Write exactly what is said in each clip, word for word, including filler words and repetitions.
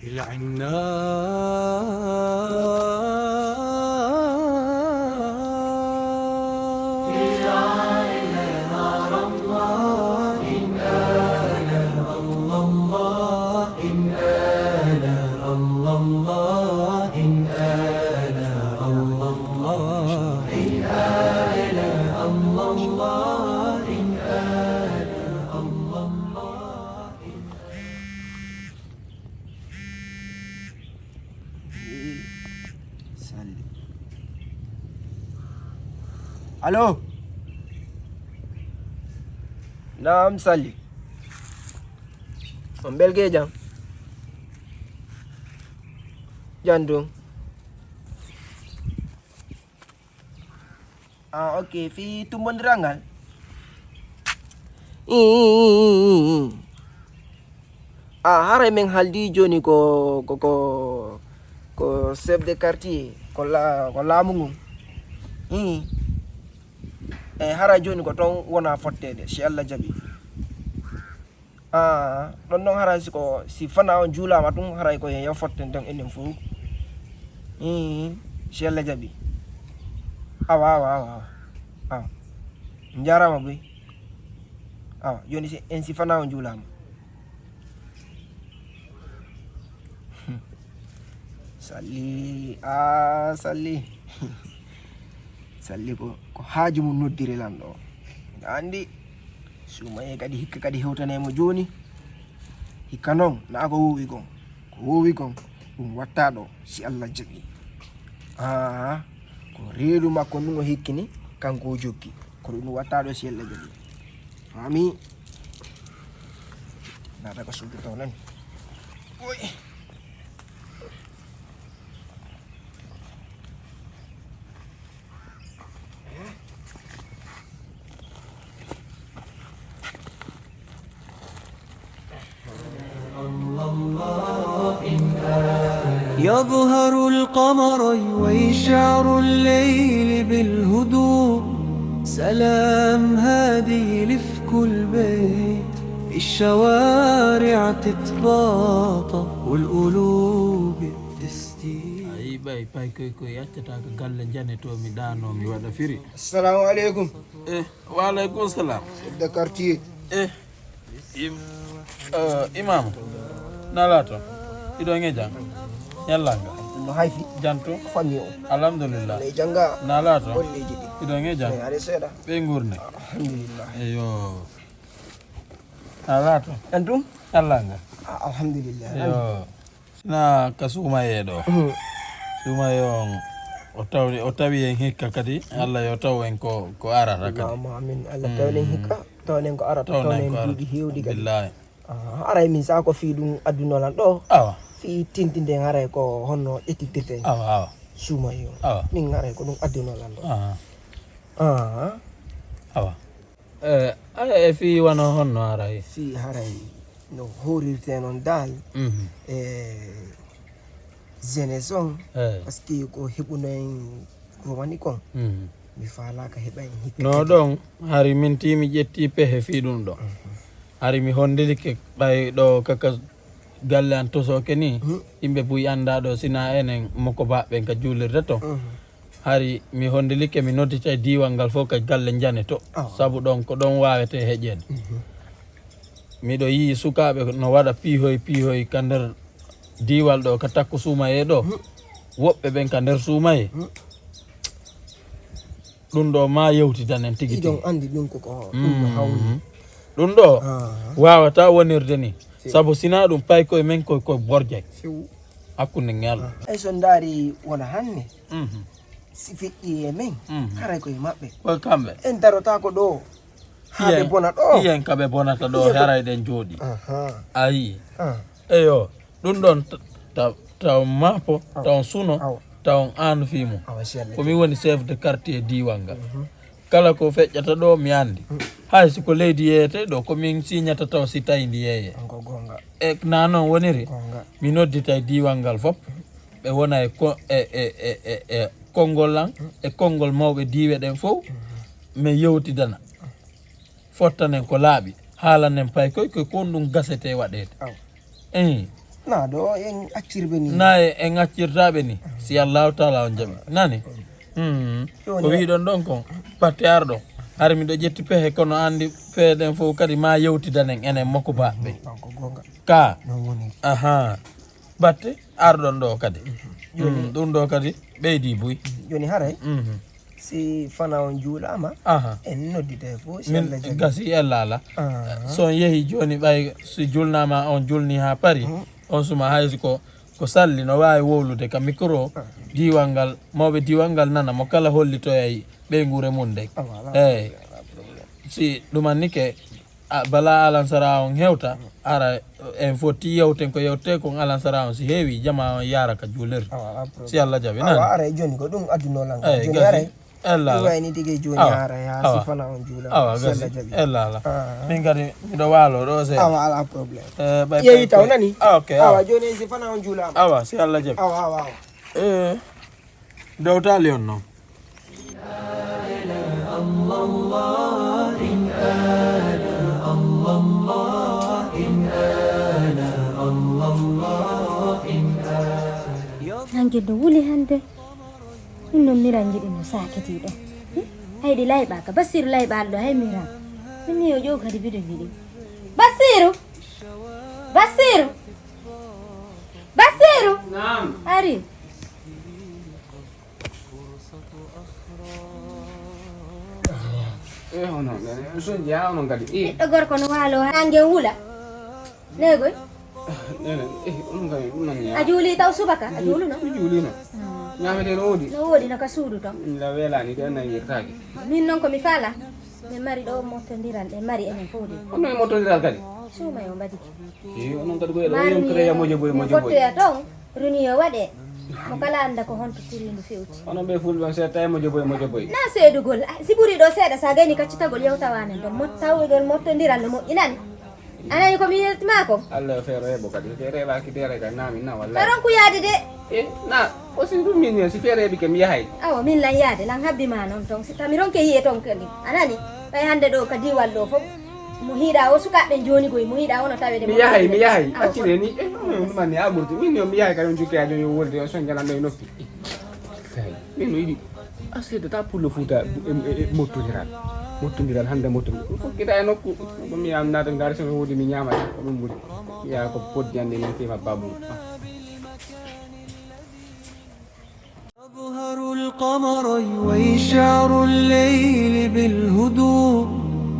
العنا. إلى، إلى نار الله، إن آل الله، إن آل الله، إن آل الله، إن آل الله، إن آل الله. Salli. Allo. Naam, Salli. On belge jam? Jam ɗum. Ah, ok, fii tumbondiral ngal. Ii. Ah, haray men haldi joni ko, ko, ko, ko chef de quartier, ko la, ko laamu ngun. Ii. E haray joni ko ton wona fotteede, si Allah jaɓi. Ah, ɗon non haray si ko, si fana on juulaama tun, haray ko yo fotten ton enen fow. Ii, si Allah jaɓi. Awa, awa, awa, awa. Awa. Njaaraama boy. Awa, joni si, en si fana on juulaama. Salli, ah, Salli. Salli ko, ko haaju mum noddiri lan ɗo. A andi, suumayee kadi hikka kadi hewtanay mo jooni. Hikka non, naa ko woowi kon. Ko woowi kon, ɗum watta ɗo, si Allah jaɓi. Ah, ko reedu makko ndun o hikkini, kanko o jokki. Ko ɗum watta ɗo, si Allah jaɓi. Amin. Naata ka suudu taw nan. Oy. يظهر القمر ويشعر الليل بالهدوء. سلام هادي لفك البيت، الشوارع تتباطى والقلوب بتستير. Ayi, ɓay, pay koy, koy accata ko galle njane to mi ɗaano, mi waɗa firi. Assalamu aleykum. Eh, wa aleykum salam. Chef de quartier. Eh, im, eh, imam. Nala to. Iɗo nge jam. Yallanga. No hayfi. Janto. Famille o. Alhamdulillah. Ne janga. Nala to. Golleji ɗi. Iɗo nge jam. Ne are seeɗa. Ɓe ngurne. Alhamdulillah. Eyo. Nala to. Antum? Yallanga. Ah, alhamdulillah. Eyo. Na ka suumayee ɗo. Mhm. Suumayee on, o tawi, o tawi en hikka kadi, Allah yo taw en ko, ko arata kadi. Allahumma amin. Allah taw en hikka, taw en ko arata, taw en duuɓi heewɗi kadi. Billahi. Ah, haray min sa ko fii ɗum adduno lan ɗo. Awa. Fii tintinde haray ko honno ƴettitirten. Awa, awa. Suumayee on. Awa. Min haray ko ɗum adduno lan ɗo. Aha. Ah. Awa. Eh, aya e fii wano honno haray? Fii haray no hoorirte non dal. Mhm. E jeunesse on, eh, parce que ko heɓuno en romani kon. Mhm. Mi faalaaka heɓa en hikka. No kadi. Ɗon, hari min tii mi ƴetti pehe fii ɗum ɗo. Mhm. Hari mi hondilike ɓay ɗo kaka galle an tosoke ni, mhm, yimɓe buy annda ɗo sina enen moko baɓɓen ka juulirde to. Mhm. Hari mi hondilike, mi nodditay diiwal ngal fof ka galle njane to. Awa. Sabu ɗon ko ɗon waawete heƴeede. Mhm. Miɗo yi'i sukaaɓe no waɗa piihoy piihoy ka nder diiwal ɗo, ka takko suumayee ɗo. Mhm. Woɓɓe ɓen ka nder suumayee. Mhm. Ɗum ɗo ma yewtidanen tigi tigi. Iɗon anndi ɗum ko, ko ɗum no hawni. Mhm. Ɗum ɗo, aha, waawata wonirde ni. Few. Sabu sina ɗum paykoye men koye, koye borjay. Few. Hakkunde ngal. Aha. Ay so ndaari wona hannde. Mhm. Si feƴƴi e men, mhm, haray koye maɓɓe. Koye kamɓe. En darotaako ɗo. Haa ɓe bona ɗo. Hiyen ka ɓe bonata ɗo, hiyen ko haray ɗen jooɗi. Aha. Ayi. Ah. Eyo, ɗum ɗon t-, taw, taw maapo, awa, taw suno, awa, taw aan fii mum. Awa, si Allah jaɓi. Ko mi woni chef de quartier diiwal ngal. Mhm. Kala ko feƴƴata ɗo, mi anndi. Mm. Hay si ko leydi yeeyete ɗo, ko min siñata taw si tawi ndi yeeye. On ko goonga. E na non woniri? Goonga. Mi nodditay diiwal ngal fof. Ɓe wona e ko-, e, e, e, e, e konngol lan, mm, e konngol mawɓe diiwe ɗen fof. Mhm. Min yewtidana. Fottanen ko laaɓi, haalanen paykoy ko kon ɗum gasete waɗeede. Aw. Ehin. Na ɗo en accirɓe ni. Na e en accirtaɓe ni. Si Allahu taala on jaɓi. Nani? Hmm. Ko wiɗon ɗon kon. Batte arɗo. Hari miɗo ƴetti pehe kono andi pehe ɗen fof kadi ma yewtidanen enen mokko baɓɓe. Ka. Aha. Batte arɗon ɗo kadi. Hmm, ɗum ɗo kadi ɓeydi buy. Joni haray. Mhm. Si fana on juulama, aha, en noddita e fof, si min Allah jaɓi. Gasi ella ala. Aha. So on yehi joni ɓay si julnama on julni ha pari, mhm, on suma haysi ko, ko salli no wawi wowlude ka micro, aha, diiwal ngal, mawɓe diiwal ngal nana mo kala hollitoyay ɓeynguure mum ndey. Awa, ala, eyi, problème, ala problème. Si ɗumannike, a, bala alansara on hewta, ara en fotti yewten ko yewte kon alansara on si heewi jama on yara ka juulirde. Awa, ala problème. Si Allah jaɓi. Awa, nani? Ara e joni ko ɗum adduno lan. Eyi, joni gasi. Ara ella ɗum ala. Wayni tigi joni. Awa, ara ya, awa, si fana on juula. Awa, si gasi. Allah jaɓi. Ella ala. Ah. Min kadi miɗo walo ɗo se. Awa, ala problème. Eh, ɓay yeewi taw nani? Ah, ok, awa. Awa, joni si fana on juulama. Awa, si Allah jaɓi. Awa, awa, awa. Eh. Dewtaali on noon. Hanke ɗo wuli hannde. Ɗum noon miran njiɗi no saakiti ɗo. Hmm? Hay ɗi layɓaaka. Basiiru layɓaali ɗo hay miran. Min ni o ƴeew kadi biɗo njiɗi. Basiiru! Basiiru! Basiiru! Naam. Ari. Eh, hono, eh, so jeyaa onon kadi. Eh. Ɓiɗɗo gorko no waalo haa ngen wula. Neegoy? Nene, eh, onon kadi, ɗum nan ñaa-. A juuli taw subaka? A juuluno? Mi juulino. Hmm. Ñaamete no woodi? No woodi, no ka suudu ton. Min la weelaani, de, anna yirtaaki. Min noon ko mi faala. Min mari ɗo mottondiral, ɓe mari enen fof de. Honno e mottondiral kadi? Suuma yo mbaɗi. Eh, onon kadi ko eɗo. Maaro on mi créé mojo boy, mi mojo boy. Fottoya toon, runi yo waɗe. Mo kala annda ko honto tiriindu fewti. Onon ɓe fulɓe on seeɗa tawi mojo boy, mojo boy. Na seedugol. Ah, si ɓuri ɗo seeɗa, sa gayni kaccitagol yewtawanen ɗon. Mot-, tawgol mottondiral no moƴƴinani. A nani ko mi yewtima ko? Allah yo feere heɓo kadi. Feere heɓaaki tere kadi, na min na wallahi. Ka ronku yaade de. Eh, na, o si ɗum min si feere heɓi ke mi yahay. Awa, min lan yaade, lan habbi ma noon toon. Si tami ronke yiye toon kadi. A nani? Ɓay hannde ɗo ka diiwal ɗo fof. Mo hiiɗa o sukaaɓe jooni goy, mo hiiɗa ono tawede. Mi yahay, mi yahay. Awa, accire ni. Eh, ɗum man ni a ɓurti. Min yo mi yahay kadi on jukke a jooni o wolde o soñjalan ɗo e noppi. Kay, min no yiɗi. A seedata pullo Fuuta, e, e, e mottondiral. Mottondiral hannde mottondiral. Ɗum fokkita e nokku. Ko mi yam naata ngaari so mi woodi mi ñaama tan. Ko ɗum ɓuri. Mi yaha ko poddi hannde min fima babu. يظهر القمر ويشعر الليل بالهدوء.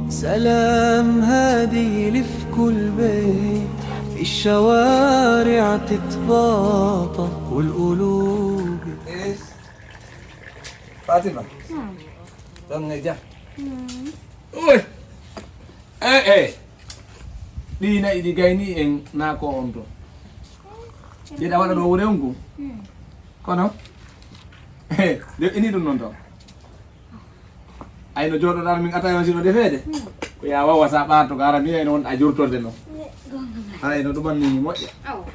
سلام هادي لفك البيت. في الشوارع تتباطأ والقلوب. Fatima. Hmm. Ɗon ne ja. Hmm. Oy. Eh, eh. Ɗi nayi ɗi gayni en na ko on to. Ɗiɗa waɗa ɗo wure on ko. Hmm. Kono. Eh, de ini ɗum noon to. Ay no jooɗoɗaa min ata yon sino defeede. Hmm. Ko ya wawa sa ɓaato gara mi ay noon a jurtorde noon. Ay no ɗuman ni moƴƴa. Awa.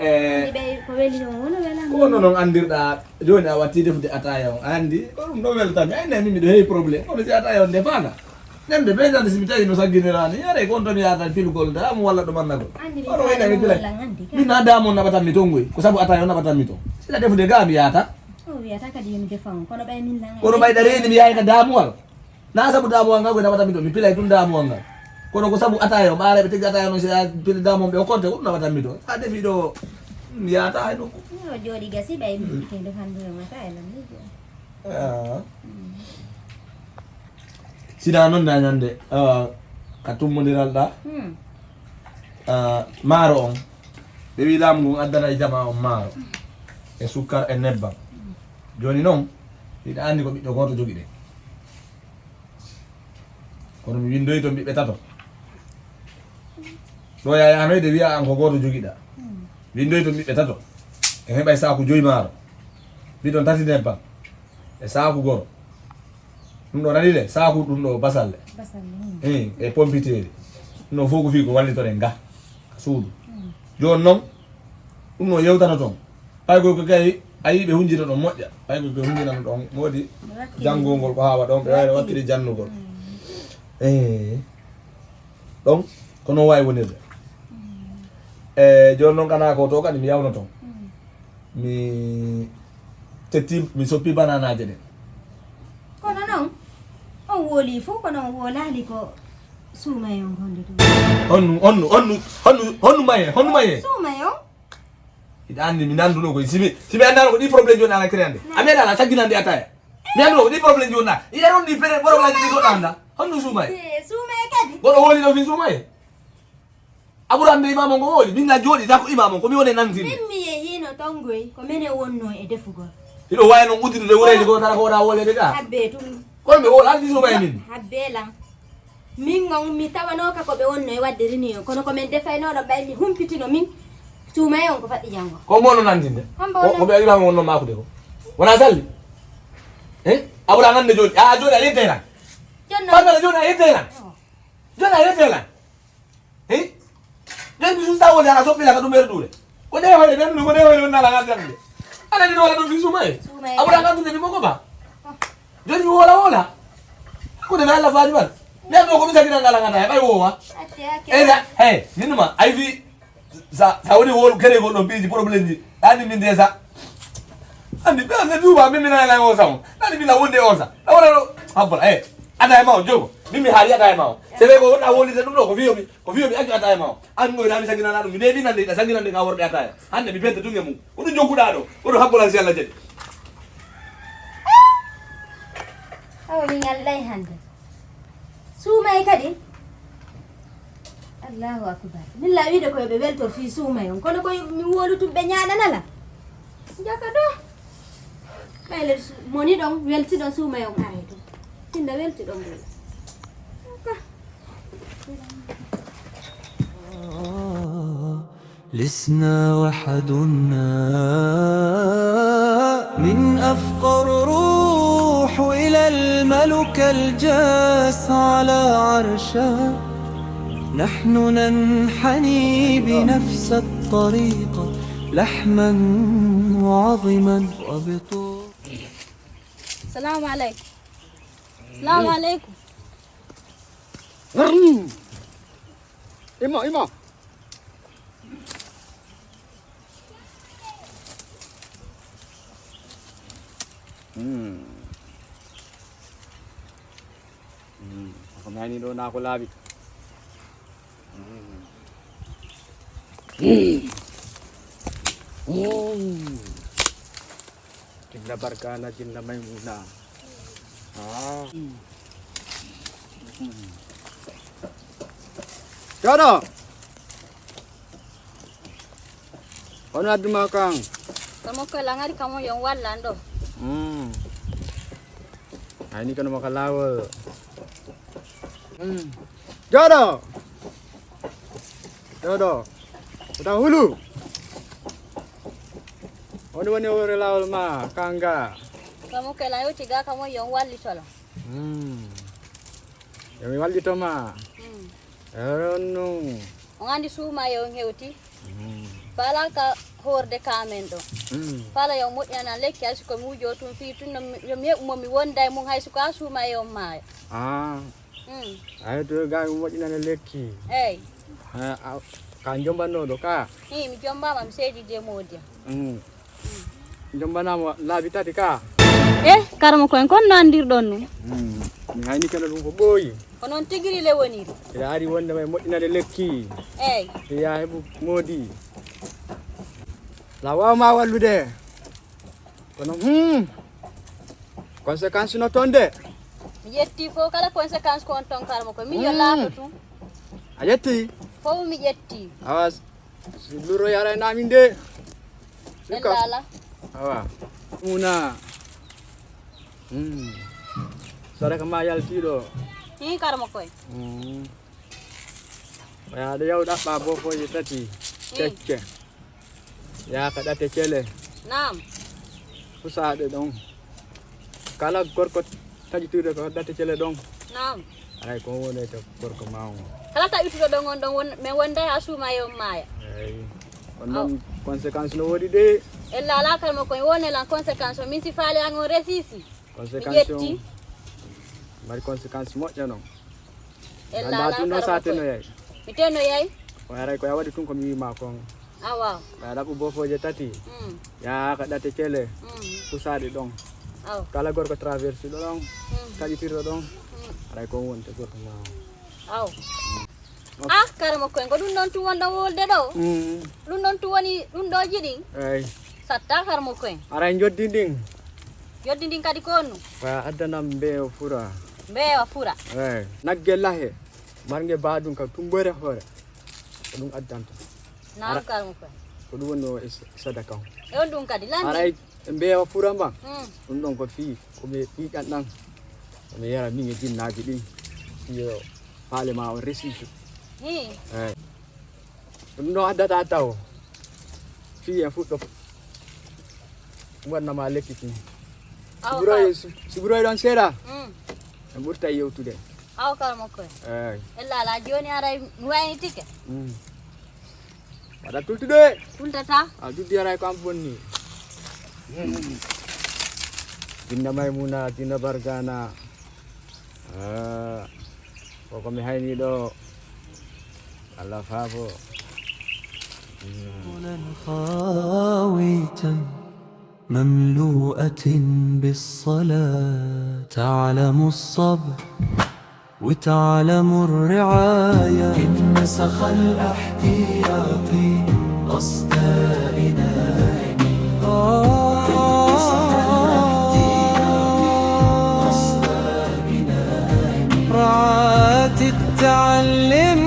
Eh, andi ɓe ko weli noon, wono welani. Ko wono noon anndirɗaa jooni a watti defude ataaya on. A anndi, ko ɗum ɗo weltami. Ay, nani miɗo heewi problème. Kono si ataaya on defaaka, nden de ɓeydande si mi tawi no sagginiraani, yaray ko on to mi yahata pilugol daamu walla ɗo mannagol. Anndi mi kono wayna mi pilay. Min na daamu on naɓatanmi toon ngoy. Ko sabu ataaya on naɓatanmi toon. Sila defude gaa mi yahata. O wiyata kadi yo mi defa on. Kono ɓay min lan. Kono ɓay ɗa reeni mi yahayta daamuwal. Na sabu damuwal ngal ko nawata mi to, mi pilay tun damuwal ngal. Kono ko sabu ataya o ɓaara ɓe tegi ataya noon, si a pili damuwal ɓe o konte ko ɗum nawata mi to. Sa defi ɗo mi yahata hay nokku. Yo jooɗi gasi ɓay mi ite nde fandude mata e lan lijo. Ah. Sina noon na ñande, ah, ka tummondiral ɗa. Hmm. Ah, maaro on. Ɓe wi laamu ngun addana e jama on maaro. E sukkar e nebbam. Jooni noon, hiɗa anndi ko ɓiɗɗo gooto jogiɗen. Kono mi winndoyi toon ɓiɓɓe tato. Ɗo ya yanoyde wiya an ko gooto jogiɗa. Winndoyi toon ɓiɓɓe tato. En heɓay saaku joyi maaro. Bidon tati nebbam. E saaku goro. Ɗum ɗo nani de, saaku ɗum ɗo basalle. Basalle, hmm. Eh, e pompiteeri. Ɗum ɗo fof ko fii ko wallitoren ga. Ka suudu. Hmm. Jooni noon, ɗum ɗo yewtata toon. Paykoy ko kay, a yii ɓe hunjita ɗon moƴƴa. Paykoy ko hunjinano ɗon, moodi janngongol ko haawa ɗon, ɓe wayno wakkili jannugol. Eh. Ɗon, ko noon waawi wonirde. E jooni noon kana ko to kadi mi yawno toon. Mi tetti, mi soppi bananaaje ɗen. Kono noon, on wooli fof, kono on woolaali ko suumaye on honde ɗum. Honnu, honnu, honnu, honnu, honnu maye, honnu maye? Suumaye on? Hiɗa anndi mi nannduno koy. Si mi, si mi anndaano ko ɗi problème jooni ala créande. A meeɗa ala sagginande ataya. Mi annduno ko ɗi problème jooni na. Iya ron ɗi pere problème ɗi goɗɗo annda. Honnu suumaye? Eh, suumaye kadi. Goɗɗo wooli ɗo fi suumaye. A ɓuran nde imaam on ko wooli, min na jooɗi, tako imaam on, ko mi woni nantini. Min mi yehiino toon ngoy, ko minen wonnoo e defugol. Hiɗo waawi noon uddude wureeji goo, tara ko wona wooleede ga. Habbe tun. Kono mi woola, aldi suuba e min. Habbe lan. Min on, mi tawanooka ko ɓe wonnoo e waɗde rini on, kono ko min defaynooɗo ɓay mi humpitino min, suumaye on ko faɗɗi janngo. Ko mo wonno nantinde? Hombo ko, ko ɓe imaam on wonno maakude ko. Wona salli? Eh? A ɓura ngannde jooni. A jooni a yedde lan. Jonno. Fadala jooni a yedde lan. Oh. Jooni a yedde lan. Hey? Ɗen mi suusta wonde ala soppila ka ɗum ɓeere ɗuure. Ko ɗe hoyre ɓen ɗum, ko ɗe hoyre on nala ngal jannde. Ala ni wala ɗum fi suumaye. Suumaye. A ɓura ngal ɗum mo ko ba. Jooni mi wola wola. Ko de Allah faadi man. Nden ɗo ko mi sagina ngal ngata, ɓay wowa. Atte, atte. Ena, hey, min ma, ay fi sa, sa woni wol kere gol ɗo piiji problème ji. Ɗani min de sa. Andi ɓe ande duuba min mi nana o sa. Ɗani bila wonde o sa. Ɗa wala ɗo. Habbal, eh. Ata e ma o jogo. Min mi haali ata e ma o. Se ɓe ko wona wolide ɗum ɗo ko fiyo mi. Ko fiyo mi accu ata e ma o. An ngoy ɗa mi saginana ɗum. Mi de binande, ɗa saginande ka worɓe ata e. Hande mi benta tunge mum. Ko ɗum jokkuɗa ɗo. Ko ɗum habbolan si Allah jaɓi. Awa min alɗay hande. Suumay kadi. Allahu akbar. Min la wiide ko yo ɓe weltor fii suumay on. Kono ko min wolutum ɓe ñaaɗanala. Jaka ɗo. Ɓay le su-, moni ɗon, welti ɗon suumay on aray ɗum. Tinda welti ɗon ɗum. Ka. لسنا وحدنا من أفقر روح إلى الملك الجاس على عرشه. نحن ننحني بنفس الطريق لحما وعظما وبطول. السلام عليكم. السلام عليكم. Imo, imo. Hmm. Hmm. Ko mani ɗo na ko laaɓi. Hmm. Hmm. Hmm. Jinna Barkana, Jinna Maymuna. Ah. Joɗo. Kono adduma kan. Kamo ko langari kamo yon wallan ɗo. Mm. Ayni kono mo kalawo. Mm. Joɗo. Joɗo. Wota hulu. Woni woni wore lawol ma kanga. Kamo kela yoti ga kamo yon walli tolo. Mm. Yo mi wallito ma. Mm. Eron nu. On andi suuma yo on hewti. Mm. Fala ka horde kamen ɗo. Mm. Fala yo moƴƴana lekki, hay si ko mi wujo tun fii tun no mi, yo mi heɓu mo mi wonda e mum hay si ko a suuma e on maayo. Ah. Mm. Ay to ga mi moƴƴinana lekki. Ey. Ha, a, ka jombanno ɗo ka. Hi, mi jombama mi seedi je moodi. Mm. Jombanaama laabi tati ka. Eh, karmo koyen kon no anndirɗon ɗum? Mm. Mi hayni kene ɗum ko ɓooyi. Ko noon tigiri le woniri. Ila ari wonde may moƴƴinade lekki. Ey. Iya heɓu moodi. La waawma wallude. Kono, hmm. Conséquence no toon de. Mi ƴetti fof kala conséquence ko on toon karmo ko. Min yo laato tun. A ƴetti? Fof mi ƴetti. Awa, si luro yara e namin de. En lala. Awa. Una. Hmm. Sadaka ma yaltiɗo. Hi karmo koy. Hmm. Waya ɗo yaw ɗaɓɓa bofoje tati. Hi. Kecce. Yaaka ɗate cele. Naam. Fusaɗe ɗon. Kala gorko taƴitude ko ɗate cele ɗon. Naam. Ay, ko woni to gorko ma on. Kala taƴituɗo ɗon on ɗon won, min wonday ha suuma e on maaya. Eyi. On ɗon conséquence no woodi de. Ella ala kalmo koye wone lan conséquence o min si faale an on resisi. Conséquence o. Mi ƴetti. Mari conséquence moƴƴa non. Ella ala kalmo koye. Ganda ɗum ɗo sa tenoyay. Mi tenoyay. Haray ko ya waɗi tun ko mi wiima kon. Awa. Ɓe ɗaɓɓu bofooje tati. Mm. Yaha ka ɗate kele. Mm. Pusaaɗe ɗon. Aw. Kala gorko traversuɗo ɗon. Mm. Taƴitirɗo ɗon. Mm. Haray ko wonte gorko ma. Aw. Ah, kara mo koy, ko ɗum ɗon tun wonɗon wolde ɗo? Mm. Ɗum ɗon tun woni ɗum ɗo jiɗin? Eyi. Satta kara mo koy. Haray joddi ndin. Joddi ndin kadi ko honɗum? Wa addanam mbeewa fura. Mbeewa fura? Eyi. Nagge lahe. Marnge baadum ka tumbore hoore. Ko ɗum addanta. Naam, kara mo koy. Ko ɗum woni o e s-, sadaka on. E on ɗum kadi landi. Haray mbeewa fura mba. Mm. Ɗum ɗon ko fii, ko mi ƴiiƴan ɗan. Ko mi yara min e jinnaaji ɗin. Fii yo faale ma on resiisu. Hi. Eyi. Ɗum ɗon addata taw. Fii en fuɗɗo waɗna ma lekki kin. Awa, siburoy, kara. Si-, siburoy ɗon seeɗa. Mm. En ɓurtay yewtude. Awa, kara mo koy. Eyi. Ella ala jooni aray mi waynitike. Mm. Waɗa tultude. Tultata. A duddi aray ko am bonni. Jinna Maymuna, jinna Bargana. Ah, ko ko mi hayni ɗo. Allah faabo. خاوية مملوءة بالصلاة، تعلم الصبر وتعلم الرعاية. إن سخى الاحتياط أصدى بناء. إن سخى الاحتياط أصدى بناء. رعاة التعلم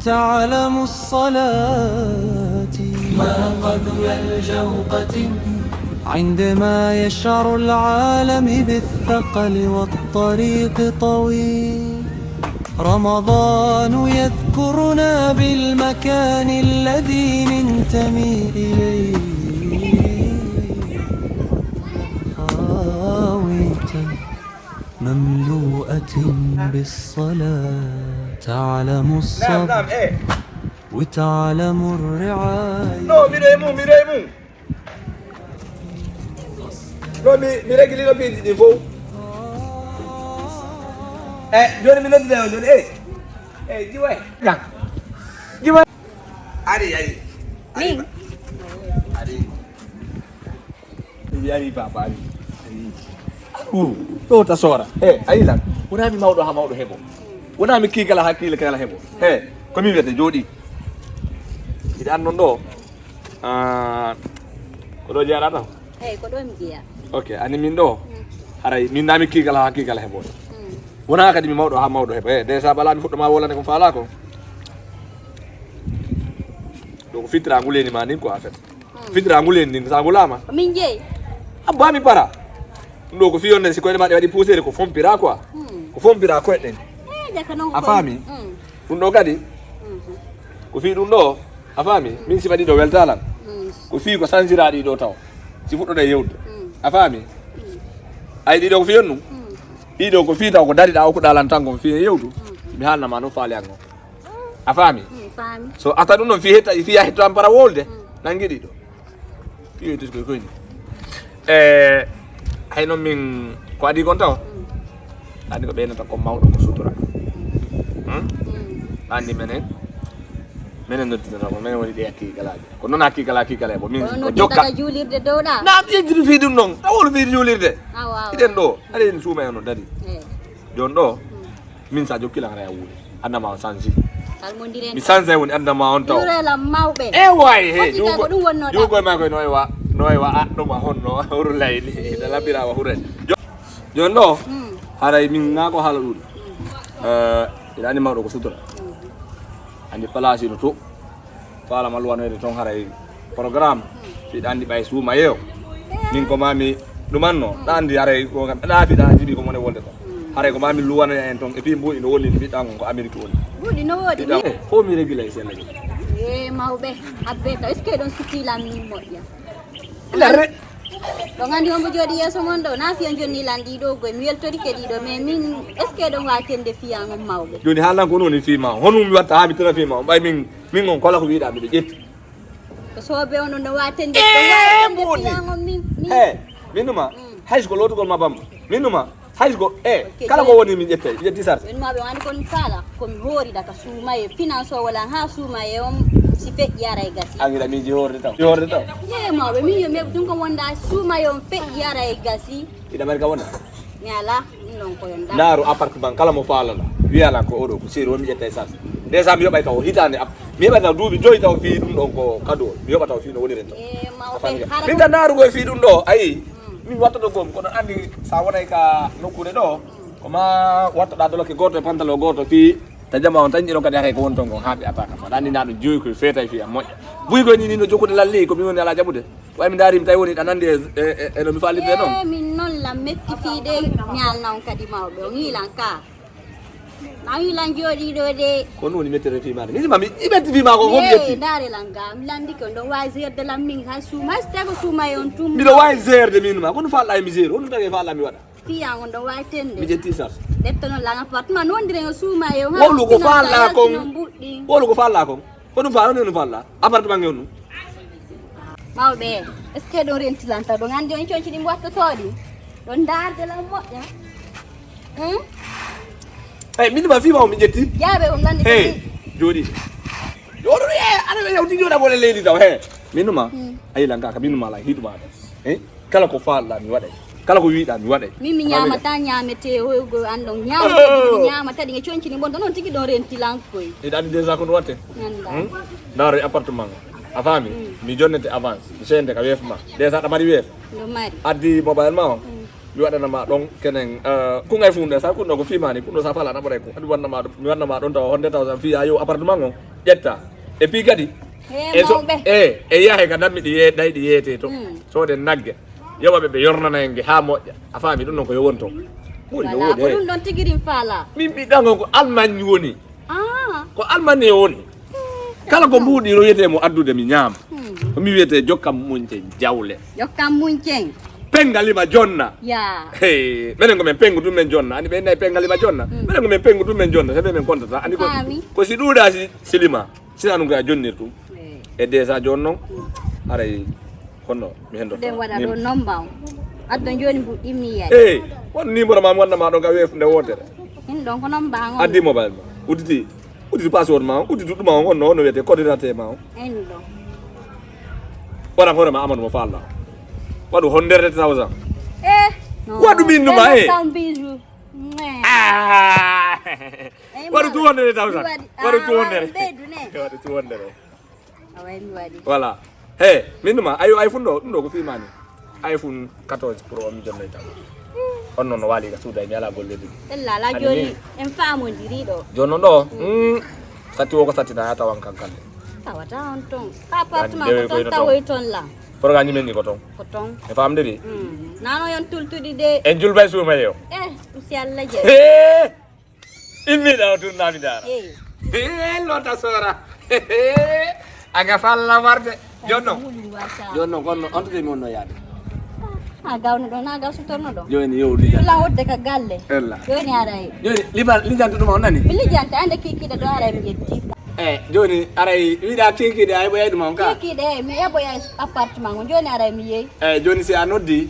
تعلم الصلاة. ما قدر الجوقة عندما يشعر العالم بالثقل والطريق طويل. رمضان يذكرنا بالمكان الذي ننتمي إليه. خاوية مملوءة بالصلاة، تعلم الصبر وتعلم الرعاية. No, miɗo e mum, miɗo e mum. No, mi, mi régli no piiji ɗin fof. Eh, jooni mi noddida on jooni, eh. Eh, jiway. Jiway. Ari, ari. Ari. Ari. Mi ari, papa, ari. Ari. Ɗo ta soora. He, a yi lan. Wonaa mi mawɗo haa mawɗo heɓo. Wonaa mi kiikala haa kiikala heɓo. He, ko mi wiyata jooɗi. Hiɗa anndon ɗo. Ah, ko ɗo jeyaɗa taw? Eyi, ko ɗo mi jeya. Ok, ani min ɗo. Mm. Haray, min naa mi kiikala haa kiikala heɓo. Mm. Wonaa kadi mi mawɗo haa mawɗo heɓo. Eh, déjà bala mi fuɗɗo ma wolane ko faalaa ko. Ɗo ko fitira nguleni ma nin ko a fet. Mm. Fitira nguleni nin sa ngulama. Ko min jeyi. Abba mi para. Ɗum ɗo ko fii on nden si koyɗe maɗɗe waɗi puuseede ko fompira quoi. Mm. Ko fompira koyɗe ɗen. Eh, jaka non ko. A faami? Mm. Ɗum ɗo kadi. Mhm. Ko fii ɗum ɗo. A faami? Mm. Min si waɗi ɗo welta lan. Mm. Ko fii ko sanjira ɗi ɗo taw. Si fuɗɗoɗe yewde. Mm. A faami? Mm. Ay ɗi ɗo ko fii on ɗum. Mm. Ɗi ɗo ko fii taw ko dari ɗa okkuɗa lan tan ko fii yewdu. Mm. Mi haalna ma no faali an o. A faami? Mm, faami. So ata ɗum ɗon fii hetta, fii a hetto ampara wolde. Mm. Nangi ɗiɗo. Fii hetto ko koyni. Eh, hay noon min ko adi kon taw? Mm. Adi ko ɓeynata ko mawɗo ko sutura. Hmm? Mm. Andi menen. Menen nodditata ko menen woni ɗe kiigalaaji. Ko noon a kiigala kiigala e bo min ko jokka. Juulirde dow ɗa. Na ɓe jiri fii ɗum noon. Taw wolo fii juulirde. Awa, awa. Iɗen ɗo. Aɗa en suuma e no dari. Eh. Jon ɗo. Mm. Min sa jokki lan hara wuuri. Annama on sansi. Almondiren. Mi sansa woni annama on taw. Yurela mawɓe. E way he. Foti kay ko ɗum wonno ɗa. Jugo ma ko no e wa. No e wa a ɗum a honno huru layni. Da labira wa hure. Jo-, jon ɗo. Mm. Haray min ngako hala ɗum. Mm. Eh, ina ani mawɗo ko sutura. Mm. Andi palasi no to. Faala ma luwanoyde toon haray programme. Fiɗa anndi ɓay suuma yeeyo. Min ko mami ɗumanno. Ɗa anndi haray ko kam ɗa fiɗa jibi ko mone wolde toon. Haray ko mami luwanoya en toon. Et puis mbuuɗi no woni mbiɗa ngon ko Amérique woni. Mbuuɗi no woodi. Fiɗa fof mi régulé e sella. E mawɓe habbe taw est-ce que ɗon sutti lan min moƴƴa? Ila re. Ɗo nganndi hombo jooɗi yeeso mon ɗo, na fiya jonni lan ɗiɗo goy, mi weltorike ɗiɗo, mais min, est-ce que ɗon wawi tende fiya on mawɓe? Joni haalan ko woni fii ma, honum mi watta haa mi tena fii ma, on ɓay min, min on kola ko wiɗa miɗo ƴetti. Ko soobe on ɗon no wawi tende, ɗon wawi tende fiya on min, min. He, min numa, hay so ko lootugol ma bamma, min numa, Hay ko, e, kala ko woni min ƴettay, ƴetti sarse. Min ma ɓe wani kon kala, ko mi horida ka suumaye, finance o wala ha suumaye on si feƴƴi ara e gasi. An ila miji horde taw. Horde taw. Ye ma ɓe min yo meɓ tun ko wonda suumaye on feƴƴi ara e gasi. Ida mari ka wona. Mi ala ɗum ɗon ko yon. Ndaru appartement kala mo falana. Wiyala ko oɗo ko seri won mi ƴettay sarse. Déjà mi yoɓay taw hitande mi yoɓay taw duuɓi joyi taw fi ɗum ɗon ko kado. Mi yoɓa taw fi no woni rento. E ma o fe hara. Min tan ndaru ko fi ɗum ɗo ayi. Min wattoto gom kono andi sa wonay ka nokkude ɗo ko ma wattoɗa doloke goto e pantalon goto fi ta jama on tan ƴiɗon kadi haray ko won ton kon haaɓi ataka ma ɗanni na ɗum joyi koye feetay fi a moƴƴa buy koye ni ni no jokkude lalli ko min woni ala jaɓude way mi ndaari mi tawi woni ɗa nandi e e- e- e no mi faalirde noon e min noon lan metti fii de ñaal naw kadi mawɓe o ñiilan ka ma wilan jooɗiiɗo de ko ɗum woni mettere fii maɗa mini ma mi i metti fii ma ko ko mi yetti ndaare lan ga mi landike on ɗon waawi gerde lan min hay suuma hay so tawi ko suuma e on tum miɗo waawi gerde min ma ko ɗum faalɗa e mi gere ko ɗum tagi e faalɗa mi waɗa fiya on ɗon waawi tende mi ƴetti sas ƴettono lan appartement no wondiren o suuma e o wowlu ko faalɗa kon wowlu ko faalɗa kon ko ɗum faalɗa on ɗum faalɗa appartement nge on ɗum mawɓe est ce que ɗon rentilanta ɗon anndi on conci ɗi mbottotooɗi ɗon ndaarde lan moƴƴa hmm? Hey, min ma fima on mi ƴetti. Jaabe on lande. Hey, jodi. Jodi e ana be yawti joda bole leydi taw. Hey, min ma. Hmm. Ayi langa ka min ma la hiduma. Hey, kala ko faala mi waɗay. Kala ko wiɗa mi waɗay. Min mi ñamata ñamete hoygo an ɗon ñamata mi ñamata ɗi e conci ɗi bonta noon tigi ɗon renti lankoy. Iɗa andi déjà ko ɗum watte. Nanda. Hmm? Ndaro e appartement. A faami? Hmm. Mi jonnete avance. Mi sende ka weef ma. Déjà ɗa mari weef. Ɗo mari. Addi mobile ma on. Hmm. Mi waɗana ma ɗon kenen eh, kun ay funde sa kun ɗo ko fimani kun ɗo sa fala na ɓoray kun. Adi wanna ma ɗum mi wanna ma ɗon tawa honde taw san fiya yo appartement on ƴetta. E puis kadi. E so e e yahe ka dammi ɗi ye ɗay ɗi yete to. Soode nagge. Yoɓa ɓe ɓe yornana en ge ha moƴƴa. A faami ɗum non ko yo won ton. Ɓuri no wala ko wodi. Ɗum ɗon tigirin fala. Min ɓiɗɗan on ko Allemagne woni. Ah. Ko Allemagne e woni. Kala ko mbuuɗi no wiyetee mo addude mi ñaama. Ko mi wiyetee jokkam muñcen jawle. Jokkam muñcen. Penga lima jonna. Ya. Hey, menen ko men pengu dum men jonna. Ani ɓe nayi penga lima jonna. Menen ko men pengu dum men jonna. Sebe men kontata. Ani ko ko si ɗuuɗa si silima. Sina ɗum ko a jonnir ɗum. E déjà jooni noon aray kono mi hendo ɗen waɗa ɗo nomba on adda joni mbuɗɗimmi yiyay eyi won numéro ma mi wannama ɗon ka weef nde wootere in ɗon ko nomba on addi mobile ma udditi udditi password ma on udditi ɗuma on onno onno wiyete coordinateur ma on en ɗo waɗa hoore ma amadou mo falla waɗu honderde tawsan e waɗu min numa e waɗu two hundred thousand waɗu two hundred waɗu two hundred voilà he min numa ayo iphone ɗo ɗum ɗo ko fimani iphone quatorze pro o mi jonnoy taw on noon no waali ka suuda mi ala golle ɗiɗi ella ala joni en famodiri ɗo jono ɗo satti o ko sattina ya tawan kankande tawata on ton ka appartement ko ton tawoy ton la Programme men ni ko ton. Ko ton. E famde di. Nano yon tultudi de. En julba e suuma yo. Eh, si Allah je. Immi da tun nami dara. Eh, lota sora. Aga falla warde. Jonno. Jonno gonno on to mi wonno yaade. Ha gawno ɗo na gaw sutorno ɗo. Joni yo lija. La wodde ka galle. Ella. Joni aray. Joni liban lijan to ɗum on nani. Mi lijanta ande kikiɗe ɗo aray mi ƴetti. Eh, joni aray wiɗa kikiɗe ay ɓoyay ɗum on ka. Kikiɗe mi eɓoyay appartement on joni aray mi yeyi. Eyi joni si a noddi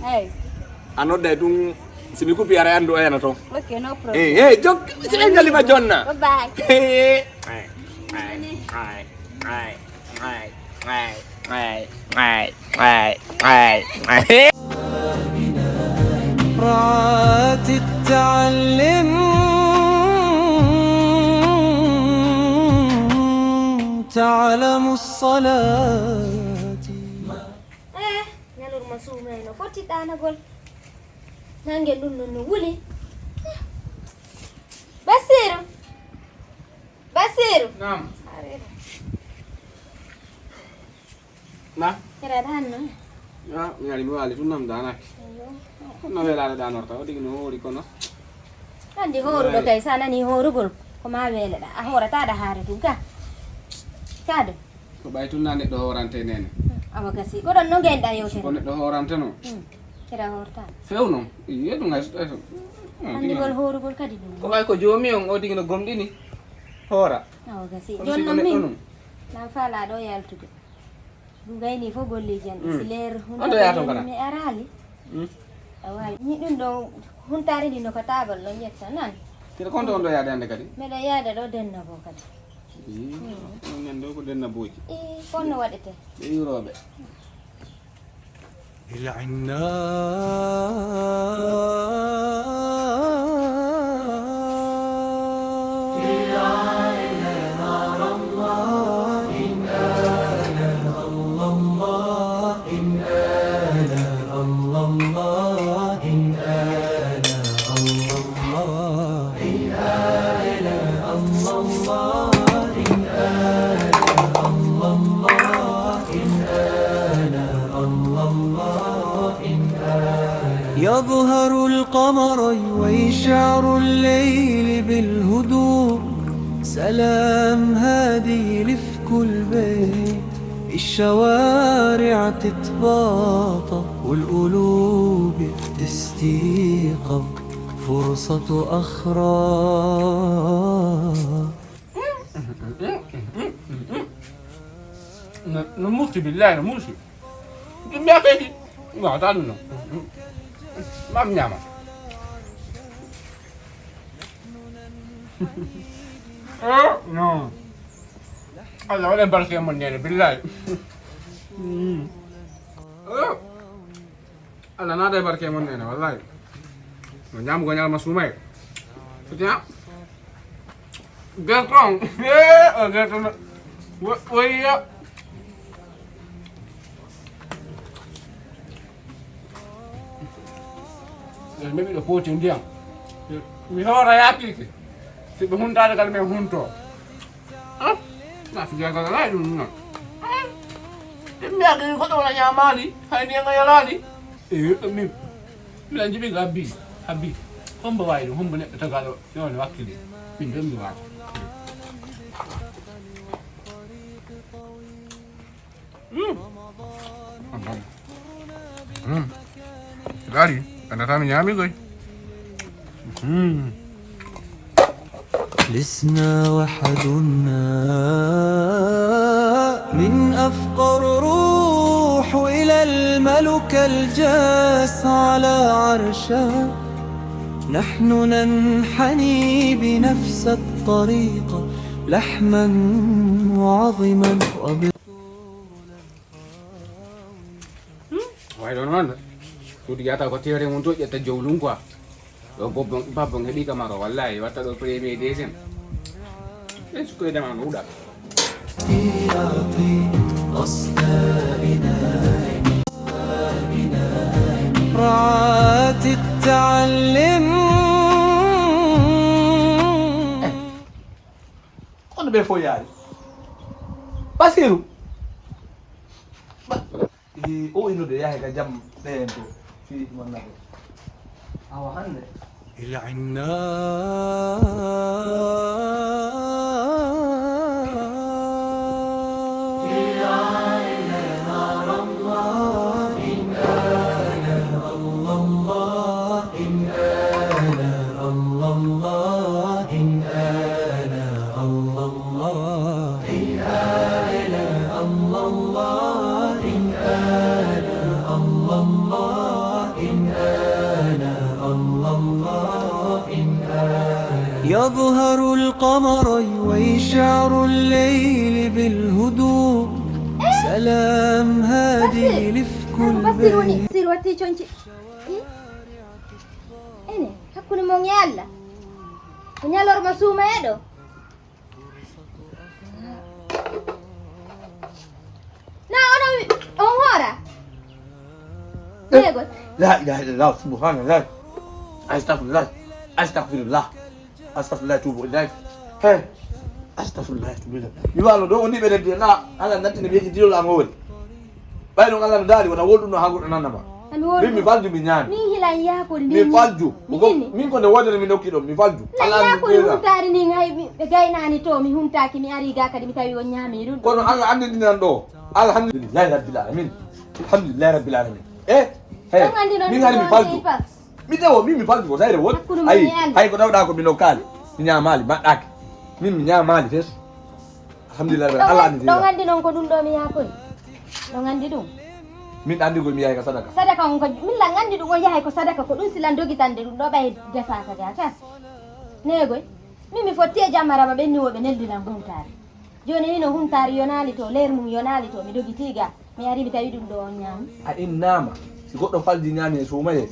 a nodday ɗum si mi kupi ara anndu o yana toon. Ok, no problem. Eyi eyi jok si ɓe ngalima jonna. Bye. رات التعلم تعلم الصلاة Eh, ñalorma suumayno foti ɗanagol. Nangue ɗum ɗum no wuli. Basiru. Basiru. Naam. Na? Kira dan no. Ya, mi ari mi wali tun nam danak. Kono welare danorta o digi no wori kono. Andi horuɗo kay sa nani horugol ko ma weleɗa a horataɗa haare tun ka. Kado. Ko ɓay tun na neɗɗo horante nene. Awa gasi. Ko ɗon no gayɗa yewtere. Ko neɗɗo horante no. Kira horta. Fewno. Iye ɗum ay so tawi. Andigol horugol kadi ɗum. Ko ɓay ko jomi on o digi no gomɗini. Hora. Awa gasi. Ɗon no min. Nan fala ɗo yaltude. Ɗum gayni fof golleji an. Si leer hunde. Ondo yaha toon kala. Mi arali. Waawi, ni ɗum ɗo huntaari ndi no ko taabal ɗon ƴetta nan. Kadi konto on ɗo yaade hannde kadi? Meɗa yaada ɗo denna bo kadi. Ii, on nan ɗo ko denna booji. Ii, kono waɗete. Ɓe iwrooɓe. يظهر القمر يويشعر الليل بالهدوء. سلام هادي لفك البيت، الشوارع تتباطى والقلوب بتستيقظ. فرصة أخرى. No, no musi, billahi, no musi. Ɗum ɓe kadi. No, ta ɗum no. Mam ñaama. Oh, no. Allah waɗa barke mon nene, billahi. Mm. Oh. Allah naata e barke mon nene, wallahi. No ñaamugo ñalma suumay. Foti ha. Gerte on. Eh, o gerte no. Wo-, woyya. Eh, mi ɓiɗo foti ndiyam. Mi hoora yakiike. Si ɓe huntaade kala men hunto. Ah, na fi jaga la ɗum non. Ah, mi agi goɗɗo wona ñamaali, hay ndiyam a yalaali. Eh, min. Mbiɗa jiɗi ko habbi, habbi. Hombo wawi ɗum, hombo neɗɗo tagaɗo, yo ne wakkili. Min ɗon mi wawa. Mm. Mm. Gari, anata mi ñami koy. Mm. لسنا وحدنا من أفقر روح إلى الملك الجالس على عرشه. نحن ننحني بنفس الطريق لحما وعظما وب- Way ɗon noon. Kuuti yata ko teere mum to ƴetta jowlum quoi. Ɗo bobbon, babbon heɓi kamaro, wallahi, watta ɗo premier, deuxième. Ɓen sukkoye dama no wuɗa. رعاة التعلم. Kono ɓe fof yaari. Basiru. Ba-, Eh, o innude yahe ka jam ɓeen to fii ɗum annabo. Awa hannde. إلى عنا. يظهر القمر يويشعر الليل بالهدوء. سلام هادي لفك البيت. Basir watti conci. Ene, hakkunde mon e Allah. Ko ñalorma suumaye ɗo. Na ono on hoora. Ego. La ilaha illallah, subhanallah. Astagfirullah. Astagfirullah. Astagfirullah, tubu ilayk. He. Astagfirullah, tubu ilayk. Mi wano ɗo, o ni ɓe reddi na, ala natti ne ɓe yejji dilo la ngowel. Ɓay ɗon Allah no daali, wona wolɗum no haa goɗɗo nanna ma. Min mi falju, mi ñaami. Min hilan yaakori. Mi falju. Min ko nde wootere mi nokki ɗon, mi falju. Hilan yaakori huntaari ni, hay mi, ɓe gaynaani to, mi huntaaki, mi ari ga kadi mi tawi on ñaami ɗum. Kono Allah anndini nan ɗo. Alhamdulillahi rabbil alamin. Alhamdulillahi rabbil alamin. Eh, hey, min hari mi falju. Mi tawo, min mi falju ko sayre won. Ay, hay ko tawɗa ko mi nokkaali. Mi ñaamaali, maɗɗaaki. Min mi ñaamaali fes. Alhamdulillah, Allah anndi. Ɗon anndi noon ko ɗum ɗo mi yaakori. Ɗon anndi ɗum. Min andi ko mi yahay ka sadaka. Sadaka on ko, min lan andi ɗum on yahay ko sadaka, ko ɗum si lan dogitande ɗum ɗo ɓay desaka ga ka. Negoy. Min mi fotti e jamma raba ɓenni woɓe neldi lan huntaari. Jooni hino huntaari yonaali to, leer mum yonaali to, mi dogiti ga. Mi ari mi tawi ɗum ɗo on ñaami. A innama, si goɗɗo faldi ñaami e suumaye.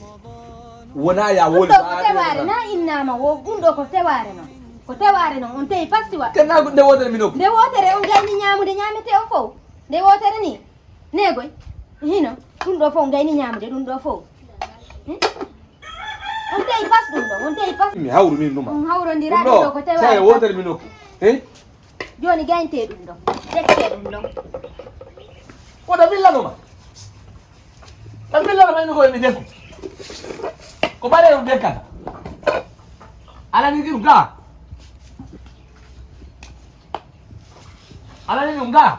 Wona ya woli. Ɗum ɗo ko tewaare, na innama wo, ɗum ɗo ko tewaare non. Ko tewaare non, on tewi pastiwa. Kenna nde wotere mi nokku. Nde wotere on gayni ñaamude ñaamete on fof. Nde wotere ni. Negoy. Hino. Ɗum ɗo fof gayni ñaamude, ɗum ɗo fof. Hmm? On tewi pas ɗum ɗo, on tewi pas. Mi hawru min numa. On hawrondira ɗum ɗo ko tewaare. Saye wotere mi nokku. Eh? Jooni gayntee ɗum ɗo, dekkee ɗum ɗo. Koɗo millanoma. Ɗan millanoma ino koye mi dekku. Ko ɓaɗe ɗum dekkata. Alani ɗum ga. Alani ɗum ga.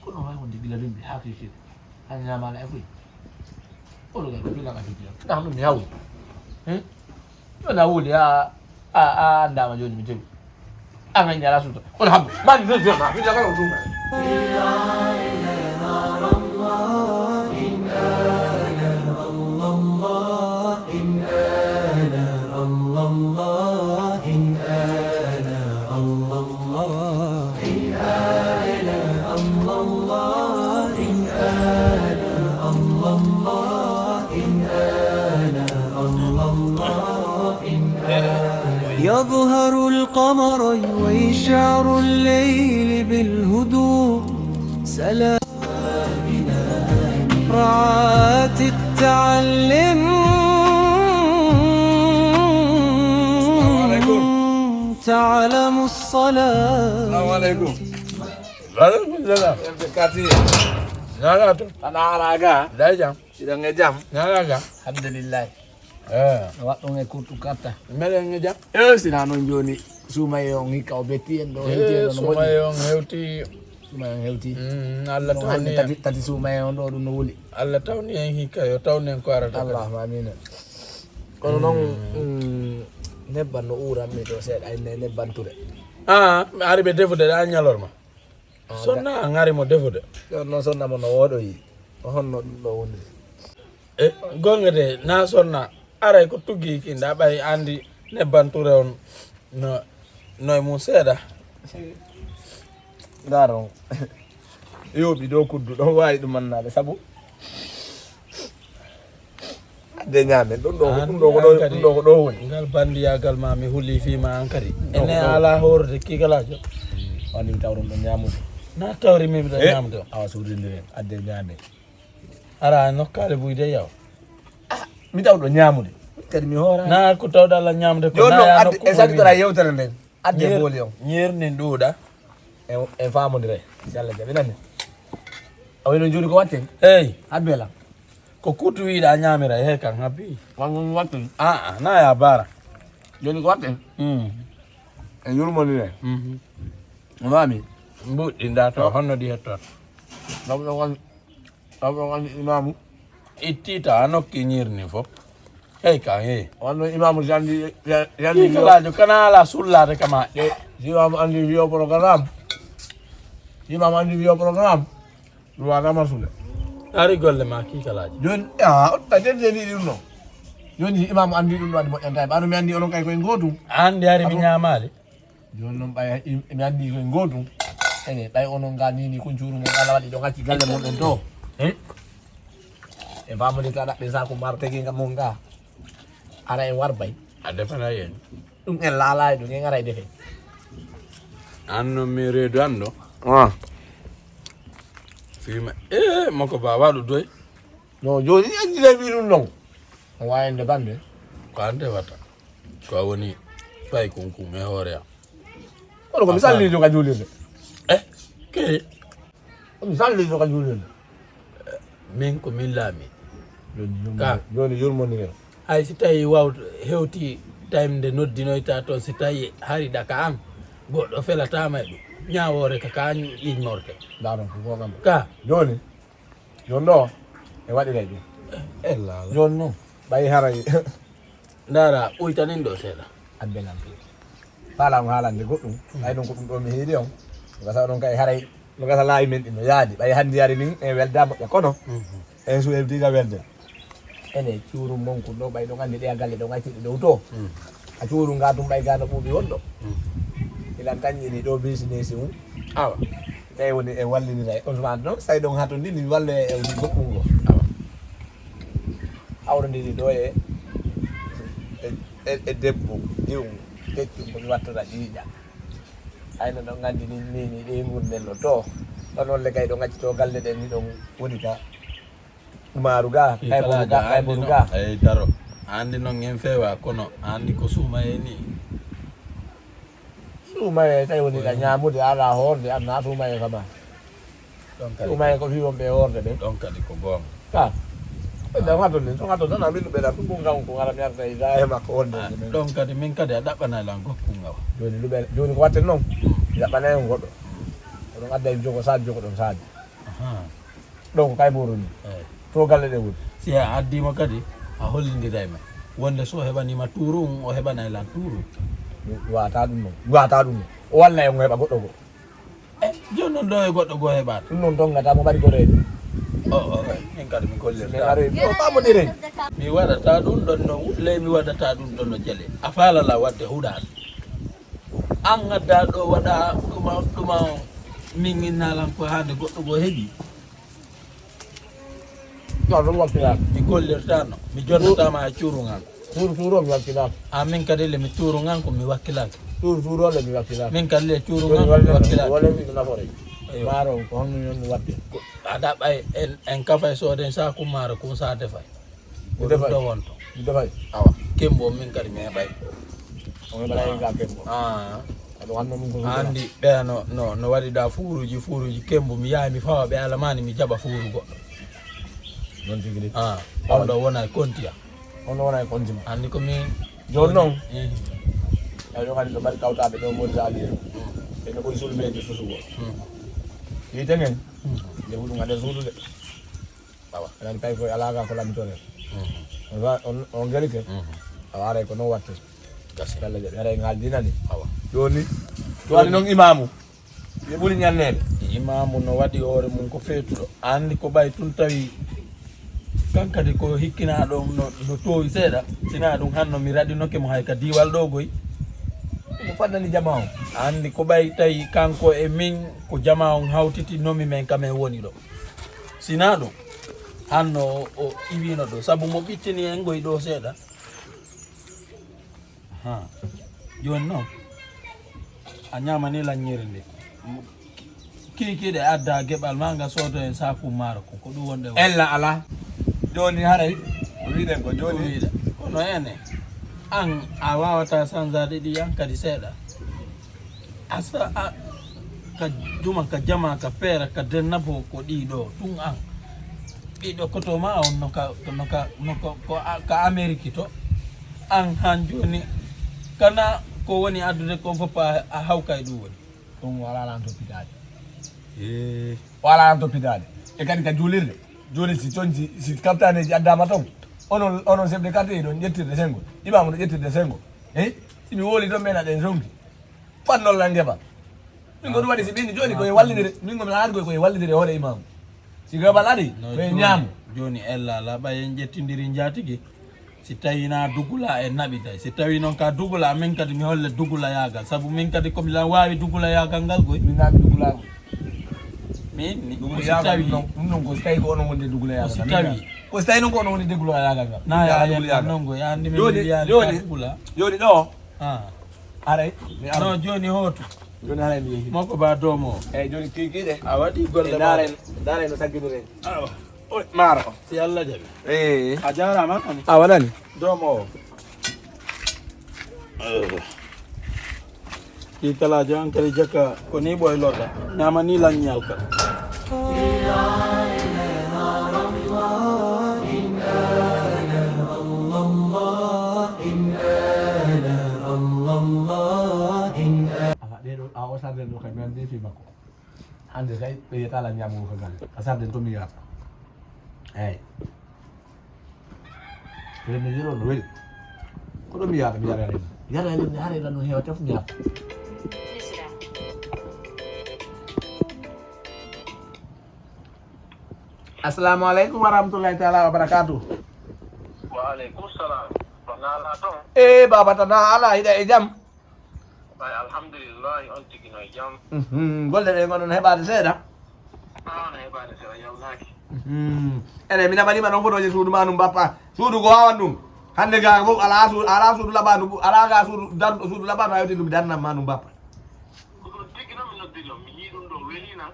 Kono wawi wonde gila rimbi ha kekiri. Hannde ñamaala e foy. Olo gal ko pilan a fijira. Ɗa ɗum mi hawri. Hmm? Ɗo na wuli a a a andama joni mi tewi. An an ñala suuta. Kono hambo. Mani zai zai ma fijira kala ko tuma. يظهر القمر ويشعر الليل بالهدوء. سلام رعاة التعلم تعلم الصلاة. Salamu aleykum. Wa aleykum salam. Kati. Nana to. Ana araga. Dai jam. Idan e jam. Nana ga. Alhamdulillah. Eh. Waɗɗum e kurtu katta. Mbeɗen e jam. E sina noon jooni suumaye on hikka o betti en ɗo hewti en ɗo no moƴƴi. Suumaye on hewti. Suumaye on hewti. Mm, Allah tawni en. Tati, tati suumaye on ɗo ɗum no wuli. Allah tawni en hikka yo tawni en ko arata kadi. Allahumma amina. Kono noon mm, nebban no uuranmi ɗo seeɗa inde nebban ture. Ah, mi ari ɓe defude ɗa ñalorma. Sonna a ngari mo defude. Ɗon noon sonna mo no wooɗoyi. O honno ɗum ɗo woniri? E gonga de na sonna aray ko tuggi ki nda ɓay andi nebban ture on no no e mum seeɗa. Ndaron. Yooɓi dow kuddu ɗon waawi ɗum mannaade sabu adde ñaamen ɗum ɗo ɗum ɗo ko ɗo ɗum ɗo ko ɗo woni. Ngal bandiyagal ma mi huli fii ma an kadi. Ene ala hoorde kiikalaajo. Wani mi tawron ɗo ñaamude. Na tawri mi miɗo ñaamude. Awa suudindiren adde ñaamen. Ara nokkaale buyde yaw. Mi taw ɗo ñaamude. Kadi mi hoora. Na ko tawɗa la ñaamude ko. Yo na no ya adde nokku e sabitora yewtere nden. Adde booli on. Ñeer nin ɗuuɗa. En en faamodire. Si Allah jaɓi nani. A wayno jooni ko watten? Hey. Abbela. Ko kutu wiiɗa ñaamira he kan habbi. Wan wan watten. Ah ah na ya bara. Jooni ko watten? Mm. En yurmonire. Mhm. Mami. Mbuɗɗi nda to honno di hettoto. Ɗum ɗo won Awa wani imaamu. Itti ta a nokki ñiirni fof. Hey kan hey. Wanno imaamu si anndi si anndi. Kiikalaajo kana ala sullaade kama ɗe. Si imaamu anndi wiyo programme. Si imaamu anndi wiyo programme. Ɗum waɗa masude. Ari golle ma kiikalaajo. Jooni a otta jejjeni ɗum ɗo. Jooni si imaamu anndi ɗum ɗo waɗi moƴƴanta e ɓaano mi anndi onon kay koye gootum. Anndi ari mi ñaamaali. Jooni noon ɓay mi anndi koye gootum. Ene ɓay onon nga nini kuncuru mon Allah waɗi ɗo gacci galle mon ɗen to. E famude ka ɗaɓɓe saku mar teginga mon nga. Ara en war bay. A defana yen. Ɗum en laalayi ɗum en ara e defe. An noon mi reedu an ɗo. Fima e moko ba waɗu doy. No jooni anndinay mi ɗum noon. O waawende bannde. Ko an tefata. Ko a woni fay kunkum e hoore am. Kono ko mi salliijo ka juulirde. Eh, kiri. Ko mi salliijo ka juulirde. Min ko min laami. Jooni yurmo- Ka. Jooni yurmondiren. Hay si tawi waw hewti time nde noddinoyta toon si tawi hari ɗa ka an goɗɗo felatama e ɗum ñawoore ka ka an yiñmorde. Ndaɗon ko gogam. Ka. Jooni jooni ɗo e waɗiray ɗum. Jooni noon ɓay haray. Ndaara ɓuytanin ɗo seeɗa. Adde lampi. Faala on haalande goɗɗum. Ɓay ɗum ko ɗum ɗo mi heedi on. Gasa ɗon kay haray. No gasa laawi men ɗin no yaadi. Ɓay hannde yari min en welda moƴƴa kono. En suwebdiga welde. Ene cuuru mon kun ɗo ɓay ɗon anndi ɗeya galle ɗon accuɗe dow to. A cuuru nga tum ɓay gano ɓuuɓi won ɗo. Ilan tañƴini ɗo business mum. Awa. Tawi woni e wallinira e Ousmane ɗon. Tawi ɗon hatondini walle e goɗɗum ngo. Awa. Hawrondiri ɗo e, e, e, e debbo iwmo keccum ko mi wattata ƴiiƴa. Ayno ɗon nganndi min mini ɗe ngurnello to. Ɗon on le kay ɗo ngaccito galle ɗen ni ɗon woni ka. Maaru ga, kay boru ga, kay boru ga. Ey daro. A anndi noon en feewa kono a anndi ko suumayee ni. Suumayee tawi woni ka ñaamude ala hoorde anna suumayee kama. Ɗon kadi suumayee ko fii wonɓe e hoorde ɓe. Ɗon kadi ko goonga. Ka. Ɓe ɗan haton nin, ton haton tan amin ɓe ɗan ɗum ko ngam ko ngara mi arta e da e makko wonde. Ɗon kadi min kadi a ɗaɓɓanay lan gokku ngawa. Jooni luɓe, jooni ko watten noon. Mi ɗaɓɓanay on goɗɗo. Oɗon adda en jogo saadi jogo ɗon saadi. Ɗon ko kay boru ni. To galle ɗe woni. Si a addi mo kadi a hollindiray ma wonde so o heɓanima tuuru um o heɓanay lan tuuru. Mi wata ɗum noon. Mi wata ɗum noon. O walla en o heɓa goɗɗo goo. E jooni noon ɗo e goɗɗo goo heɓaani. Ɗum noon dongata mo mbaɗi ko reejo. O o min kadi mi gollirta. Min aroy mi o paamodiren. Mi waɗata ɗum ɗon no wulle mi waɗata ɗum ɗon no jele a faalala waɗde huɗaani. An ngadda ɗo waɗa ɗuma ɗuma on min innalan ko hande goɗɗo goo heɓi. Ɗon ɗum wakkilaa. Mi gollirtano mi jonnatama e cuurungal. Tuuru tuuru o mi wakkilaa. A min kadi le mi tuurungal ko mi wakkilaki. Tuuru tuuru o le mi wakkilaa. Min kadi le cuurungal ko mi wakkilaki. Wala mi nafoore. Maaro on ko honno yon mi watte. A ɗaɓɓay en en kafay sooden saaku maaro kun sa defay. Ko ɗum ɗo wonto. Mi defay. Awa kembo min kadi mi heɓay. On heɓaray ga kembo. Ah. Aɗo wanno ɗum ko a anndi ɓeya no no no waɗiɗa fuuruuji fuuruuji kemmbu mi yahay mi fawa ɓe alamani mi jaɓa fuuru goɗɗo. Noon tigi de. Ah, on ɗo wona e kontiya. On ɗo wona e konti ma. Anndi ko min. Jooni noon. Eyi ɗo kadi ɗo mbaɗi kawtaaɓe ɗo mboɗi taali en. Ɓe no ɓuri sulmeeji susugol. Yite ngen. Nde huɗum haɗe suudude. Awa aɗa anndi kay koye alaa ga ko lamitoren. On gelike. Awa aray ko noon watte. Gasi yalla jaɓi aray ngal dinani. Awa jooni. Jooni noon imaamu mi ɓuri ñanneede. Imaamu no waɗi hoore mum ko feetuɗo a anndi ko ɓay tun tawi. Kan kadi ko hikkinaɗo no toowi seeɗa. Sina ɗum hanno mi raɗinoke mo hay ka diiwal ɗo goy. Mo fannani jama on a anndi ko ɓay tawi kanko e min ko jama on hawtiti nomi men kamen woni ɗo. Sina ɗum hanno o iwino ɗo sabu mo ɓittini en goy ɗo seeɗa. Ha. Jooni noon a ñaamani lanñiiri ndi kiikiiɗe adda geɓal ma nga soodo en saaku maaro ko ko ɗum wonde ella ala. Jooni haray ko wiɗen ko jooni wiɗa kono ene an a wawata sansaade ɗi an kadi seeɗa. Asa a ka juma ka jama ka peera ka denna bo ko ɗiɗo tun an ɓiɗɗo koto ma on no ka no ka no ka ko ka ameriki to an han joni kana ko woni addude kon fof a hawka e ɗum woni ɗum wala lan toppitaade. O ala lan toppitaade e kadi ka juulirde joni si ton si kaftaneji addama ton onon onon chef de quartier ɗon ƴettirde sengo imamu no ƴettirde sengo eyi simi woli ton ɓen aɗen sonki. Fannolla ngeɓa min ko ɗum waɗi si ɓenni jooni koye wallidire min komi laati koye koye wallidire hoore imamu si ngeɓal ari koye ñaamo. Jooni ella ala ɓay en ƴettidiri njaatigi si tawi na dugula en naɓitay si tawi noon ka dugula min kadi mi holle dugulayagal sabu min kadi komi lan waawi dugulayagal ngal koy min naami dugulago min ni ko si tawi ɗum noon ko si tawi ko onon wonde dugulayagal si tawi ko si tawi noon ko onon wonde dugulayagal ngal na yayagal noon koy anndi min jooni jooni jooni ɗo Aray mi ara. Non jooni hootu. Jooni haray mi yehi. Moko ba doomo. Eyi jooni kiikiiɗe. A waɗi golle ma. Ndaaren ndaaren no sagginiren. Awa. Oy maaro. Si Allah jaɓi. Eyi. A jaaraama koni. A waɗani. Doomo o. Ɗi kalaajo an kadi jaka ko ni ɓoylorɗa nama ni lanñal ka. Ala ɗeɗo a o sarde ɗo kay mi andi fi makko. Hande kay ɓe yiyata ala ñamugo ka galle a sarde to mi yiyata. Eyyi. Premier jour on no weli. Ko ɗum mi yahata, mi yahata e leydi. Mi yahata e leydi, hara e lan no heewata fof mi yahata. Assalamu aleykum wa rahmatullahi taala wa barakatuh. Wa aleykum salam. Ko naalaa toon? E Baba, to na ala hiɗa e jam? Ay, alhamdulillahi, on tigi no e jam. Mhm, golle ɗe ngonon heɓaade seeɗa? Ah, no heɓaade seeɗa, yawnaaki. Mhm. Ene, mi naɓanima noon fotooji suudu ma ɗum bappa. Suudu ko wawan ɗum. Hannde ga fof ala suudu, ala suudu laɓaandu, ala ga suudu darɗo suudu laɓaandu a yewti ɗum darnam ma ɗum bappa. Ko ɗum tigi noon mi noddi ɗo, mi yii ɗum ɗo welina.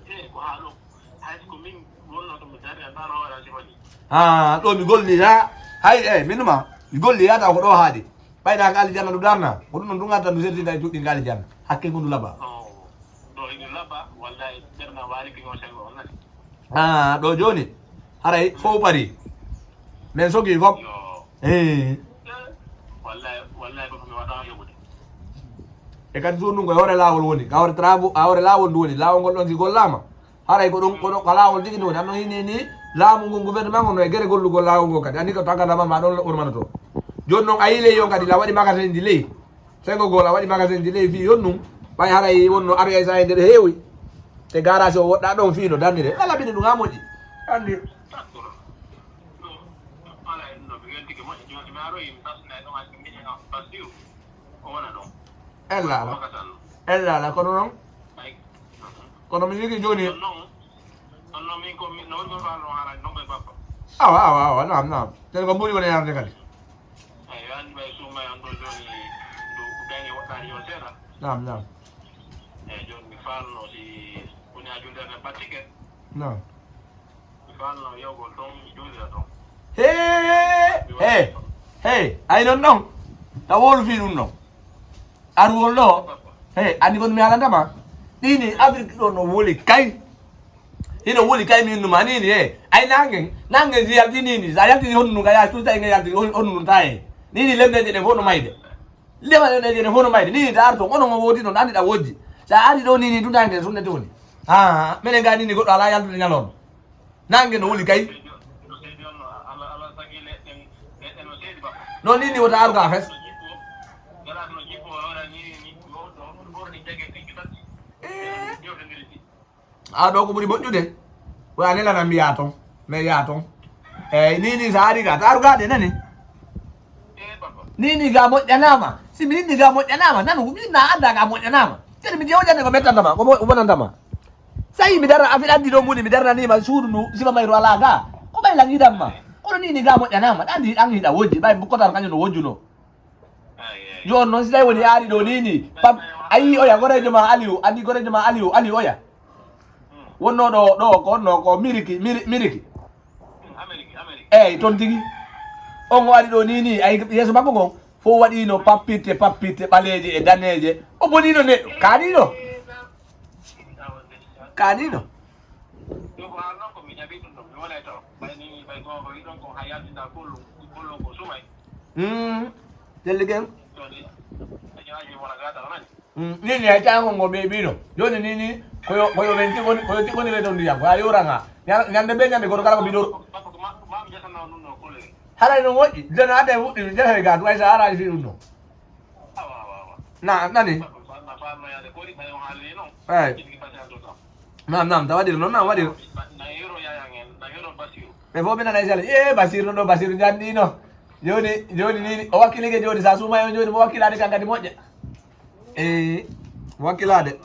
E ko haa ɗo. Hay ko min wonno to mi dari a ɗan hoore a sifani. Ah, ɗo mi golli ya. Hay, e, min ma, mi golli ya taw ko ɗo haadi. Ɓayda ka aljanna ɗum darna. Ko ɗum ɗum ɗum adda ɗum serti tawi tuɗɗi ka aljanna. Hakke ngu ndu laba. Oh, ɗo ina laba, wallahi, ɓerna waali ki on sego on nani. Ah, ɗo jooni. Haray fof ɓari. Men sogi fop. Yo. Eh. Wallahi, wallahi, ko mi wata yoɓude. E kadi suudu ndu ko e hoore laawol woni. Ka hoore travaux, a hoore laawol ndu woni. Laawol ngol ɗon si gollaama. Haray ko ɗum, ko ɗo, ko laawol tigi ndu woni. Anno hini ni, laamu ngu, gouvernement ngu no e gere gollugol laawol ngol kadi. Anni ko tagata ma, ma ɗon urmanoto. Jooni noon a yii ley yon kadi, la waɗi magasin ji ley. Sengo gol a waɗi magasin ji ley fii yon ɗum. Ɓay haray wonno ari ay sa e nder heewi. Te garage o woɗɗa ɗon fii no darnire. Kala bini ɗum ha moƴƴi. Anni. Ella ala. Ella ala, kono noon. Kono mi jogii jooni. Awa, awa, awa, naam, naam. Tele ko mbuuɗi woni yarde kadi. Naam, naam. Naam. He, he, he, ay non non. Ta wolu fi ɗum ɗon. Arwol ɗo. He, andi kon mi halanta ma. Ɗini Afrique ɗo no woli kay. Hino woli kay mi innuma nini he. Ay nangen, nangen si yalti nini. Sa yalti honnu ka ya tuta nge yalti honnu taye. Nini lembeje ɗe fof no mayde. Lema ɗen ɗe jene fof no mayde. Nini ta arto, onon o wodi non andi ɗa wojji. Sa ari ɗo nini tuta nge sunne toni. Ha, menen ga nini goɗɗo ala yaltude ñalon. Nange no wuli kay. No ni ni wota arga fes. Eh. A ɗo ko ɓuri moƴƴude. Ko a nelanan mi yaa ton. Mi yaa ton. Eyyi ni ni sa ari ga ta arga de nani. Ni ni ga moƴƴanama. Si mi ni ga moƴƴanama nanu mi na adda ga moƴƴanama. Kadi mi jewjande ko mettantama ko mo- ko bonantama. Sa yi mi dara affaire addi ɗo mbuɗi mi darnanima suudu ndu siba mayru ala ga. Ko ɓay lan yiɗanma. Kono ni ni ga moƴƴanama ɗa ndi an hiɗa wojji ɓay kotar kañum no wojjuno. Yo on noon si tawi woni yaari ɗo ni ni pap a yi oya gorejo ma aliou andi gorejo ma aliou aliou oya. Wonno ɗo ɗo ko wonno ko miriki miri- miriki. Eyyi toon tigi. On o ari ɗo ni ni ay yeeso makko ngon fof waɗino pappitte pappitte ɓaleeje e daneeje. O bonino neɗɗo kaaniɗo. Kaaniɗo. Hmm. Jelli gen. Hmm. Ni ni ay tango ngo ɓe ɓino joni ni ni koyo koyo men tigoni koyo tigoni ɓe ton ndiyam ko a yoranga. Ñande ɓe ñande goto kala ko mbiɗo. Haray no moƴƴi deno adda e fuɗɗi mi jehata e ga duway sa arani fi ɗum no. Na nani. Eyyi. Nam nam ta waɗiri noon nam waɗiri. Ɓe fof ɓe nana e sala e basir no ɗo basir janɗino. Joni joni ni o wakkilike joni sa suuma on joni mo wakkilade kan kadi moƴƴa. E wakkilade.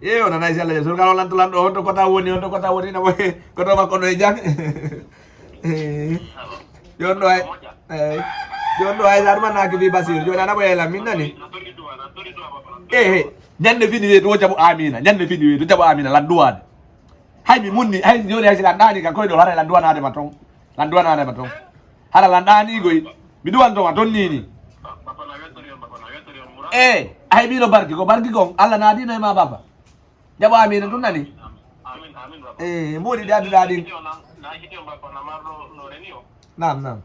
E o nana e sala joni so kala lanto lanɗo honto kota woni honto kota woni ina koto makko no e jang. Joni ɗo ay eyyi. Joni ɗo ay sa ɗumanaki fi basir joni ana ɓoyaylan min nani. Ehe. Ñande fini weeto o jaɓo amina ñande fini weeto jaɓo amina lan duwade. Hay mi munni hay joni hay si lan ɗani ka koyɗol haray lan duwanade ma ton. Lan duwanade ma ton. Hara lan ɗani goy. Mi duwantoma ton nini. E hay mino barki ko barki kon allah naadino e ma baba. Jaɓo amina ɗum nani. E mboɗi ɗi adduɗa ɗin. Nam nam.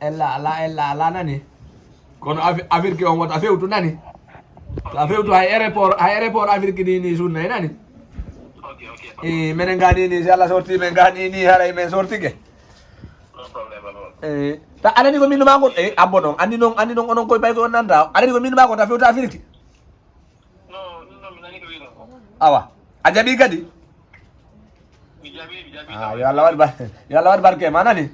Ella ala ella ala nani. Kono afirki on wota fewtu nani. To a fewtu hay aéroport hay aéroport afirki ni ni sunna e nani. E menen gani ni si allah sorti men gani ni haray men sortike. Eh, ta anani ko min ma kon, eh, abbo non. Andi non, andi non onon koy pay ko on nanta. Anani ko min ma kon ta fewta firti. Awa. A jaɓi kadi? Ah, yo Allah waɗ bar-, yo Allah waɗ barke ma nani.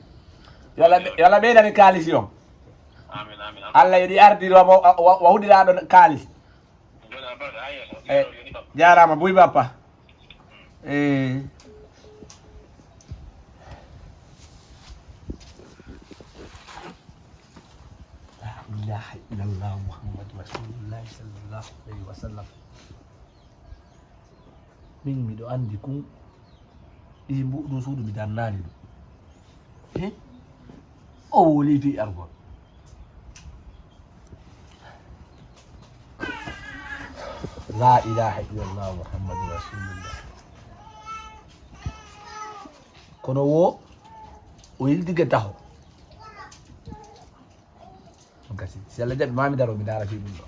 Yo Allah, yo Allah ɓeydani kaalisi on. Allah yeɗi ardi wa, wa, wa, wa huɗiraɗo kaalis. Eh, jarama buy bappa. Eh. La ilaha illallah Muhammadu Rasulullah sallallahu alaihi wasallam. Min miɗo andi kun ɗi mbuɗu suudu mi dannani ɗum. He? O woli fi argol. La ilaha illallah Muhammadu Rasulullah. Kono wo o yiltige taho. Gasi. Si Allah jaɓi mami daro mi dara fi ɗum ɗo.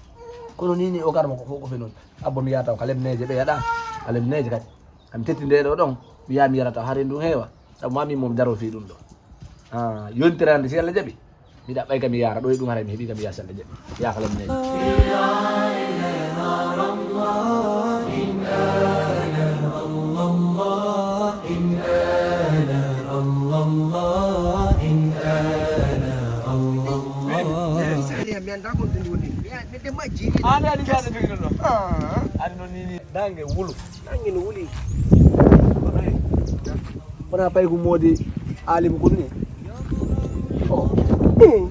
Kono ni ni o garma ko ko fe non. Abbo mi yata o kalem neje ɓe yaɗa. Kalem neje kadi. Am tetti nde ɗo ɗon. Mi ya mi yarata hare ɗum hewa. Sabu mami mom daro fi ɗum ɗo. Ah, yontirande si Allah jaɓi. Mi ɗaɓɓay kam mi yara ɗo e ɗum hare mi heɓi kam mi ya si Allah jaɓi. Ya kalem neje. Saliha, mi anndaa ko ɗum woni. Mi a-, mi demma jiimi. An ani mi anda jogi ɗum ɗo. Ah. Ani noon ni ni. Nange wulu. Nange no wuli. Wona pay ko moodi alimu ko ɗum. Oh. Hmm.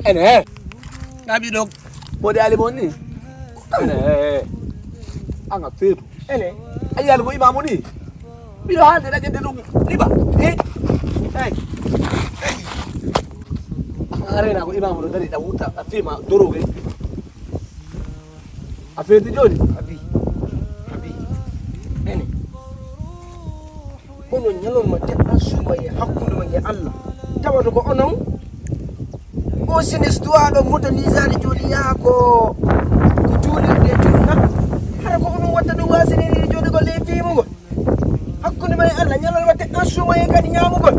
Ene. Ɗaɓi ɗo. Moodi alimu on ni. Ene. Anga feetu. Ene. Ayi ala ko imamu ni. Miɗo haalde ɗa ƴedde ɗum. Riba. Eh. Hey. Hey. A rena ko imamu ɗo dari ɗa wutta a fima doroge. A feeti jooni? Abi. Abi. Ene. Kono ñalorma teɗɗa suuma e hakkunde ma e Allah. Tawata ko onon. O sinis duwaɗo moto nisaade jooni yaha ko, ko juulirde e junna. Hara ko onon watta ɗum wasiniri jooni ko ley fiimugol. Hakkunde ma e Allah, ñalorma teɗɗa suuma e kadi ñaamugol.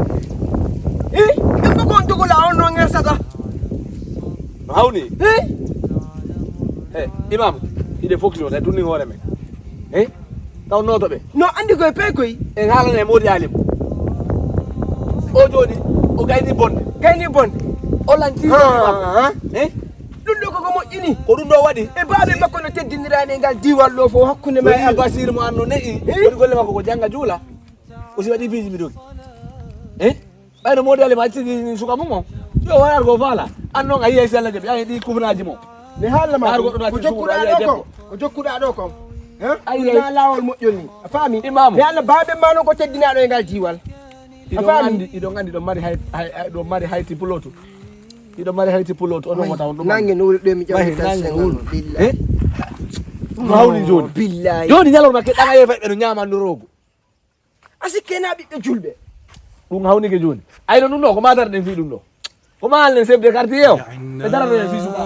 Eh, ɓe ko on dogola on no ngersata. No hawni? Eh? Eh, imam, hiɗe fokkito, tawi tunni hoore men. Eh? Taw noto ɓe. No andi koye pey koye. En haalana e moodi alim. O jooni, o gayni bonde. Gayni bonde. O lanti. Ha, ha. Eh? Ɗum ɗo koko moƴƴini. Ko ɗum ɗo waɗi. E baaɓe makko no teddindirani e ngal diiwal ɗo fof hakkunde ma e Allah. Basir mo anno ne'i. Eh? Woni golle makko ko jannga juula. O si waɗi piiji mi dogi. Eh? Ɓayno moodi alim acci ni suka mum o. Yo waɗar ko faala. An noon a yiyay si Allah jaɓi. Ay ɗi kufnaaji mo. Mi haalna ma ko jokkuɗaa ɗo ko. Ko jokkuɗaa ɗo ko. Hein? Ay, ay. Ɗum na laawol moƴƴol ni. A faami? Imaamu. Mi haalna baaɓe ma noon ko teddinaaɗo e ngal diiwal. A faami? Iɗon anndi, iɗon anndi ɗon mari hay, hay, hay, ɗon mari hayti pulotu. Iɗon mari hayti pulotu. Onon wota on ɗum. Nange no wuli ɗo mi ƴawi tan nange no wuli. Billahi. Eh? Ɗum hawni jooni. Billahi. Jooni ñalorma ke ɗaga yefa ɓe no ñaama ndorogo. A sikke na ɓiɓɓe julɓe. Ɗum hawnike jooni. Ayno ɗum ɗo, ko ma darɗen fii ɗum ɗo. Ko ma haalnen chef de quartier o. Ɓe darano en fii suka.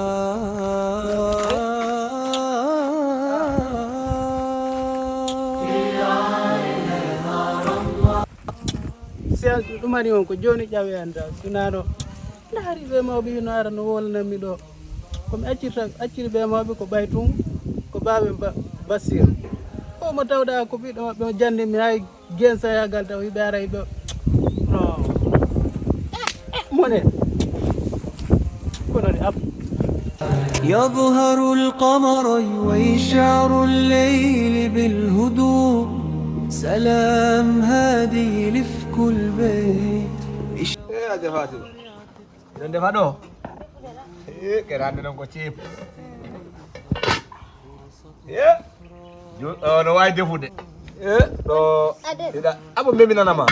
Séance ɗum ari on ko jooni ƴawe an da. Sunaano. Ndaari ɓe mawɓe hino ara no wolnanmi ɗo. Ko mi accirta, acciri ɓe mawɓe ko ɓay tun, ko baaɓe Ba-, Basir. O mo tawɗa ko ɓiɗɗo maɓɓe o jannde mi hay gensayagal taw hiɓe ara hiɓe. No. Mone. Kono de ab. يظهر القمر ويشعر الليل بالهدوء. سلام هادي لفك البيت. Eh, Adja Fatima. Miɗo defa ɗo. Eh, kerande non ko ceebu. Eh, jo-, oh, no waawi defude. Eh, ɗo, ida, abo memi nanama. Eh,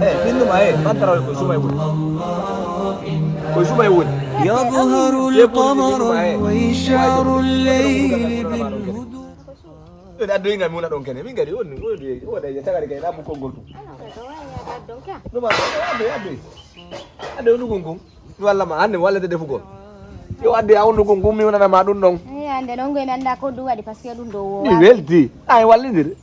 eh, min ɗum, eh, bantara ko sumay woni. Ko sumay woni. يظهر القمر ويشعر الليل بالهدوء. Ɗo addoyi ngam mi wona ɗon kene. Min kadi woni, woni, woni, tagari kay na bukkol ngol ɗum. Ɗum addoyi, addoyi. Addoyi ɗum kon. Mi walla ma, hannde mi wallete defugol. Yo addoyi a wondu kon, kon mi wonana ma ɗum ɗon. Hannde noon ngoy mi anndaa ko ɗum waɗi, parce que ɗum ɗo wo mi welti. Ay wallindire.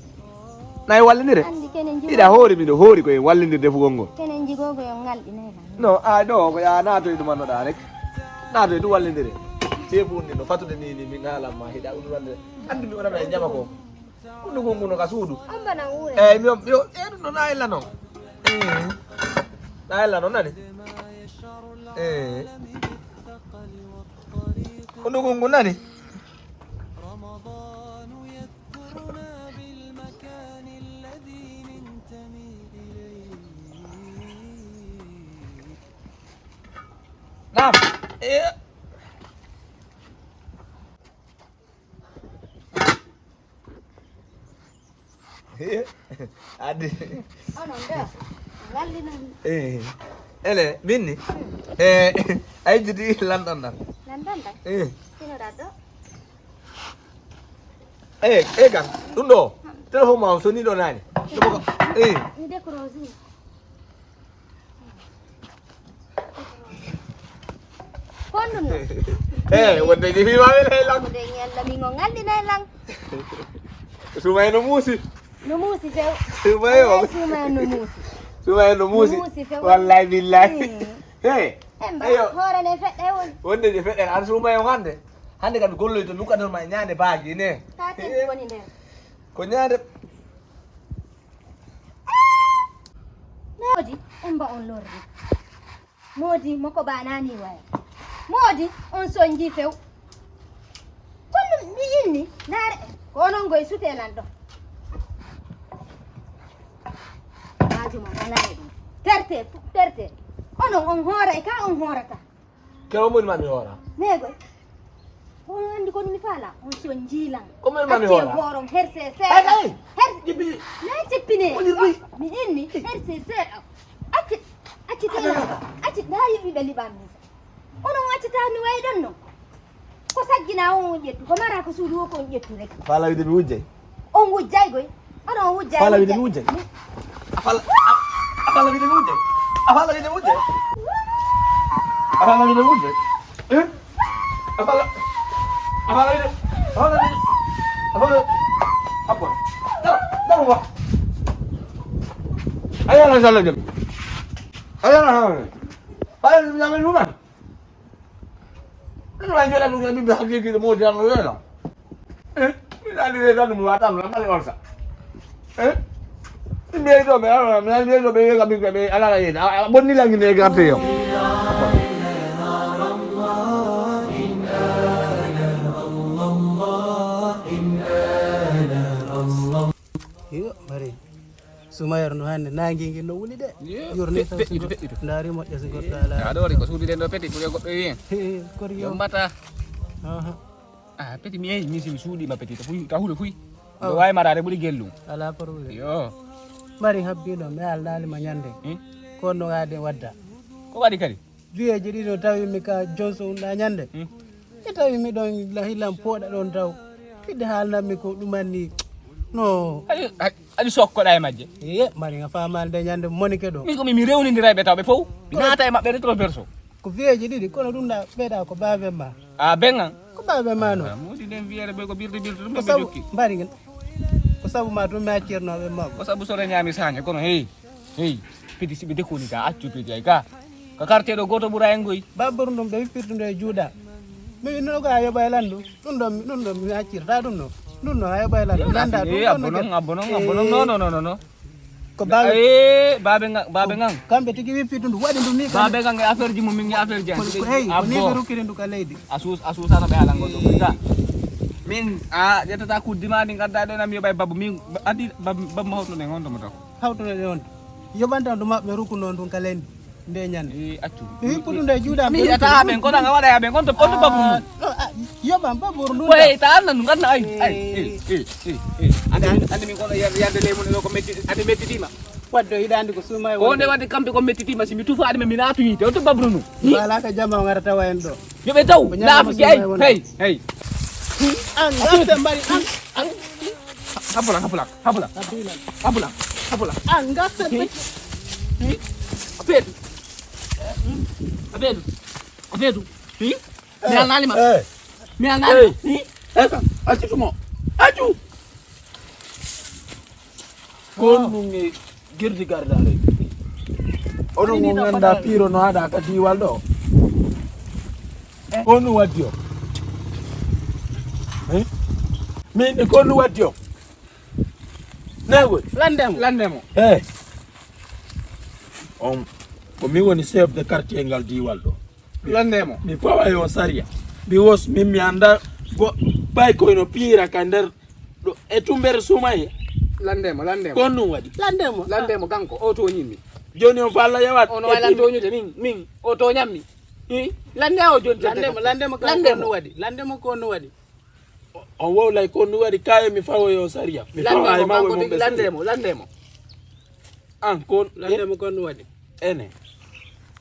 Nay wallindire. Anndi kenen jigo. Iɗa hoori miɗo hoori ko en wallindir defugol ngol. Kenen jigo ko yo ngalɗi nay lan. No, ay ɗo ko ya naatoy ɗum annoɗaa rek. Naatoy ɗum wallindire. Ceebu undi no fatude ni ni mi ngalan ma hiɗa ɗum wallindire. Anndi mi onana e ñama ko. Hunduko ngu no ka suudu. Amba na wuure. Eyi mi yo yo eɗum no nayi lano. Eh. Nayi lano nani. Eh. Hunduko ngu nani. Naam. Eh. Adi. Onon ɗo. Wallinan. Eh. Ele binni. Eh, ay jidi landan dan. Landan dan. Eh. Kino da do. Eh, eh kan. Ɗum ɗo. Téléphone ma o soni ɗo nani. Eh. Mi décroche. Honɗum no? Eh, wonde ni mi wawi lay lan. Wonde ni Allah min o ngaldi nay lan. Sumay no muusi. No muusi few. Sumay o. Sumay no muusi. Sumay no muusi. No muusi few. Wallahi billahi. Eh. Hey. Emba hoore ne feɗɗa won. Wonde je feɗɗa an sumay o hande. Hande kam golloy to nuka ma ñande baaji ne. Ka teddi woni nder. Ko ñande. Moodi, on mba on lorri. Moodi, moko ba nani waye. Moodi, on sonji few. Kono mi inni, nare, ko onon goy sute lan ɗo. Majum on ala e ɗum. Terte, terte. Onon on hoore, ka on hoorata. Ke o moni ma mi hoora. Negoy. Ko on andi ko mi fala. On si on jiilan. Ko moni ma mi hoora. Acce horom herse se. Ay ay. Her jibi. Na jippine. Woni ruy. Mi inni herse se. Acce acce tela. Acce dari mi beli bammi. Ono acce ta mi way don no. Ko saggina on on ƴettu. Ko mara ko suudu ko on ƴettu rek. Fala wide mi wujjay. On wujjay goy. Ono on wujjay. Fala wide mi wujjay. Afala afala wide mi wujjay. Afala wide mi wujjay. Afala wide mi wujjay. Eh? Afala afala wide. Afala wide. Afala. Apa? Dah, dah wah. Ayo lah salah jam. Ayo lah. Ayo lah rumah. Ɗum wawi joɗa ɗum e ɓiɓɓe hakkilkiɗe moodi tan o yoyno. Eh, miɗa andi reta ɗum wata ɗum amari on sa. Eh? Ɓiɓɓe ɗo ɓe alaa mi andi ɗo ɓe yega ɓiɓɓe ɓe alaa yeda a bonni langi ne garte yo. Yo mari. Sumayar no hannde naange nge no wuli de. Yurni taw si goɗɗo ndaari moƴƴa si goɗɗo ala. Aɗa wari ko suuɗi ɗen ɗo peti ɓuri goɗɗo wiyen. Kori yo mbata. Ah peti mi yehi mi simi suuɗi ma peti to fuy ta huɗo fuy. Ɗo wawi marade ɓuri gellum. Ala problème. Yo. Mari habbi ɗo mi alnali ma ñande. Ko no gade wadda. Ko waɗi kadi. Duyeeje ɗiɗo tawi mi ka jonso unɗa ñande. Mi tawi miɗon lahilan pooɗa ɗon taw. Fidde haalnanmi ko ɗumanni. No. Aɗi sokkoɗa e majje. Ye mari nga famal nde ñande monike ɗo. Min ko mi rewnindira e ɓe taw ɓe fow. Mi naata e maɓɓe retro verso. Ko fiyeeji ɗiɗi kono ɗum ɗa ɓeɗa ko baben ma. A ben an. Ko baben ma no. Modi nden fiyere ɓe ko birde birde ɗum ɓe jokki. Mbari ngel. Ko sabu ma ɗum mi accirnoɓe makko. Ko sabu sore ñami sañe kono hey. Hey, piti siɓe dekoni ka accu piti ay ka. Ka quartier ɗo goto ɓura en goy. Babburu ɗum ɓe wippirtude e juuɗa. Mi winno ko a yoɓa e landu. Ɗum ɗon ɗum ɗon mi accirta ɗum ɗo. Ɗum ɗon a yoɓa e landu. Landa ɗum ɗon. Abbo non abbo non abbo non non non non. Ko babe. Eh, babe ngan babe ngan. Kamɓe tigi wippirtu ndu waɗi ndu ni. Babe ngan e affaire ji mum min e affaire ji. Ko hey, ko ni ɓe rukkiri ndu ka leydi. Asus asus ana ɓe alangol ɗum ka. Min a ƴettata kuddi ma ndi gadda ɗo na mi yoɓa e babbu min andi babbu ma hawtude e honto mo taw. Hawtude e honto. Yoɓanta ɗum maɓɓe rukkuno ɗum ka leydi nde ñande. Accu. Hippudu nde juuɗa mi yiɗata ɓen kono nga waɗa ɓen on to on to baburu mum. Yoɓan baburu ndu. Koye ta anna ɗum anna ay ay. Ande ande min kono yerde yerde leymu ne ko metti ande mettitima. Wadde hiɗa andi ko suma e ko nde wadde kamɓe ko mettitima si mi tufa ade mi naatu yiite on to baburu nu. Wala ka jama o ngara tawa en ɗo. Yo ɓe taw laafuji ay hey hey. An garde mbari an an. Habulan habulan habulan. Habulan habulan. An garde. Abedu. Abedu. Abedu. Hi? Mi alnali ma. Mi alnali ma. Hi? Eka, accu ɗum o. Accu. Ko honɗum e girdi gardaare? Onon mo nganndaa piiro no haɗa ka diiwal ɗo. Ko honɗum waddi o? Eh? Min de ko honɗum waddi o? Neegoy. Lanndee mo. Lanndee mo. Eh. On, ko mi woni chef de quartier ngal diiwal ɗo. Lanndee mo. Mi fawa e o sariya. Mi wos, min mi annda go-, paykoy no piira ka nder ɗo, e tumbere suumaye. Lanndee mo, lanndee mo. Ko honɗum waɗi? Lanndee mo. Lanndee mo, kanko, o tooñii mi. Jooni on falla yawat. On e wawi lan tooñude min, min, o tooñan mi. Hi? Lanndee o jooni. Lanndee mo, lanndee mo, kanko, lanndee mo, ko honɗum waɗi? Lanndee mo, ko honɗum waɗi? On wowlay ko honɗum waɗi, kaye mi fawoyo sariya. Mi fawa e mawɓe mon ɓe. Lanndee mo, lanndee mo. An ko. Lanndee mo ko honɗum waɗi. Ene.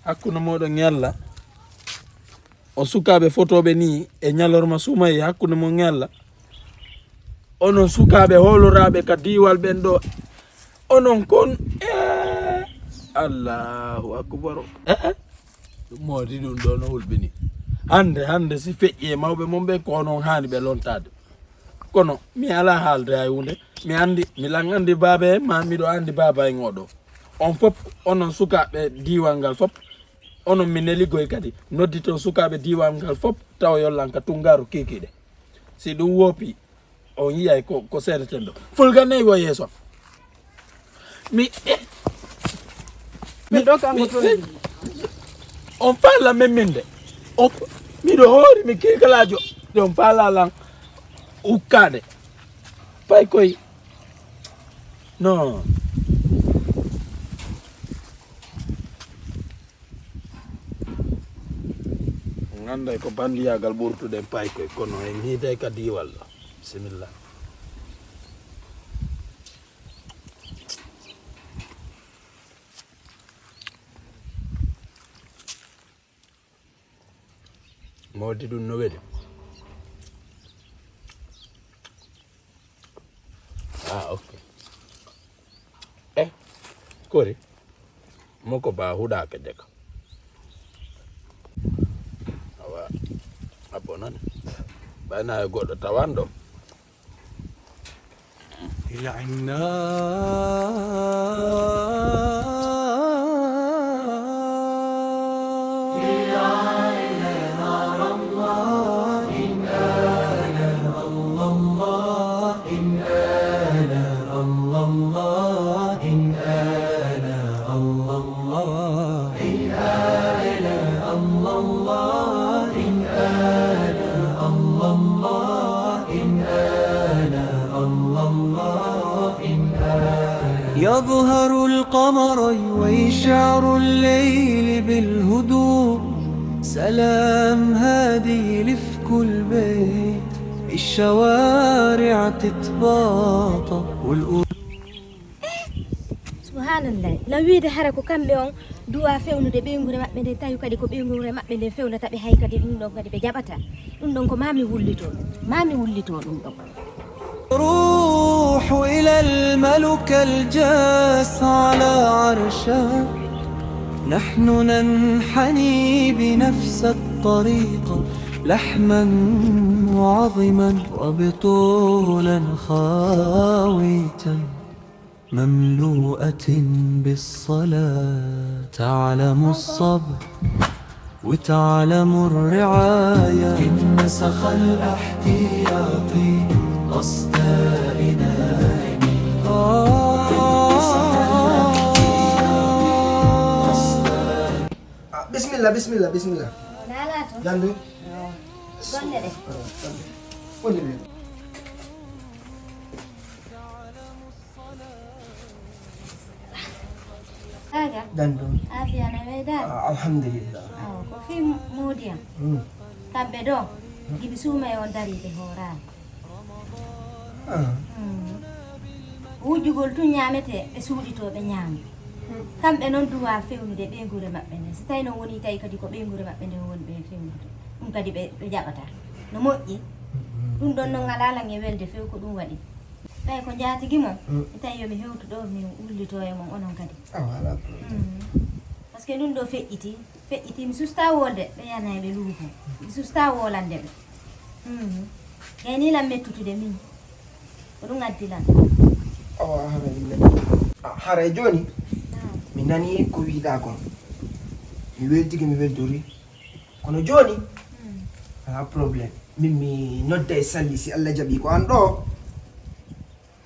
Hakkunde mooɗon e Allah. On sukaaɓe fotooɓe ni e ñalorma suumaye hakkunde mon e Allah. Onon sukaaɓe hooloraaɓe ka diiwal ɓen ɗo. Onon kon. Eh, Allahu akbar. Eh, eh. Moodi ɗum ɗo no hulɓini. Hannde, hannde si feƴƴi e mawɓe mon ɓe, ko onon haani ɓe lontaade. Kono mi alaa haalde hay huunde. Mi anndi, mi lan anndi baaba en, ma miɗo anndi baaba en oɗo. On fop, onon sukaaɓe diiwal ngal fop, onon mi neligoy kadi. Nodditon sukaaɓe diiwal ngal fop, tawa yollan ka tunngaaru kiikiiɗe. Si ɗum woopii, on yiyay ko, ko seedeten ɗo. Fulga nayi wo yeeso. Mi, eh, mi, ɗo kanko mi, toon. Eh, on faala memminde. On, miɗo hoori mi kiikalaajo. Ɗe on faala lan ukkaade. Pay koy. Non. On annday ko banndiyaagal ɓurtuɗen paykoy, kono en hiitay ka diiwal ɗo. Bisimilla. Moodi ɗum no weli. Ah, ok. Eh, kori. Moko ba huɗaaka de ka. Awa, a bonani. Ɓay na e goɗɗo tawan ɗo. إلى عنا. يظهر القمر ويشعر الليل بالهدوء. سلام هادي لفك البيت، الشوارع تتباطأ والقلوب. Subhanallah, no wiide hara ko kamɓe on duwa fewnude ɓeynguure maɓɓe nden, tawi kadi ko ɓeynguure maɓɓe nden fewnata ɓe, hay kadi ɗum ɗon kadi ɓe jaɓata. Ɗum ɗon ko maa mi wullito ɗum, maa mi wullito ɗum ɗon. روح إلى الملك الجالس على عرشه. نحن ننحني بنفس الطريق، لحما وعظما وبطولا خاوية. مملوءة بالصلاة، تعلم الصبر وتعلم الرعاية. إن نسخ الاحتياطي قصد إناء. آه. Ah, bisimilla, bisimilla, bisimilla. Naalaa to? Janndu? Gonɗe ɗe? Ah, janndu. Woni ɓe. Kaga? Janndu. Afiya na weydaade? Ah, alhamdulillah. Awa, ko fii moodi am. Mm. Kamɓe ɗo, giɓi suuma e on darii ɓe hooraani. Ah. Mm. Wujjugol tun ñaametee, ɓe suuɗitoo, ɓe ñaama. Kamɓe non duwaa fewnude ɓeynguure maɓɓe nden. Si tawi non wonii tawi kadi ko ɓeynguure maɓɓe nden woni ɓe fewnude, ɗum kadi ɓe, ɓe jaɓataa. No moƴƴi. Mm. Ɗum ɗon non alaa lan e welde few ko ɗum waɗi. Tawi ko njaatigi mon, mm, mi tawi yo mi hewtu ɗo, mi wullitoo e mon onon kadi. Awa, alaa problème. Mm. Parce que ɗum ɗo feƴƴiti, feƴƴiti, mi sustaa wolde, ɓe yana e ɓe luuko. Mi sustaa wolande ɓe. Mm. Ɓeyni lan mettutude min. Ko ɗum addi lan. Awa, haray min nani. Ah, haray jooni, mi nani ko wiiɗaa kon. Mi weltike, mi weltori. Kono jooni, alaa problème. Min mi nodda e Salli, si Alla jaɓii ko an ɗoo,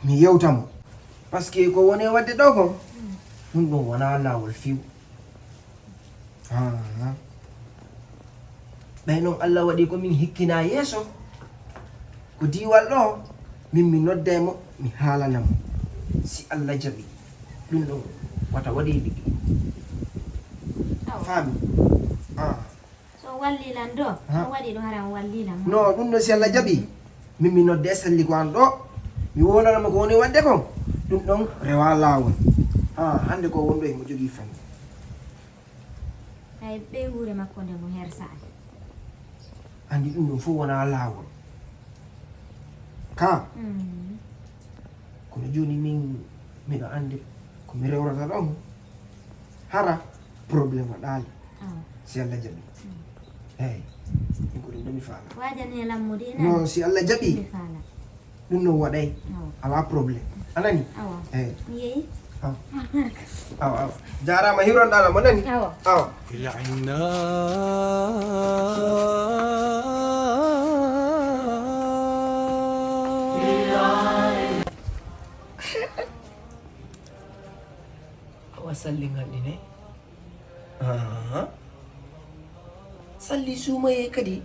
mi yewta mo. Parce que ko woni e waɗde ɗoo kon, ɗum ɗum wonaa laawol few. Haa. Ɓay noon Alla waɗi ko min hikkinaa yeeso, ko diiwal ɗoo, min mi nodda e mo, mi haalana mo. Si Alla jaɓii, ɗum ɗum wata waɗi liggi. Awa. Faami? Ah. So on wallii lan ɗoo, on waɗii ɗum hara on wallii lan mo. Non, ɗum ɗoo si Alla jaɓii, min mi nodda e Salli ko an ɗoo, mi wowlana mo ko woni waɗde kon, ɗum ɗon rewaa laawol. Ah, hannde ko wonɗo himo jogii famille. Hay ɓeynguure makko nde mo hersaani. Anndi ɗum ɗum fof wonaa laawol. Ka? Mm. Kono jooni min, miɗo anndi ko mi rewrata ɗon. Hara problème waɗaali. Awa. Si Alla jaɓii. Mm. Eey. Ɗum ko ɗum ɗo mi faala. Waajani e lammude ina. Non, si Alla jaɓii. Mi faala. Ɗum ɗon waɗay. Awa. Alaa problème. A nani? Awa. Eey. Mi yeeyi. Awa. Albarka. Awa, awa. Jaaraama, hiwranɗaa lan mo nani? Awa. Awa. Awa, Salli ngal ɗine. Ahan. Salli suumayee kadi.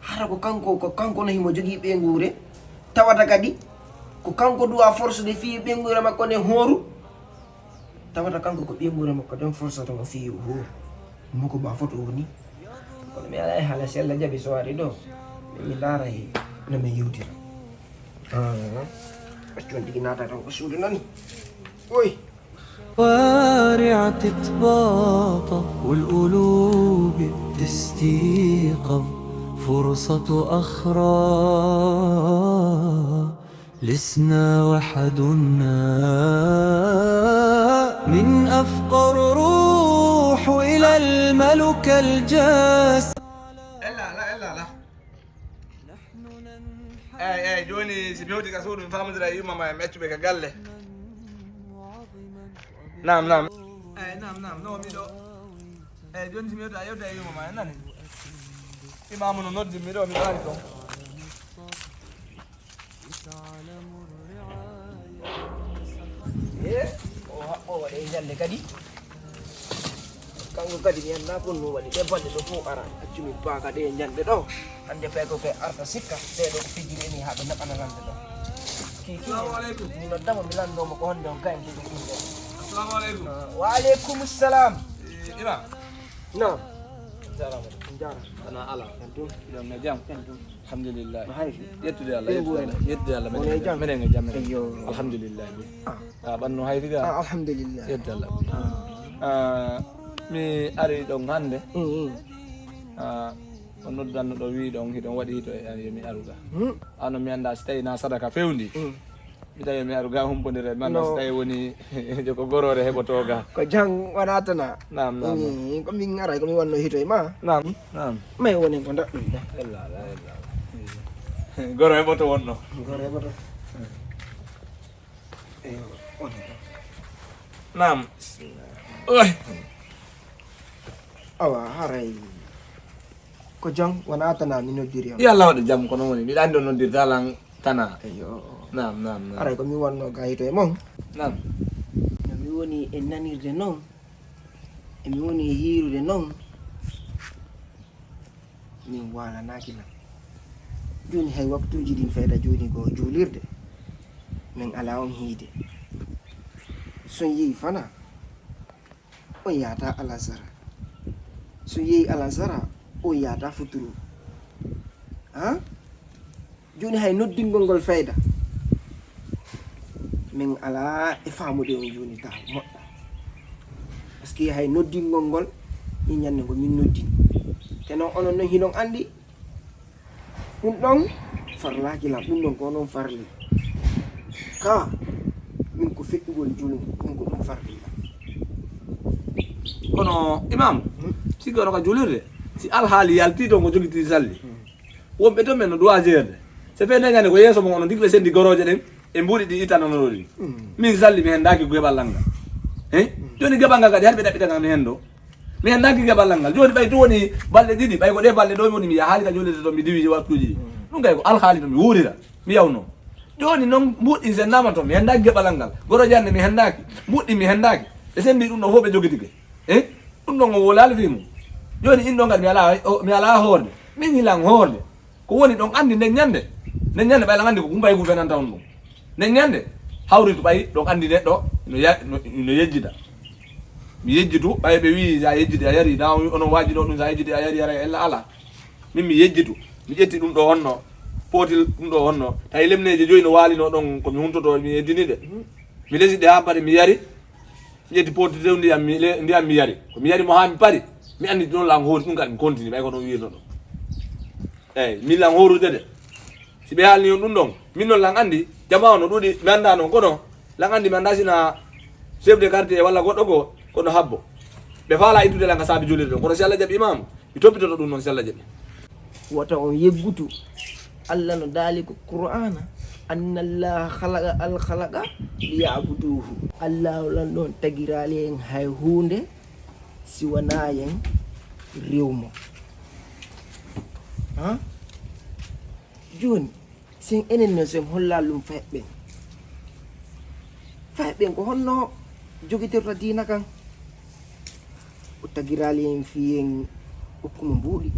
Hara ko kanko, ko kanko no himo jogii ɓeynguure. Tawata kadi ko kanko duwaa forsude fii ɓeynguure makko nden hooru. Tawata kanko ko ɓeynguure makko nden forsata mo fii yo hooru. Mo ko ba foto woni. Kono mi alaa e haala, si Alla jaɓii, so ari ɗoo, min mi ndaaray no min yewtira. Ahan. Accu on tigi naata tan ko suudu nani. Oy. وارعة تتباطى والقلوب تستيقظ فرصة أخرى لسنا وحدنا من أفقر روح إلى الملك الجاس. Ella, la, ella, la. Eyi, eyi, jooni si mi hewti ka suudu, mi faamondira e yumma ma, mi accu ɓe ka galle. Naam, naam. Eyi, naam, naam, no miɗo. Eyi, jooni si mi hewti a yewta e yumma ma, en nani. Imaamu no noddi mi ɗo, mi ɗaari toon. E o haɓɓo waɗe ñande kadi. Kanko kadi mi anndaa ko no waɗi ɗe balɗe ɗo fof ara. Accu mi paaka ɗe ñande ɗo. Hannde pay ko ke arta sikka, ɗe ɗo ko fijiri ni haa ɓe naɓana lande ɗo. Kiki. Assalamu alaikum. Mi noddama mi lanndo mo ko honde on kayen ɗiɗo ɗum ɗo. Assalamu alaikum. Ah, wa alaikum salam. Eh, Iba. Naam. Jarama. Jarama. Ana ala. Kan ɗum. Ɗum no jam. Kan ɗum. Alhamdulillah. No hayfi? Yettude Allah, yettude Allah. Yettude Allah. Minen e jam. Minen e jam. Eyyo. Alhamdulillah. Ah. Ah, ɓannu hayfi ga? Ah, alhamdulillah. Yettude Allah. Ah. Ah, mi ari ɗon hannde. Mm, mm. Ah, on noddanno ɗo wi ɗon hiɗon waɗi hito e an, yo mi aru ga. Mm. Ano mi annda si tawi na sadaka fewndi. Mm. Mi tawi mi aru ga humpondire man, no. Si tawi woni joko gorore heɓoto ga. Ko jang wona tana. Naam, naam, naam. Mm, ko min aray ko mi wanno hito e ma. Naam, naam. May woni ko ndaɗɗum ɗo. Ella, ella, ella. Goro heɓoto wonno. Goro heɓoto. Eyyo, on. Naam. Oy. Awa, haray. Ko jam, wona tana mi noddiri on. Yo Allah waɗu jam, ko noon woni. Miɗa anndi on noddirta lan tana. Eyyo. Naam, naam, naam. Haray ko mi wanno ga hito e mon. Naam. No mi woni e nanirde noon, e mi woni e hiirude noon, min waalanaaki lan. Jooni hay waktuuji ɗin fayda jooni ko juulirde, min alaa on hiide. So on yehi fana, on yahata alansara. So yehi alansara, on yahata futuro. Ha? Jooni hay noddingol ngol fayda, min alaa e faamude on jooni ta moƴƴa. Parce que hay noddingol ngol, ni ñande ngo min noddini. Te noon onon noon hiɗon anndi, ɗum ɗon farlaaki lan, ɗum ɗon ko onon farli. Ka, min ko feƴƴugol julum, min ko ɗum farli lan. Kono, Imam, hmm? Si kono ka julirde, si alhaali yalti ɗon ko jogiti salli. Hmm. Wonɓe to men no duwa jeerde. C'est fait nde ñande ko yeeso mon onon tigi ɓe sendi gorooje ɗen e mbuuɗi ɗi ittanonoɗo ɗi. Min Salli mi henndaaki geɓal ngal. He? Jooni geɓal ngal kadi har ɓe ɗaɓɓita ngal mi henndo. Mi henndaaki geɓal ngal. Jooni ɓay ɗum woni balɗe ɗiɗi, ɓay ko ɗe balɗe ɗo woni mi yahaali ka juulirde to mi diwii waktuuji ɗi. Ɗum kay ko alhaali to mi wuurira. Mi yawnoo. Jooni noon mbuuɗi ɗin senndaama to mi henndaaki geɓal ngal. Gorooje anne mi henndaaki. Mbuuɗi mi henndaaki. Ɓe senndi ɗum ɗo fof ɓe jogitike. He? Ɗum ɗon o wolaali fii mum. Jooni in ɗon kadi mi alaa, o, mi alaa hoorde. Min hilan hoorde. Ko woni ɗon anndi nden ñande. Nden ñande ɓay lan anndi ko kumbay gum fenanta on ɗum. Nden ñande hawritu ɓay ɗon anndi neɗɗo no ya-, no, no yejjita. Mi yejjitu ɓay ɓe wii sa yejjiti a yari na onon waajino ɗum sa yejjiti a yari yara ella ala. Min mi yejjitu. Mi ƴetti ɗum ɗo honno. Pootil ɗum ɗo honno. Tawi lemneeje joyi no waalino ɗon ko mi huntoto mi yeddini ɗe. Mi lesi ɗe haa mbaɗi mi yari. Mi ƴetti poti tew ndiyam mi le-, ndiyam mi yari. Ko mi yari mo haa mi pari. Mi anndi noon lan hoori ɗum kadi mi continue ɓay ko ɗon wiirno ɗum. Eyi, min lan hoorude de. Si ɓe haalni on ɗum ɗon, min noon lan anndi, jamaa o no ɗuuɗi, mi anndaa noon, kono lan anndi mi anndaa sina chef de quartier walla goɗɗo goo, kono habbo. Ɓe faalaa ittude lan ka saabi juulirde ɗon, kono si Alla jaɓi imaamu, mi toppitoto ɗum noon si Alla jaɓi. Wota on yeggutu, Alla no daali ko Qur'aana, anna Allaha khalaqa al khalaqa liyabuduhu. Alla o lan ɗon tagiraali en hay huunde si wanaa en rewmo. Ha? Jooni, sen enen non sen hollaa ɗum fayɓe ɓen. Fayɓe ɓen ko honno jogitirta diina kan? O tagiraali en fii en okkumo mbuuɗi.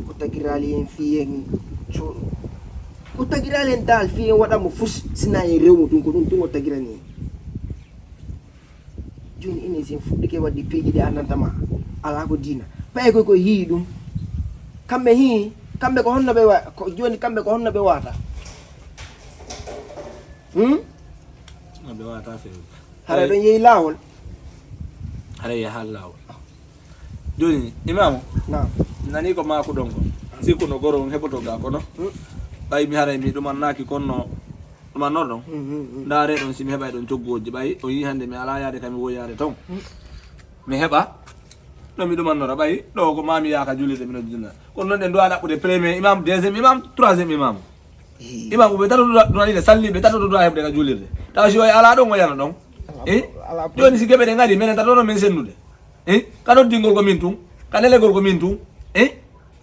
O tagiraali en fii en cooɗo. O tagiraali en daal fii en waɗa mo fus sina en rewmo ɗum ko ɗum tun o tagirani en. Jooni enen sen fuɗɗike waɗde piiji ɗi annanta ma alaa ko diina. Ɓay koy koye hii ɗum. Kamɓe hii, kamɓe ko honno ɓe wa-, ko jooni kamɓe ko honno ɓe waata? Hmm? No ɓe waata feere. Haray ɗon yehi laawol. Haray yaha laawol. Jooni, imaamu, naam, nani ko maakuɗon ko. Sikku no goro on heɓoto ga kono. Hmm. Ɓay mi haray mi ɗumannaaki kono no ɗumannorɗon. Hmm, hmm, hmm. Ndaare ɗon si mi heɓay ɗon coggooji ɓay. O yii hannde mi alaa yaade kam mi woyaade ton. Hmm. Mi heɓa. No mi ɗumannora ɓay. Ɗo ko maa mi yaaka julirde mi noddina. Kono noon ɗen duwa ɗaɓɓude premier imam, deuxième imam, troisième imam. Ii. Imam ko ɓe tato duwa, duwa ine salli, ɓe tato duwa heɓde ka julirde. Tawa si o e alaa ɗon, o yana ɗon. Alaa, eh? Alaa. Jooni si geɓe ɗe ngari, menen tato ɗon men senndude. Eh? Ka noddingol ko min tun, ka nelegol ko min tun. Eh?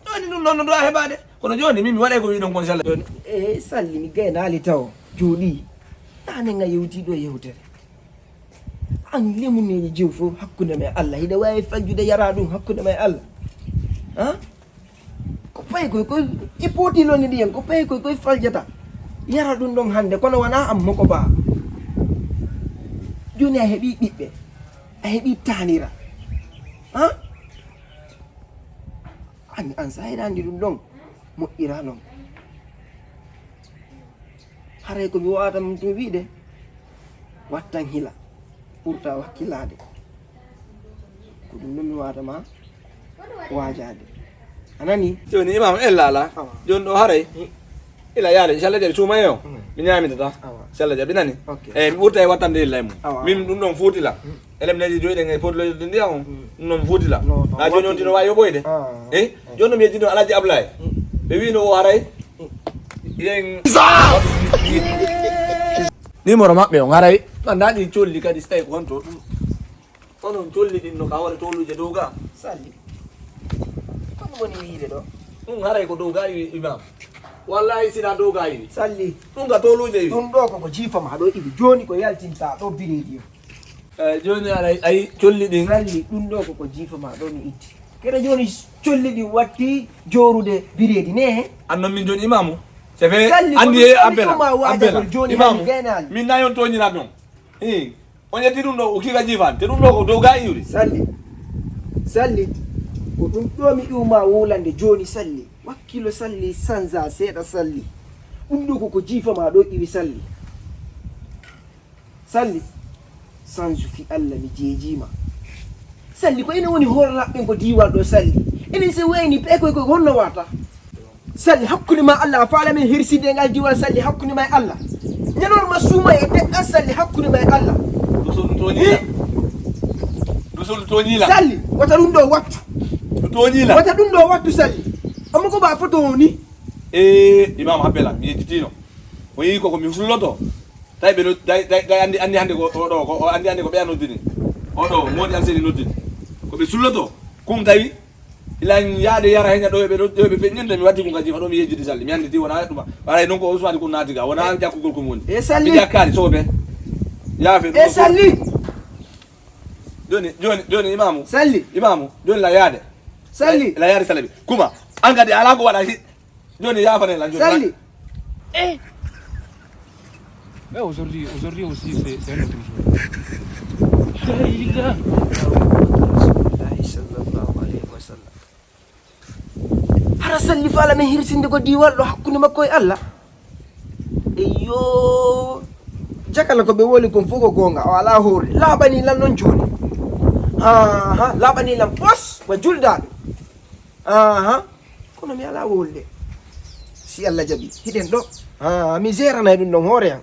Jooni ɗum noon no duwa heɓaade. Kono jooni min mi waɗay ko wiɗon kon salli. Jooni, eh, salli mi gaynaali taw. Jooɗi. Ɗaane nga yewtii ɗo yewtere. An lemuneeji jew fof hakkunde ma e Allah. Hiɗa waawi faljude yara ɗum hakkunde ma e Allah. Ha? Ko payi koy koy i pooti loni ɗiyen, ko payi koy koy faljata. Yara ɗum ɗon hannde, kono wonaa an moko ba. Jooni a heɓii ɓiɓɓe, a heɓii taanira. Ha? An, an sa heɗaandi ɗum ɗon, moƴƴiraa non. Haray ko mi waawata ɗum tun wi'ude, wattan hila, ɓurta wakkilaade. Ko ɗum ɗon mi waawata ma waajaade. A nanii? Jooni, imam, ella alaa. Awa. Jooni ɗo haray. Hmm. Ila yaade, inchallah jaɓi suuma e o. Hmm. Mi ñaamitata. Awa. Inchallah jaɓi nani? Ok. Eyi, mi ɓurta e wattande illa e mum. Awa. Min ɗum ɗon fuutila. Hmm. Elem neji joyi ɗen e foti loyde ndiyam on. Hmm. Ɗum ɗon fuutila. No, no, na jooni on tino wawi yoɓoyde. Ah. Eh? Jooni mi yejjino Alhaji Ablaye. Hmm. Ɓe wino o haray. Hmm. Yen. Numéro maɓɓe on haray. Anda ɗi colli kadi so tawi ko honto ɗum. Onon colli ɗin no ka hoore toluje dow ga. Salli. Ko ɗum woni wiide ɗo? Ɗum haray ko dow ga iwi imam. Wallahi sina dow ga iwi. Salli. Ɗum ka toluje iwi. Ɗum ɗo koko jiifa ma ɗo iwi. Jooni ko yaltinta ɗo bireedi o. Eh, jooni aray, ayi, colli ɗin. Salli, ɗum ɗo koko jiifa ma ɗo mi itti. Kede jooni colli ɗin watti joorude bireedi ne. Annon min jooni imamu. C'est vrai. Salli, andi ko ɗum e woni abbela. Ɗum ma waajagol abbela. Jooni imamu. Hani gaynaali. Min na yon toñira ɗon. Eh. On ƴetti ɗum ɗo, o kiika jiifaani. Te ɗum ɗo ko dow ga iwri. Salli. Salli. Ko ɗum ɗo mi iwma wowlande jooni salli. Wakkilo salli, sanza seeɗa salli. Ɗum ɗo ko ko jiifa ma ɗo iwi salli. Salli. Sanzu fi Allah mi jeejiima. Salli ko ene woni hoore raɓɓen ko diiwal ɗo salli. Enen se wayni pe koy koy honno wata? Salli hakkunde ma Allah, a faala min hirsinde e ngal diwal salli hakkunde ma e Allah. Ñalorma suuma e deɗɗal salli hakkunde ma e Allah. Ɗum so ɗum tooñiila. Ɗum so ɗum tooñiila. Salli, wata ɗum ɗo wattu. Ɗum tooñiila. Wata ɗum ɗo wattu salli. Amma ko ba foto woni. E imam habbela mi yejjitino. O yi koko mi sulloto. Tawi ɓe no- tawi tawi- tawi andi andi hande ko oɗo ko o andi hande ko ɓeya noddini. Oɗo modi alseni noddini. Ko ɓe sulloto. Kum tawi ila yaade yara henya ɗo ɓe ɗo ɓe feññinde mi watti kum kadi oɗo mi yejjiti salli mi andi ti wona ɗuma. Waray non ko o suwati ko naati ga wona jakkugol ko woni. E salli. Mi jakkali soɓe. Yaafe. E salli. Joni joni joni imamu. Salli. Imamu joni la yaade. Salli. La yaade salabi kuma. An kadi ala ko waɗa. Joni yafane lan joni. Salli. Eh. Mais aujourd'hui, aujourd'hui aussi, c'est c'est un autre jour. La ilaha. Rasulullahi sallallahu alayhi wa sallam. Hara salli faala men hirsinde ko diwal ɗo hakkunde makko e Allah. Eyyo. Jakala ko ɓe woli kon fof ko goonga o alaa hoore laaɓani lan noon jooni. Aha laaɓani lan pos wa juldaɗo. Aha. Kono mi alaa wolde. Si Allah jaɓi hiɗen ɗo. Ah, mi jeranay ɗum ɗon hoore an.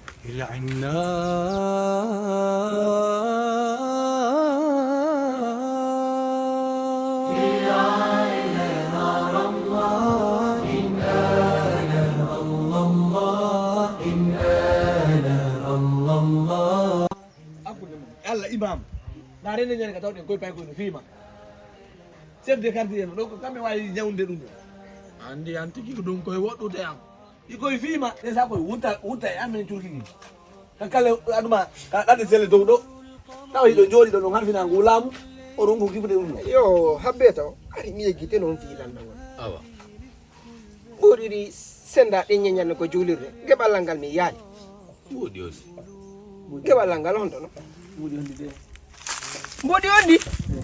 Hakkunde mum e Allah imam. Na rende ñande ka tawɗen koye paykoy no fiima. Chef de quartier no ɗo ko kamɓe wawi ñawnde ɗum ɗo. Andi an tigi ko ɗum koye woɗɗude an. Ɗi koye fiima ɗen sa koye wutta wutta e amen curkigi. Ka kala aduma ka ɗaɗe sele dow ɗo. Tawa hiɗo jooɗi ɗo ɗon halfina ngu laamu. Oɗon ngu gibude ɗum ɗo. Yo habbe taw ari mi yeggite noon fii lannda ngon. Awa. Ɓuuɗiri senda ɗin ñeñanno ko juulirde geɓallal ngal mi yaali. Mbuuɗi aussi. Geɓallal ngal honto no? Mbuuɗi on ndi de. Mbuuɗi on ndi?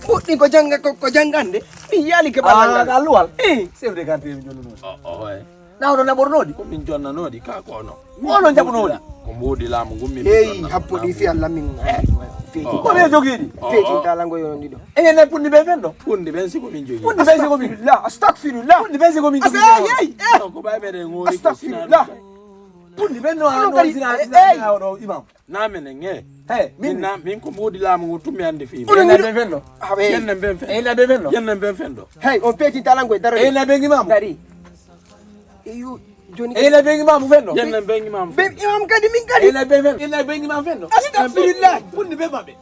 Mbuuɗi ko jannga ko ko janngande. Mi yaali geɓallal ngal. Alluwal. Eh. Chef de quartier mi jolluno. O o e. Na oɗo naɓornooɗi? Ko min jonnanooɗi ka ko ono. Ko onon jaɓunooɗi? Ko mbuuɗi laamu ngun min. Eyi happuɗi fi Allah min. Feeji. Ko ɓe jogiiɗi? Feeji talango yonon ɗiɗo. Enen e punndi ɓe fen ɗo. Punndi ɓen siko min jogii. Punndi ɓen siko min. Astagfirullah astagfirullah. Punndi ɓen siko min jogii. Astagfirullah. Ko ɓay ɓeɗe ngoori ko. Astagfirullah. Punndi ɓen no ano sina sina oɗo imam. Na menen e. Hey, min na min ko mbuuɗi laamu ngu tummi hannde fii. Enen ɓen fen ɗo. Yennen ɓen fen. Enen ɓen fen ɗo. Yennen ɓen fen ɗo. Hey, on peeti talango e daro. Enen ɓen imam. Dari. Eyu joni. Enen ɓen imam fen ɗo. Yennen ɓen imam. Ɓen imam kadi min kadi. Enen ɓen fen. Enen ɓen imam fen ɗo. Astagfirullah. Punndi ɓe maɓɓe.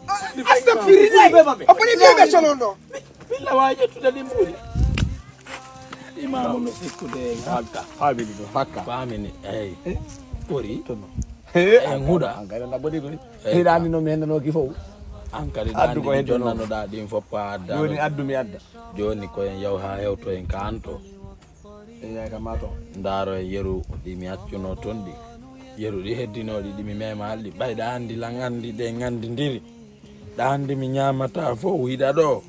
Astagfirullah. Punndi ɓe maɓɓe. Opo ni ɓe ɓe sonon ɗo. Billa wawi ƴettude ɗin mbuuɗi. Imamu no sikkude en hakka. Famini ɗo hakka. Famini eyi. Ɓori. En huɗa. Gayna naɓɓoɗi koy. Hiɗa andi no mi hennanoki fof. An kadi addu ko heddunoɗa ɗin fof pa adda. Joni addu mi adda. Joni ko en yaw ha hewto en ka anto. Eyaka mato. Ndaro e yeru ɗi mi accuno ton ɗi. Yeru ɗi heddinoɗi ɗi mi mema alɗi ɓayɗa andi lan andi ɗe ngandidiri. Ɗa anndi mi ñaamataa fof hiɗa ɗo.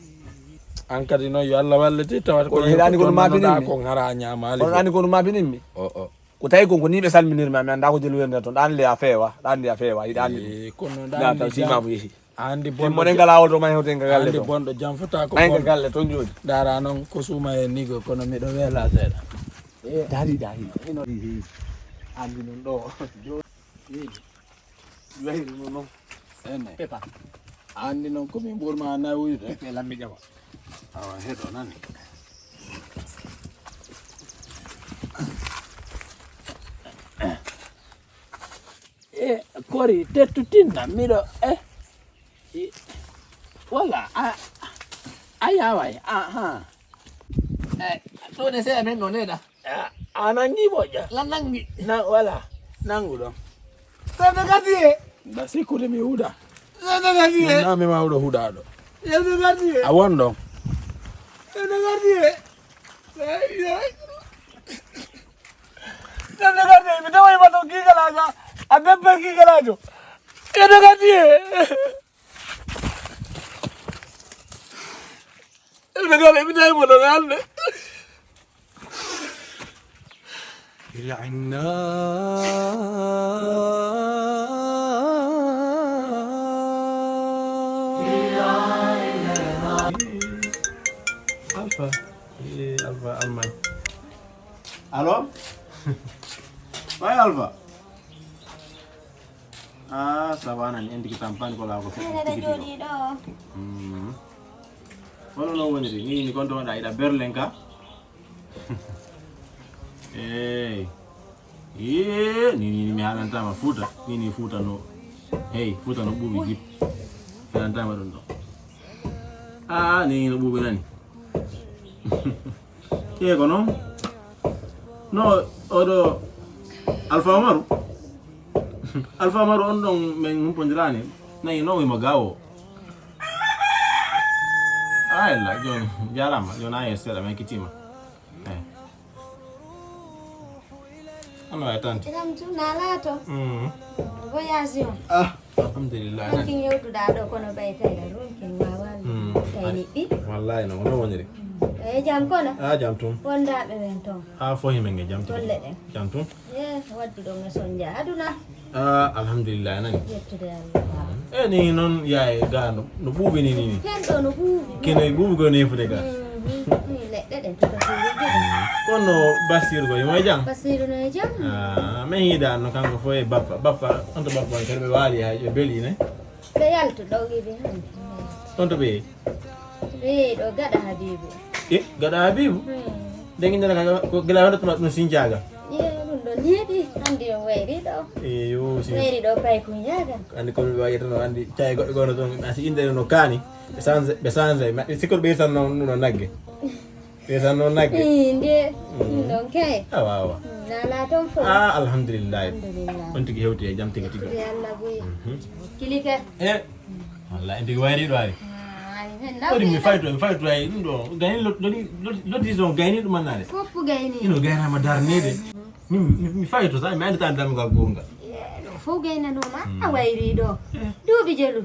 An kadi noon yo Allah wallete tawata ko hiɗa anndi ko ɗum maabinimmi kon hara a ñaamaali. Kono anndi ko ɗum maabinimmi. O o. Ko tawi kon ko ni ɓe salminirma mi annda ko jelu wiyande toon ɗa anndi a feewa ɗa anndi a feewa hiɗa anndi ɗum. Kono ɗa anndi simamu yehi. Anndi bonɗo moɗen ngala oto ma hewte nga galle toon bonɗo janfata ko bonɗo galle toon jooni. Dara noon ko suuma e nigo kono miɗo weela seeɗa. Dari dari. Anndi noon ɗo. Wayruno noon. Ene. Pepa. Anndi noon ko min ɓurma nawuyde. Pepe lammi ƴawa. Awa heɗo nani. E kori tettu tinna miɗo e wala a a yaway aha. E ɗone seya men no neɗa. A nangi moƴƴa. La nangi. Na wala nangu ɗon. Sanda gati e. Nda sikkude mi huuda. Sanda gati e. Na mi mawɗo huudaɗo. Sanda gati e. A won ɗon. Sanda gati e. Sanda gati e. Mi tawa ima to gigalajo. A bebbe gigalajo. Sanda gati e. Ɓe gala ɓe tawi mo ɗon hannde. Alpha. Alpha Almay. Allo. Way Alpha. Ah, ça va nan en tigi tampani ko laa ko feɗɗi tigi tigi. Hono no woniri ni ni kon toon ɗa iɗa berlen ka. E Hey. Yee, ni, ni, ni mi haɗantama Fuuta. Ni, ni Fuuta no. Hey, Fuuta no ɓuuɓi jip. Mi haɗantama ɗum ɗo. Ah, ni, ni no ɓuuɓi nani. Yee, ko noon. No, oɗo Alfa Umaru. Alfa Umaru on ɗon min humpondirani. Nayi no wimo gawo. Ayla, jooni, jarama. Jooni a yeeso seeɗa, min kitima. Eh. Ano e tante. Ilam tuna lato. Mm. Voyage on. Ah, alhamdulillah. Ronkin yewtuɗa ɗo kono ɓay kayla ronkin wawa. Mm. Kayni ɗi. Wallahi no, no woniri. E jam kono. Ah, jam tum. Wondaɓe ɓen ton. Ah, fo himɓe nge jam tum. Tolle ɗen. Jam tum. Ye, waddu ɗon e sonja aduna. Ah, alhamdulillah nani. Yettude Allah. E ni noon yaye ga no, no ɓuuɓi ni ni. Ken ɗo no ɓuuɓi. Kene ɓuuɓi ko nefude ga. Mhm. Ni leɗɗe ɗen tuka tuuruji. Kono Basiru ko imo e jam? Basiru no e jam. Ah, min yiɗa no kanko fof e bappa. Bappa, on to bappa on kadi ɓe waali hay ɓe beeli ne. Ɓe yaltu ɗo wiɓe hande. On to ɓe? Ɓe ɗo gaɗa Habibu. E, gaɗa Habibu? Hmm. Nde gindana ka ko gila wonde tuma ɗum sinjaga. Ye, ɗum ɗo neeɓi. Hande on wayri ɗo. E, yo, si. Wayri ɗo pay ko njaga. Andi ko mi wayi tan andi cay goɗɗo gono ton asi inde no kani. Ɓe sanze, ɓe sanze. Ma sikko ɓe tan no, no nagge. Ɓe tan no nagge. Eh, nde. Mm. Ɗum ɗon kay. Awa, awa. Mm, nala ton fof. Ah, alhamdulillah. Alhamdulillah. On tigi hewti e jam tigi tigi. Tigi Allah buy. Mhm. Kilike. E, wallahi, en tigi wayri ɗo ari. Ah, ay, hen Kodi mi nawde. Fayto, mi fayto ay ɗum ɗo. Gayni lo-, lodi, lodi, lodi son gayni ɗum annade. Foppu gayni. Ino gaynama darnede. Mi, mi, mi fayto sa, mi andi tan damgal gonga. Ye, ɗum fof gaynanoma. Hmm. A wayri ɗo. Eh. Duuɓi jelu.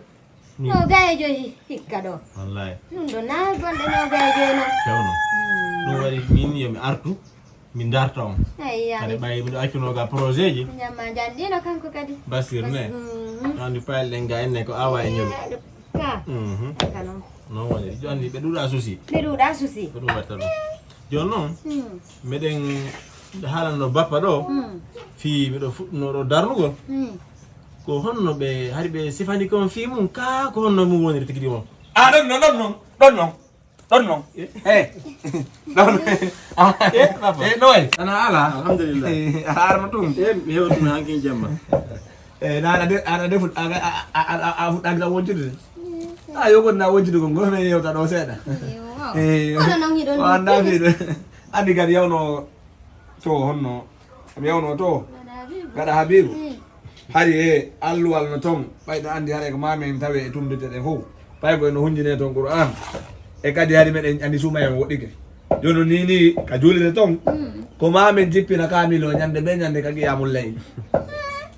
Ni. No gaye joyi hikka ɗo. Wallahi. Ɗum ɗo na bonɗe no gaye joyi no. Fewno. Hmm. Ɗum waɗi min yo mi artu. Min darta on. Eyi, kadi ɓay miɗo accuno ga projet ji. Ñamma janɗino kanko kadi. Basir ne. Mhm. Andi payal ɗen ga enne ko awa e ñolu. Ka. Mhm. Ka noon. Noon woni. Jooni ɓe ɗuuɗa souci. Ɓe ɗuuɗa souci. Ko ɗum watta ɗum. Jooni noon, hmm, meɗen haalano bappa ɗo. Hmm. Fii miɗo fuɗɗuno ɗo darnugol. Hmm. Ko honno ɓe, hari ɓe sifani kon fii mum, ka ko honno mum woniri tigi ɗi on? Ah, ɗon noon, ɗon noon, ɗon noon. Ɗon non. Eh. Ɗon. Ah, eh, papa. Eh, no way? Ana ala? Alhamdulillah. Eh, a arno tum? Eh, mi hewtuna hankin jemma. Eh, na ana de, ana de fut-, a, a fuɗɗaaki tan woncude de. A yo gon na woncude kon, gon men yewta ɗo seeɗa. Eh, kono non hiɗon o annda fiiɗo. Andi kadi yawno to honno. Mi yewno to. Gaɗa Habibu. Hari e alluwal no ton, ɓay ɗo andi haray ko mamin tawe e tumdite ɗen fof. Pay ko eno hunjine ton Qur'an. E kadi hari meɗen andi suma en woɗɗike. Jono ni ni ka julire ton. Mm. Ko mamin jippina kamilo ñande be ñande ka qiyamul layl.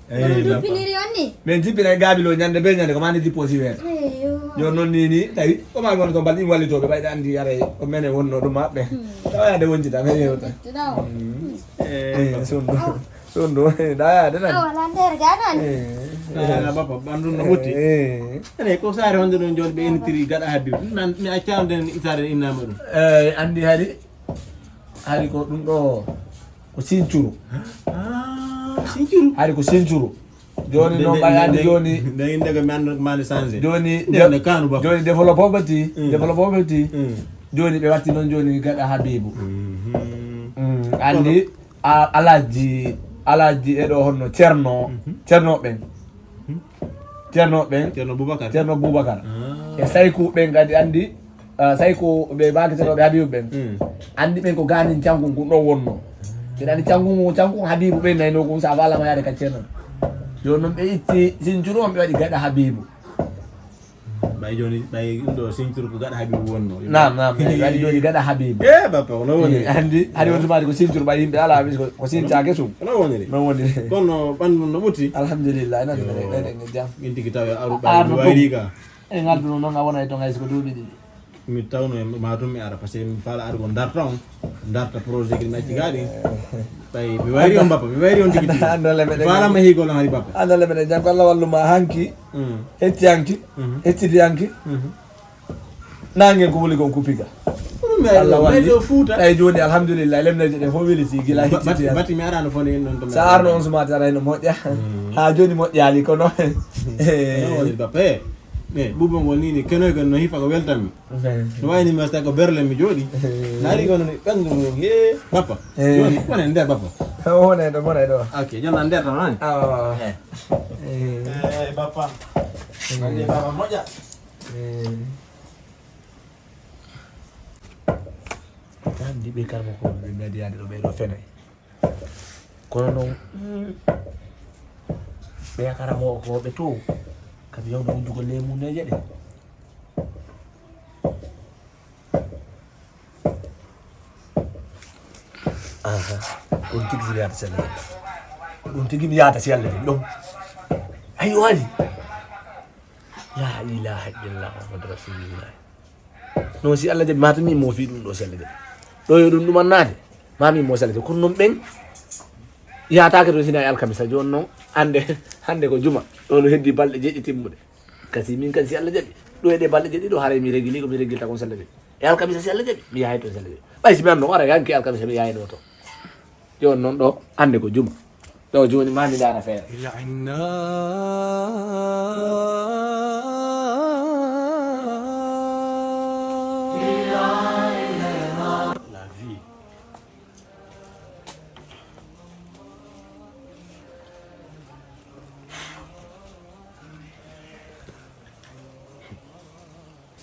Kono duppiniri on ni? Min jippina e gaabilo ñande be ñande ko mani jippo si weeta. Eyo. Jono non ni ni tawi ko mamin woni ton balɗi wallitoɓe ɓay ɗo andi haray ko mene wonno ɗum maɓɓe. Mm. Tawa yaade wonjita men yewta. Ƴettuɗa o. Mm. Eh, sondu. Sondu, da ya da nan. Awa, lan der ga nan. Eh. Ala baba, ɓandu no ɓutti. Eh. Ene ko saare honde ɗon jooni ɓe entiri gaɗa Habibu. Nan mi accano den itare innama ɗum. Eh, andi hari. Hari ko ɗum ɗo ko sincuru. Ah, sincuru. Hari ko sincuru. Jooni noon ɓay andi jooni. Nde inde ko mi anndu ko mani changé. Jooni nde kanu baba. Jooni développement ti, mm, développement ti. Mm. Jooni ɓe watti noon jooni gaɗa Habibu. Mhm. Mm, andi. A-, Alaaji, Alaaji e ɗo honno Ceerno, mhm, Ceerno ɓen. Mhm. Ceerno ɓen. Ceerno Boubacar. Ceerno Boubacar. Ah. E Sayku ɓen kadi andi, ah, Sayku ɓe baake Ceerno ɓe Habibu ɓen. Mm. Andi ɓen ko ganin cankun kun ɗon wonno. Mbiɗa andi cankun kun, cankun Habibu ɓen nayno kun sa falama yaade ka Ceerno. Jooni noon ɓe itti sincuru on ɓe waɗi gaɗa Habibu. Ɓay jooni, ɓay ɗum ɗo ceinture ko gaɗa Habibu wonno. Naam, naam, eyi, waɗi jooni gaɗa Habibu. Eh, bappa, ko no woni? Eh, andi, hari on sumaade ko ceinture ɓay yimɓe alaa, mis ko, ko sincaake sum. Ko no woniri? No woniri. Kono ɓanndu no ɓutti? Alhamdulillah, nan mene, mene, mene jam. Min tigi tawi aru ɓay wayri ka. E ngal ɗum noon a wona e ton hay so ko duuɓi ɗiɗi. Mi tawno e ma tum mi ara, parce que mi faala argo darta on. Darta projet ki mi acci gaɗi. Ɓay mi wayri on bappa, mi wayri on tigi tigi. Ando le mene. Faala ma higol hari bappa. Ando le mene, jam ko Allah wallu ma hanki. Mm. Hecci hanki. Mhm. Hecci di hanki. Mhm. Nangen ko wuli kon kupiga. Allah walli. Fuuta. Tawi jooni alhamdulillah, lemneje ɗe fof weliti gila hecci di hanki. Bati mi arano fone en non to. Sa arno on sumata ara no moƴƴa. Mm. Ha jooni moƴƴali kono. No woni bappa. E buubo ngol ni, ni kenoyga no hifa ko weltanmi. No wayni mi wasta ko berle mi jooɗi. Naari kono ni ɓanndu mo, he, bappa. Eh. Joni, wona e nder, bappa. Wona e ɗo, wona e ɗo. Ok, joni a nder tan, hani? Awa, awa. Eh. Eh. Eh, bappa. Eh. Wonde baba moƴƴa. Eh. Tan ndi ɓe karmo ko ɓe mbiya yaade ɗo ɓe ɗo fenay. Kono noon, mm, ɓe yakara mo ko ɓe to. Kam yawde wujjugo leemuneeje ɗe. Aha. Ɗum tigi tigi yaata si Allah jaɓi. Ɗum tigi mi yaata si Allah jaɓi. Ɗum. Ayo, waɗi. Ya ilaha illallah Muhammadu Rasulullah. Non, si Allah jaɓi, ma to min moofi ɗum ɗo si Allah jaɓi. Ɗo yo ɗum ɗumannaade. Ma min moo si Allah jaɓi. Kono noon ɓen yaataake toon sina e alkamisa. Jooni noon, hannde, hannde ko juma. Ɗo no heddi balɗe jeɗɗi timmude. Kasi min kan si Allah jaɓi. Ɗo e ɗe balɗe jeɗɗi ɗo, haray mi regili ko mi regilta kon si Allah jaɓi. E alkamisa si Allah jaɓi, mi yahay toon si Allah jaɓi. Ɓay si mi anno, ara yanki alkamisa mi yahayno toon. Jooni noon ɗo, hannde ko juma. Ɗo jooni ma mi ndaara feere. La vie.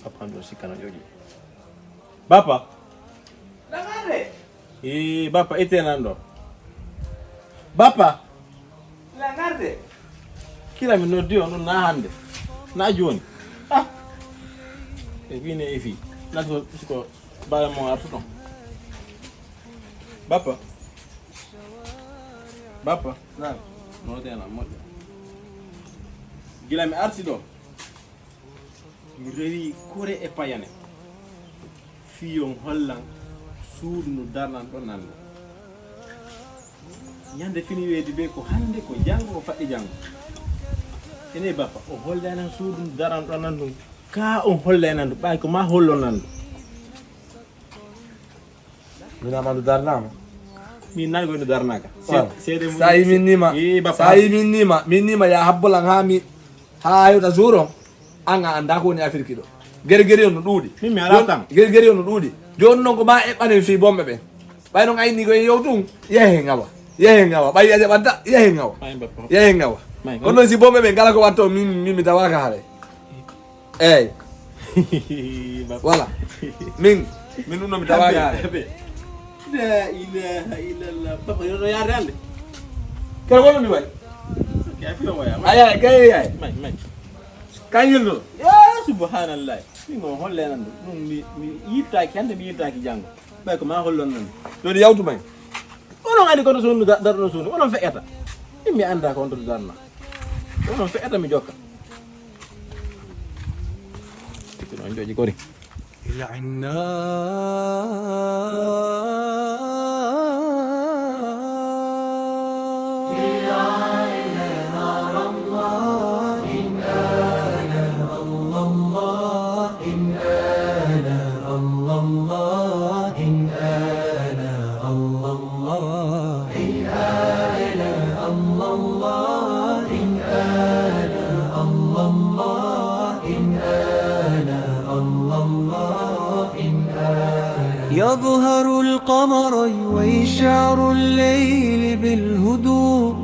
Bappa am ɗo sikkano ƴoƴi. Bappa. Langarde. Ii, bappa, itte nan ɗo. Bappa. Langarde. Kila mi noddi on ɗum na hannde. Na jooni. Ah. E wine e fii. Nati ko siko bawe mo artu ɗon. Bappa. Bappa. Naam. Nootena moƴƴa. Gila mi arti ɗo. Mi rewi kure e payane. Fii on hollan suudu ndu darnan ɗo nan ɗo. Ñande fini weedi be ko hannde, ko janngo, ko faɗɗi janngo. Ene bappa, o hollay nan suudu ndu darnan ɗo nan ɗum. Ka on hollay nan ɗum, ɓay ko ma hollon nan ɗum. Min Amadou darnama. Min nani ko no darnaka. Wala. Seede mum. Sa yi min nima. Ee, bappa. Sa yi min nima, min nima ya habbolan ha mi, ha yota jour on. An a anndaa ko woni Afirki ɗo. Gere gere on no ɗuuɗi. Min mi alaa tan. Gere gere on no ɗuuɗi. Jooni noon ko ma eɓɓanen fii bomɓe ɓen. Ɓay noon a inni ko e yow tun, yahe ngawa. Yahe ngawa. Ɓay a jaɓanta, yahe ngawa. Ɓay bappa. Yahe ngawa. Ɓay. Kono noon si bomɓe ɓen kala ko watta on, min, min mi tawaaka haray. Eey. Bappa. Voilà. Min, min ɗum ɗo mi tawaaka haray. Abe, abe. La ilaha illallah. Bappa, yo no yaade hannde. Kala wonno mi waɗi. Ok, a fiyo waya. A yaay, kay yaay. May, may. Kan yilno. Ya, subhanallah. Min o holle nan ɗum. Ɗum mi, mi yittaaki hannde, mi yittaaki janngo. Ɓay ko ma hollon nan. Joni yawtu may. Onon anndi kono suudu da-, darno suudu. Onon feƴƴata. Min mi annda ko on to darna. Onon feƴƴata mi jokka. Ko non jooji kori. يظهر القمر ويشعر الليل بالهدوء.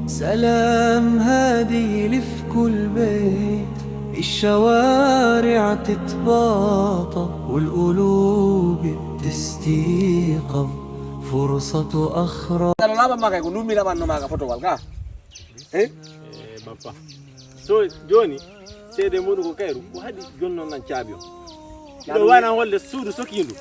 سلام هادي لفك البيت، الشوارع تتباطى والقلوب تستيقظ. فرصة أخرى. Ano laɓa ma kay ko ɗum mi laɓanno ma ka fotowal ka. Eh? Eh, bappa. So jooni seede muɗum ko kayru, ko haɗi jonnon nan caabi o. Caabi ɗo wana holde suudu sokiindu.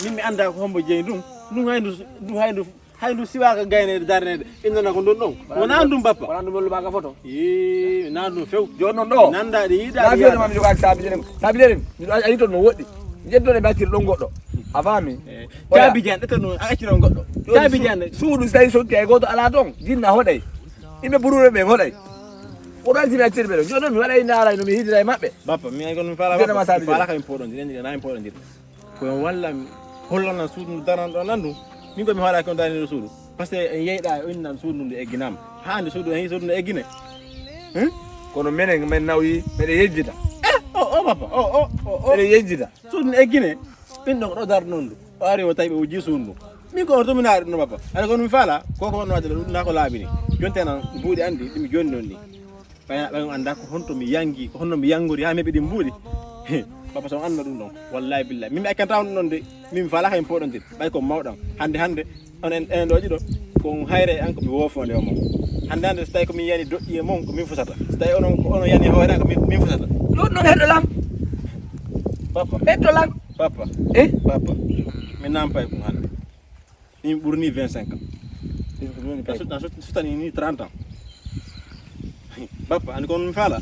Min mi annda ko hombo jeyi ɗum. Ɗum hayndu, ɗum hayndu, hayndu siwaka gaynede darnede. Innana ko ɗum ɗon. Wona ɗum bappa. Wona ɗum hollu ma ka foto. Ii, na ɗum few. Jooni noon ɗo. Nanda ɗi yiɗa. Na ɗi fiyo ma mi jogaaki saabi jenen. Saabi jenen. Mi ɗo ayi toon no woɗɗi. Jeddo ne battir ɗon goɗɗo. A faami? Eh, caabi jan ɗeto ɗum a acciro goɗɗo. Caabi jan. Suudu so tawi sokki hay gooto alaa toon. Jinna hoɗay. Yimɓe buruɓe ɓe hoɗay. Ko ɗon simi accirɓe ɗo. Jooni noon mi waɗay ndaara no mi hidira e maɓɓe. Bappa, mi ay kono mi faala. Jooni ma saabi. Faala kam mi poɗondir, en na en poɗondir. Ko on walla mi hollonan suudu ndu daran ɗo nan ɗum. Min ko mi hoɗaki on daraniɗo suudu. Parce que en yeyɗa o innan suudu ndu egginaama. Haa nde suudu en suudu ndu eggine. Hmm? Kono menen men nawyi meɗen yejjita. Eh, Papa, o o o o eɗen yejjita. Suudu ne eggine. Ɓin ɗon ko ɗo darɗo noon ɗum, o ari o tawi ɓe o jii suudu ndu. Min ko on to mi naari ɗum no, papa. Aɗa kono mi faala ko ko wonno waɗde ɗum na ko laaɓi ni. Jonte nan mbuuɗi anndi ɗi mi jonni noon ni. Ɓay ɓay on annda ko honto mi yangi, ko honno mi yangori haa mi heɓi ɗi mbuuɗi. Papa, so on annda ɗum ɗon, wallahi billahi min mi accanta on ɗum ɗon de. Min mi faala kay mi poɗondir ɓay ko mawɗam. Hannde hannde on en en ɗo ɗiɗo, ko on hayre e an ko mi woofonde o mon. Hannde hannde so tawi ko min yani doƴƴi e mon, ko min fusata. So tawi onon ko onon yani hoore an, ko min min fusata. Ɗum ɗon heddo lam. Papa, heddo lam. Papa, eh, papa, mi nampay ko hannde. Min ɓurni vingt-cinq ans. Ɗum ko ɗum a kay sut- a sut- sutani ni trente ans. Papa, ani kono mi faala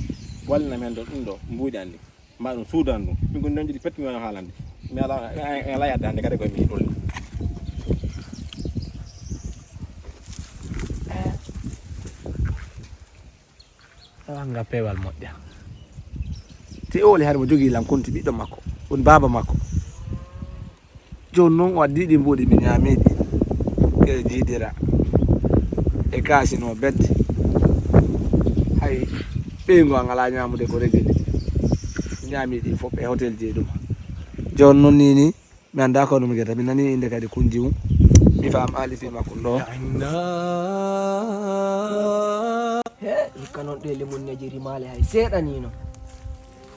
wallina men ɗo ɗum ɗo mbuuɗi anndi. Ma ɗum suudan ɗum. Min ko non jiɗi petti mi wona haalande. Mi ala ala yadde hannde kadi koye min ɗolni. Tawa nga peewal moƴƴa. Te ooli hari mo jogii lan konti ɓiɗɗo makko, woni baaba makko. Jooni noon o addi ɗi mbuuɗi mi ñaami ɗi. Ɓe jiidira e kaasino bedde. Hay ɓeyngu an alaa ñaamude ko regili. Ñaami ɗi fof e hotel jeyi ɗum. Jooni noon nii nii. Mi anndaa ko no mi geta. Mi nanii innde kadi kunji mum. Mi faam aali fii makko ɗo. He, hikka noon ɗe lemunneeji rimaali hay seeɗa nii no.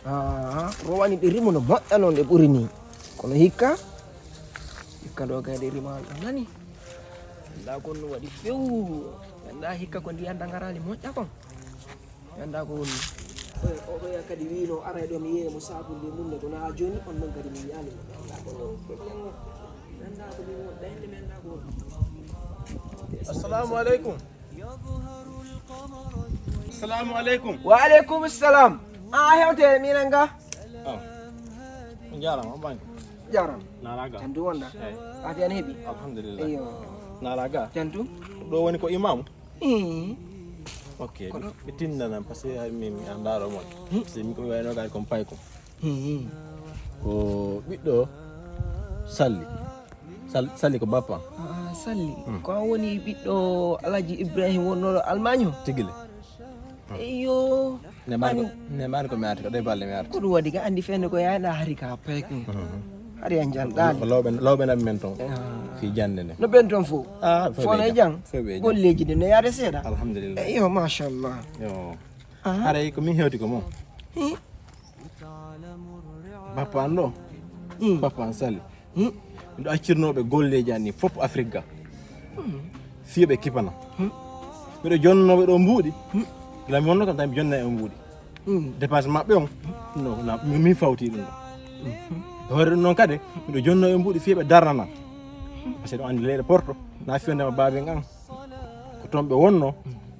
Aa, rowani ɗe rimu no moƴƴa noon ɗe ɓuri nii. Kono hikka, hikka ɗo kay ɗe rimaali ɗo nani. Mi anndaa ko no waɗi few. Mi anndaa hikka ko ndiyan dangaraali moƴƴa kon. Mi anndaa ko woni. Oya, oya kadi wiino aray ɗo mi yeeya mo saabunnde mum ne, kono haa jooni on non kadi mi yiyaali mo. Mi anndaa ko ɗo problème o. Mi anndaa ko min won ɗaynde, mi anndaa ko woni. Assalamu aleykum. Assalamu aleykum. Wa aleykum salam. A hewte minen ga. Ah. On jaaraama, on baañi. Jaaraama. Naala ga. Jantu wonda. Eyi. Afiya ne heɓi. Alhamdulillah. Eyo. Naala ga. Jantu. Ɗo woni ko imaamu. Ii. Ok. Ɓe tinndana par ce que hay min mi anndaa ɗo mon. Par ce que min ko mi wayno gay kon pay kon. Ii. Ko ɓiɗɗo Salli. Sal- Salli ko bappa. Ah, Salli. Hmm. Ko an woni ɓiɗɗo Alhaji Ibrahim wonnooɗo Almaañ o? Tigi le. Eyyo. Ne mbaani ko, ne mbaani ko mi arti, ko ɗe balle mi arti. Ko ɗum waɗi ka anndi feewde ko yayɗa hari ka paykum. Mhm. Hari en janɗaali. Ko lawɓe, lawɓe naɓi men toon. Ah. Fii jannde nde. No ɓen toon fof? Ah, fof ɓe jam. Fof ɓe jam. Golleeji ɗi no yaade seeɗa? Alhamdulillah. Eyyo, machallah. Yo. Ah. Haray ko min hewti ko mon. Hmm. Bappa an ɗo? Hmm. Bappa an Sali. Hmm. Miɗo accirnooɓe golleeji an ɗi fof Afrik ga. Hmm. Fii ɓe kipana. Hmm. Miɗo jonnooɓe ɗo mbuuɗi. Hmm. Gila mi wonno kam tan mi jonna e mbuuɗi. Hmm. Dépense maɓɓe on, no, na, mi, mi fawti ɗum ɗo. Hmm. E hoore ɗum noon kadi, miɗo jonnoo e mbuuɗi fii ɓe darnana. Par ce que ɗum anndi leyɗe Porto, na fiyande ma baaben an. Ko toon ɓe wonno,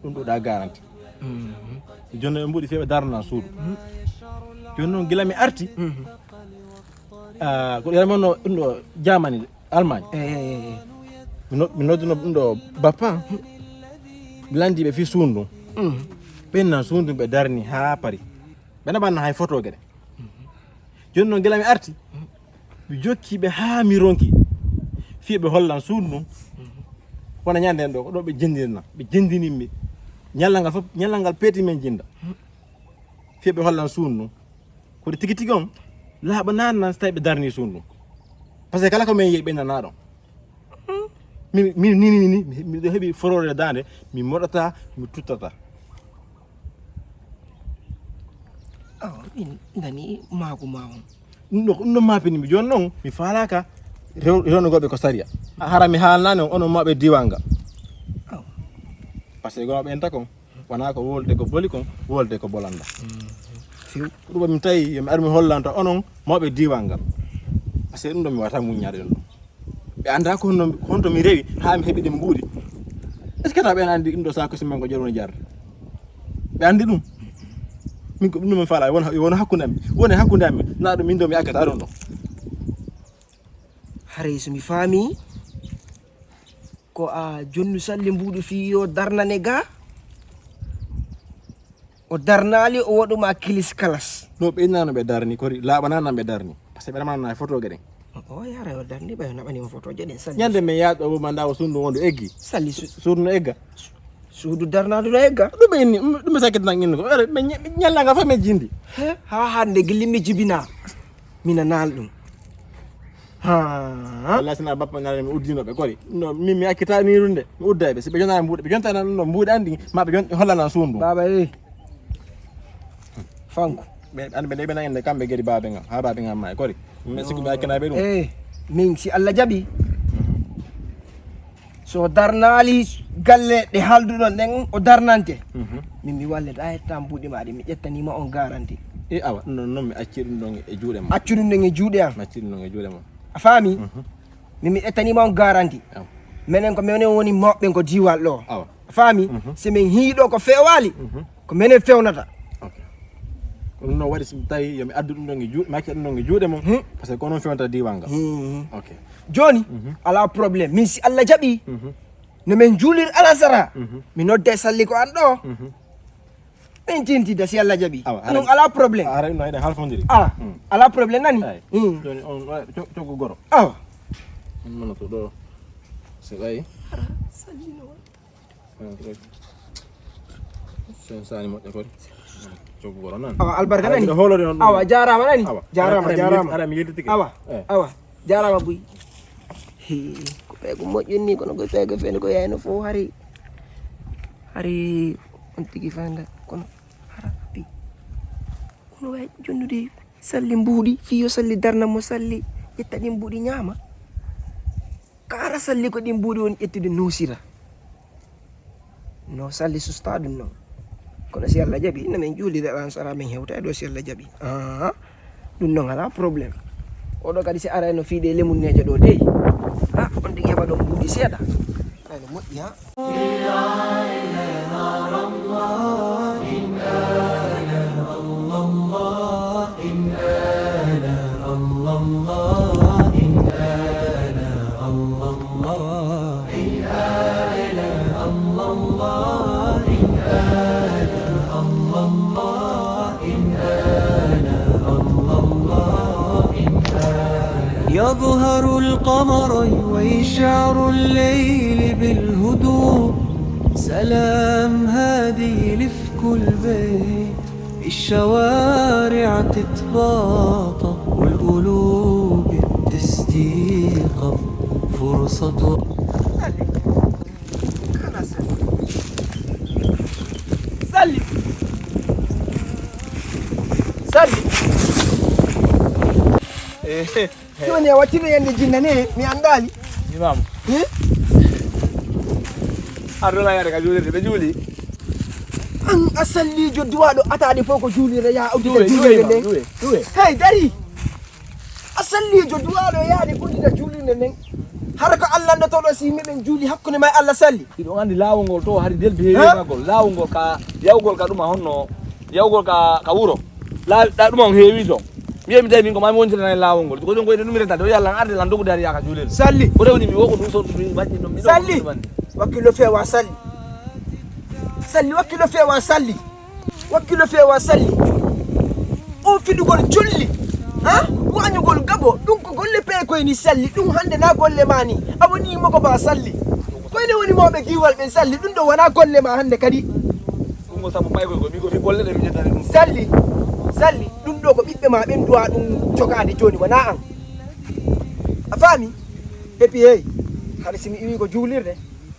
ɗum ɗo ɗa garanti. Mhm. Mi jonno e mbuuɗi fii ɓe darana suudu. Mhm. Jooni noon gila mi arti, mhm, ah, ko ɗen wonno ɗum ɗo Germany, Allemagne. Eh, eh, eh, eh. Mi no-, mi nodduno ɗum ɗo bappa. Mi lanndi ɓe fii suudu ndun. Mhm. Ɓen nan suudu ndun ɓe darni haa Paris. Ɓe naɓanna hay photo geɗe. Jooni noon gila mi arti, mi jokki ɓe haa mi ronki. Fii ɓe hollan suudu ndun. Wona ñande nden ɗo, ko ɗo ɓe jenndirna. Ɓe jenndinimmi. Ñallal ngal fof, ñallal ngal peeti men jinnda. Fii ɓe hollan suudu ndun. Ko ɗi tigi tigi on, laaɓanaani nan so tawi ɓe darni suudu ndun. Par ce que kala ko men yehi ɓe nana ɗon. Mi, mi, ni, ni, ni, mi, miɗo heɓi foroore daande, mi moɗata, mi tuttata. Awa, min nani maaku ma on. Ɗum ɗo, ɗum ɗo maapini mi. Jooni noon, mi faalaaka rew-, rewnugol ɓe ko sariya. Hara mi haalnaani on, onon mawɓe diiwaan ngal. Awa. Par ce que gonooɓe en takon, wonaa ko wolde ko boli kon, wolde ko bolanda. Mm. Few. Ko ɗum mi tawi, yo mi ar mi hollanta onon mawɓe diiwaan ngal. Par ce que ɗum ɗo mi wata muññaade ɗum ɗo. Ɓe anndaa ko honno, honto mi rewi haa mi heɓi ɗi mbuuɗi. Est-ce que taw ɓen anndi ɗum ɗo saako simen ko jor woni jarde? Ɓe anndi ɗum. Min ko ɗum ɗo mi faala, wona, wona hakkunde am. Woni hakkunde am. Na ɗum min ɗo mi akkata ɗum ɗo. Haray so mi faami, ko a jonnu Salli mbuuɗi fii yo darnane ga? O darnaali, o waɗuma kilis kalas. No ɓe innano ɓe darni, kori laaɓana nan ɓe darni. Par ce que ɓe ramana e photo geɗen. O, o yara o darni, ɓe naɓani mo photo geɗen Salli. Ñande men yaat ɗo, ma ndaw suudu wondu eggi. Salli su- Suudu no egga. Su- Suudu darnaadu no egga. Ɗum ɓe inni, ɗum ɓe sakkiti nan inni ko. Ere, ɓe ñe-, ɓe ñalla nga fa ɓe jindi. He, haa hannde gilli mi jibina. Mi nanaali ɗum. Haa. Walla sina bappa nana mi uddino ɓe kori. No, mi, mi accita ni runde. Mi udda ɓe. Si ɓe jonta mbuuɗe, ɓe jonta nan no mbuuɗe andi, ma ɓe jon-, holla nan suundu. Baaba, eh. Fanko. Ɓe, an ɓe, ɓe nan inde kamɓe gedi baabe nga. Haa baabe nga ma e kori. Mais si ko ɓe accana ɓe ɗum. Eh, min si Allah jaɓi. So darnaali galle ɗe haalduɗon ɗen, o darnante. Mhm. Min mi wallete, a ƴetta mbuuɗi maaɗi, mi ƴettanima on garanti. E awa, ɗum ɗon noon mi acci ɗum ɗon e juuɗe mon. Accu ɗum ɗon e juuɗe am. Mi acci ɗum ɗon e juuɗe mon. A faami? Mhm. Min mi ƴettanima on garanti. Awa. Menen ko menen woni mawɓe ko diwal ɗo. Awa. A faami? Mhm. Si min hiiɗo ko fewaali, mhm, ko menen fewnata. Ok. Ko ɗum noon waɗi so tawi yo mi addu ɗum ɗon e juuɗe, mi acca ɗum ɗon e juuɗe mon. Hmm. Parce que ko noon fewnata diiwal ngal. Hmm. Ok. Jooni, mhm, alaa problème. Min si Allah jaɓi, mhm, no min juulir alasara, mhm, mi nodde Salli ko an ɗo. Mhm. Min tintida si Allah jaɓi. Awa, ɗum alaa problème. Ara no eɗen halfondiri. Awa, hmm, alaa problème nani? Ay. Hmm. Jooni on, wa-, co-, coggu goro. Awa. On noon to ɗo. Si ɓayi. Ara, Salli no. Sen sani moƴƴa kori. Coggu goro nan. Awa, albarka nani? Awa, jaaraama nani? Awa. Jaaraama, ara, ara, jaaraama. Ara mi yiltitike. Awa, eh, awa, jaaraama buy. Hii, ko ɓe ko moƴƴi ni, kono ko ɓe ko feni ko yayno fof hari. Hari on tigi fanda, kono hara bi. Kono way jonnude Salli mbuuɗi, fii yo Salli darna mo Salli, ƴetta ɗin mbuuɗi ñaama. Kaara Salli ko ɗin mbuuɗi woni ƴettude nuusira. No Salli susta ɗum noon. Kono si Allah jaɓi, ina min juulira alasara min hewta e ɗo si Allah jaɓi. Aha. Ɗum noon alaa problème. Oɗo kadi si arayno fiide lemunneejo ɗo dey. Ah, on tigi heɓa ɗon mbuuɗi seeɗa. Ay no moƴƴi ha. يظهر القمر ويشعر الليل بالهدوء. سلام هادي لفك البيت. الشوارع تتباطى والقلوب تستيقظ. فرصة. Salli. Salli. Eh. Jooni a wattino yande jinna ne, mi anndaali. Imam. Eh? Ar ɗo na yaade ka juulirde, ɓe juuli. An a salliijo duwaaɗo ataade fof ko juulirde, yaa uddita juulirde nden. Ɗuwe, ɗuwe. Hey, dari. A salliijo duwaaɗo yaade uddita juulirde nden. Hara ko Allah ndotoɗo si yimɓe ɓen juuli hakkunde ma e Allah salli. Hiɗon anndi laawol ngol to hari delbi heewi magol. Laawol ngol ka yawgol ka ɗuma honno, yawgol ka, ka wuro. Laa-, ɗa ɗuma on heewi to. Mbiye mi tawi min ko mami wontira e laawol ngol. Ko ɗum ko ene ɗum rentade. O yalla an arde lan dogude hari yaaka juulirde. Salli. Ko rewni mi wo ko ɗum sontu mi waɗi ɗum. Salli. Wakkilo fewa Salli. Salli, wakkilo fewa Salli. Wakkilo fewa Salli. O fiɗugol colli. Ha? Wañugol gabo. Ɗum ko golle pee koye ni Salli. Ɗum hannde na golle ma ni. A woni mo ko ba Salli. Koyne woni mawɓe giwal ɓen Salli. Ɗum ɗo wona golle ma hannde kadi. Ɗum ko sabu paygol ko mi ko fi bolle ɗe mi ƴettani ɗum. Salli, Salli, ɗum ɗo ko ɓiɓɓe ma ɓen duwa ɗum jogaade jooni, wona an. A faami? Epi hey, hara si mi iwi ko juulirde,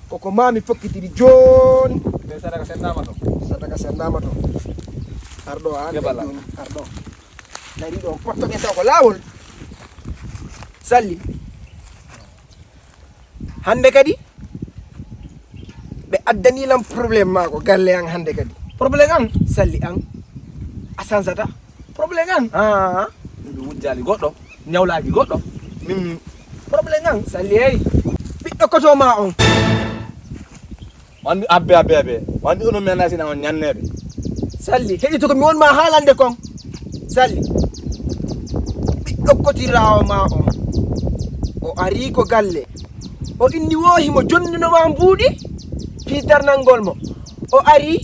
ko ko ma mi fokkitiri jooni. Ɓe sadaka senndaama to. Sadaka senndaama to. Arɗo an jooni, arɗo. Nari ɗo, pottoɗen taw ko laawol. Salli. Hannde kadi, ɓe addani lan problème maako galle an hannde kadi. Problème an? Salli an. A sansata. Problème an? Ah. Min mi wujjaali goɗɗo, ñawlaaki goɗɗo. Min mi problème an? Salli hey. Ɓiɗɗo koto ma on. Wandi abbe, abbe, abbe. Wandi ono mi andaa sina on ñanneɓe. Salli, heɗito ko mi won ma haalande kon. Salli. Ɓiɗɗo kotiraawo ma on. O ari ko galle. O inni wo himo jonnuno ma mbuuɗi fii darnangol mo. O ari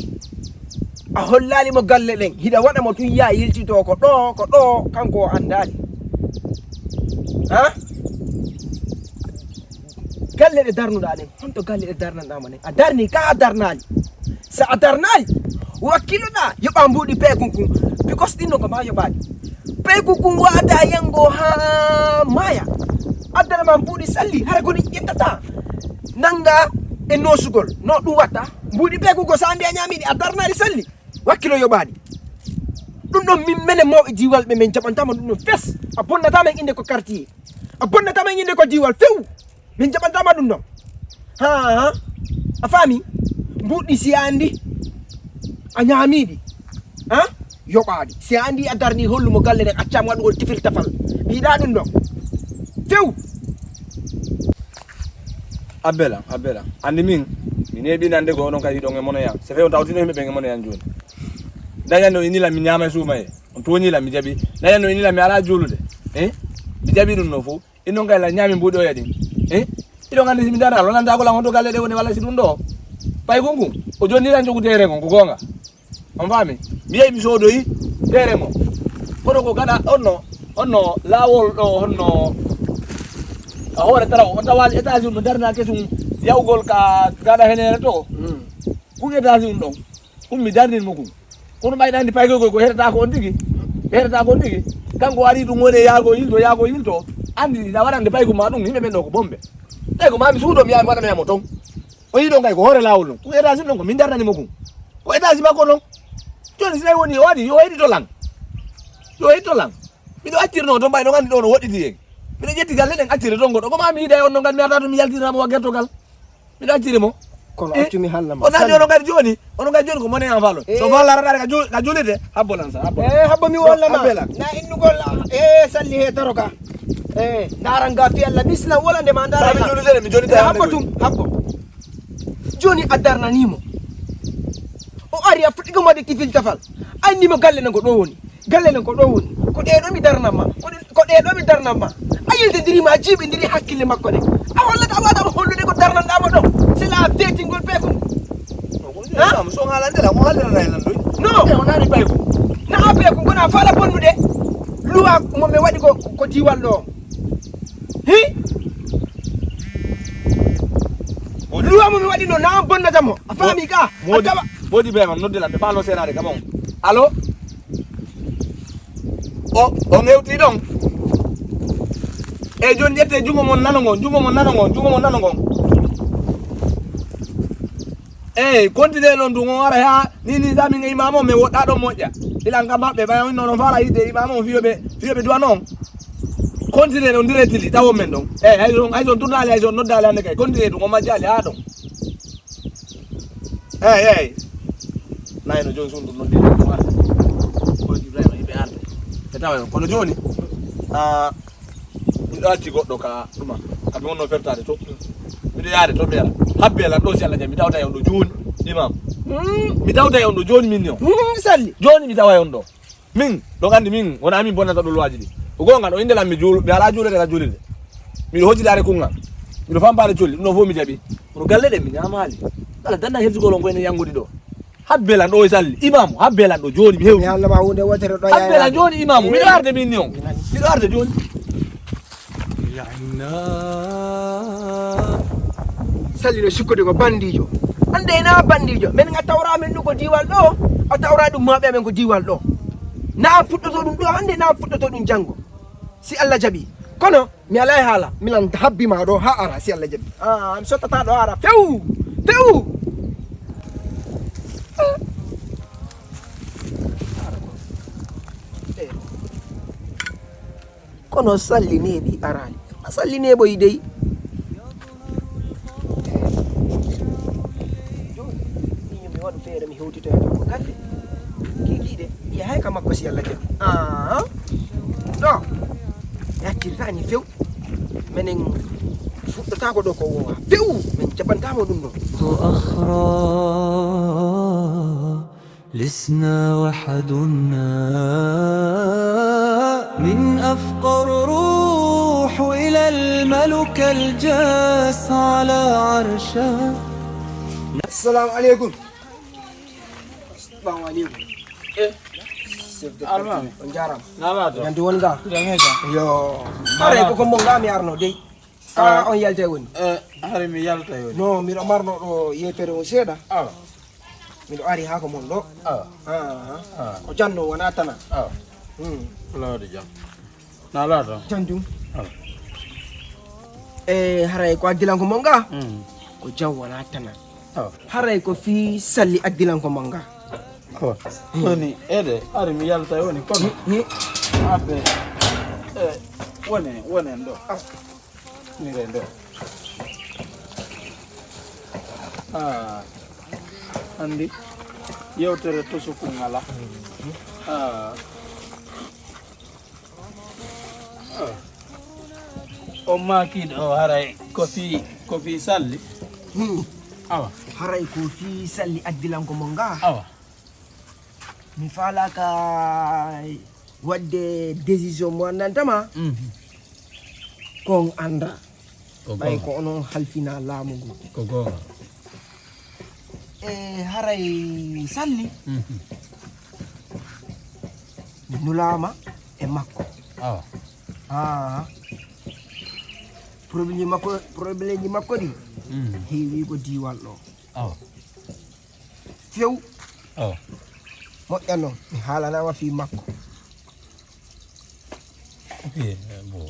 a hollaali mo galle ɗen. Hiɗa waɗa mo tun yaa yiltito ko ɗo, ko ɗo, kanko o andaali. Ha? Galle ɗe darnuɗaa ɗen, honto galle ɗe darnanɗaa ma ɗen? A darnii kaa a darnaali? So a darnaali, wakkiloɗaa, yoɓaa mbuuɗi peekun kun, because ɗin non ko maa yoɓaali. Peekun kun waadaa yanngo haa maaya. Addana ma mbuuɗi salli, hara ko ɗi ƴettataa. Nanngaa e noosugol, no ɗum watta. Mbuuɗi peekun ko so a anndi a ñaamii ɗi, a darnaali salli. Wakkilo yoɓaali. Ɗum ɗon min menen mawɓe diiwal ɓe min jaɓantaama ɗum ɗon fes. A bonnataa men innde ko quartier. A bonnataa men innde ko diiwal few. Min jaɓantaama ɗum ɗon. Ha, ha. A faami? Mbuuɗi si a anndi a ñaamiiɗi. Ha? Yoɓaaɗi. Si a anndi a darnii hollumo galle nden accaama waɗugol tifil tafal. Mi yiɗaa ɗum ɗon. Few. Abbela, Abbela. Anndi min, mi neeɓi nande goo onon kadi hiɗon e mono yan. Se few tawtino himɓe ɓen e mono yan jooni. Dañan no inila mi ñaama e suuma e. On tooñi lan mi jaɓi. Dañan no inila mi alaa juulude. Eh? Mi jaɓi ɗum no fow. Inon kay la ñaami mbuuɗi oya ɗin. Eh? Iɗon anndi si mi dara lonantaako lan honto galle ɗe woni walla si ɗum ɗo. Pay kun kun. O jonni lan jogu teere kon ko goonga. On faami? Mi yehi mi soodoyi teere mo. Kono ko gana onno onno laawol ɗo honno a hoore tara o tawaali étage no darna kesum yawgol ka gada henere to. Kun étage ɗum ɗon. Kun mi darnin mo kun. Kono ɓayɗa anndi paykoy koy ko heɗata ko on tigi. Ɓe heɗata ko on tigi. Kanko ari ɗum woni yaago yilto yaago yilto. Anndi na waɗande payko ma ɗum yimɓe ɓen ɗo ko bombe. Tawi ko mami suudo mi yaha mi waɗanoya mo ton. O yiɗon kay ko hoore laawol non. Ɗum étage ɗum ɗon ko min darnani mo kun. Ko étage makko non. Jooni si tawi woni o waɗi yo heɗito lan. Yo heɗito lan. Miɗo accirno ton ɓay ɗon anndi ɗo no woɗɗiti en. Miɗo ƴetti galle ɗen accire ton goɗɗo. Ko mami yiida e on non kadi mi arta to mi yaltinamo wa gertogal. Miɗo acciri mo. Kono accu mi haalna ma. O nani onon kadi jooni. Onon kadi jooni ko mone an faalo. So faalo arata ka ju- ka julirde. Habbo lan sa habbo. E habbo mi walla ma. Abbela. Na innugol e salli he taro ka. E ndaran ga fi Allah bisla wala nde ma ndara. Sa mi julirde de mi julirde. E habbo tum habbo. Jooni a darnanimo. O ari a fuɗɗi ko mbaɗi tifil tafal. Annimo galle nen ko ɗo woni. Galle nen ko ɗo woni. Ko ɗee ɗo mi darnan ma. Ko ɗe- ko ɗee ɗo mi darnan ma. A yiltindiri ma a jiiɓindiri hakkille makko ɗe. A hollata a waɗa hollude ko darnanɗaa mo ɗo. C'est la feetingol peekun. Ɗam so haalande la mo haalirana e landoy. Non. E o naani payko. Na a peekun kono a faala bonnude. Luwa mo mi waɗi ko ko diiwal ɗo. Hi. Luwa mo mi waɗi ɗo na bonnata mo. A faami ka. A tawa. Moodi be man nodde lan ɓe faalo seeraade kam on. Allo. O o ngewti ɗon. Eyyi joni ƴette junngo mon nano ngon junngo mon nano ngon junngo mon nano ngon. Eyyi continue ɗon ɗum o ara ha ni ni sa min e imam on min woɗɗa ɗon moƴƴa. Ilan kam maɓɓe ɓay on noon on faala yidde imam on fiyoɓe fiyoɓe duwa noon. Continue ɗon directly taw on men ɗon. Eyyi hay son hay son tournaali hay son noddaali hannde kay continue ɗum o majjaali ha ɗon. Eyi eyi. Nayi no jooni suudu noon ɗiɗo ko arde. Ko Ibrahima yiɓe arde. E tawa kono jooni a miɗo acci goɗɗo ka ɗuma. Ka mi wonno fertaade to. Miɗo yaade to mi ara. Habbe lan ɗo si Allah jam mi tawta e on ɗo jooni. Imam. Mi tawta e on ɗo jooni min ni on. Salli. Jooni mi tawa e on ɗo. Min ɗon anndi min wona min bonnata ɗo luwaaji ɗi. Ko goonga ɗo innde lan mi juulu mi alaa juulirde ka juulirde. Miɗo hojjidaade kunngal. Miɗo fampaade colli ɗum ɗo fof mi jaɓi. Kono galle ɗen mi ñaamaali. Kala dannda hersugol on ko enen yanngude ɗo. Habbe lan ɗo e salli imaamu habbe lan ɗo jooni mi hewti. Mi haalna ma huunde wootere ɗo habbe lan jooni imaamu miɗo arde min ni on. Miɗo arde jooni. Salli no sikkude ko bandiijo. Annde ena bandiijo. Men a tawra men ɗum ko diiwal ɗo. A tawra ɗum maɓɓe amen ko diiwal ɗo. Na fuɗɗoto ɗum ɗo hannde na fuɗɗoto ɗum janngo. Si Allah jaɓi. Kono mi alaa e haala. Milan habbi ma ɗo haa ara si Allah jaɓi. Ah, mi sottata ɗo ara. Few! Few! Kono salli neeɓi araali ma salli neeɓoyi dey. Jooni miñum mi waɗu feere mi hewtitoya ɗum ko galle kiikiiɗe yahay ka makko si yalla jaɓi. Aa ɗo mi accirtaani few. Menen fuɗɗotaako ɗo ko wowa few. Min jaɓantaama ɗum ɗo. لسنا وحدنا من أفقر روح إلى الملك الجالس على عرشه. Assalamu aleykum. Assalamu aleykum. Chef de quartier, on jarama. Nanti won ga. Yo. Are ko ko mo ngami arno dey. Ah, on yaltay woni. Eh, hari mi yaltay woni. No, miɗo marno ɗo yewtere on seeɗa. Awa. Miɗo ari haa ko mon ɗo. Awa. Ah, Ah. ko janno wona tana. Awa. Hmm. Lawde jam. Na lawde. Janjum. Awa. E haray ko addilanko mon ga? Mm. Ko jam wona tana. Awa. Haray ko fii salli addilanko mon ga? Awa. Woni ede hari mi yaltay woni kono. Ni Abe. Eh, woni woni ɗo. Ni re ɗo. Ah. Andi yewtere to sukun ala. Ah. Ah. O makiɗo o haray ko fii ko fii salli. Hmm. Awa. Haray ko fii salli addilanko mon ga? Awa. Mi faalaka wadde décision mo anndantama. Mhm. Kon annda. Ko Ɓay goonga. Ko onon halfina laamu ngu. Ko goonga. E haray salli. Mhm. Mi nulaama e makko. Awa. Ah. Problème makko, problème makko ɗi. Mhm. Heewi ko diiwal ɗo. Awa. Few. Awa. Moƴƴa noon mi haalanama fii makko. Bien, bon.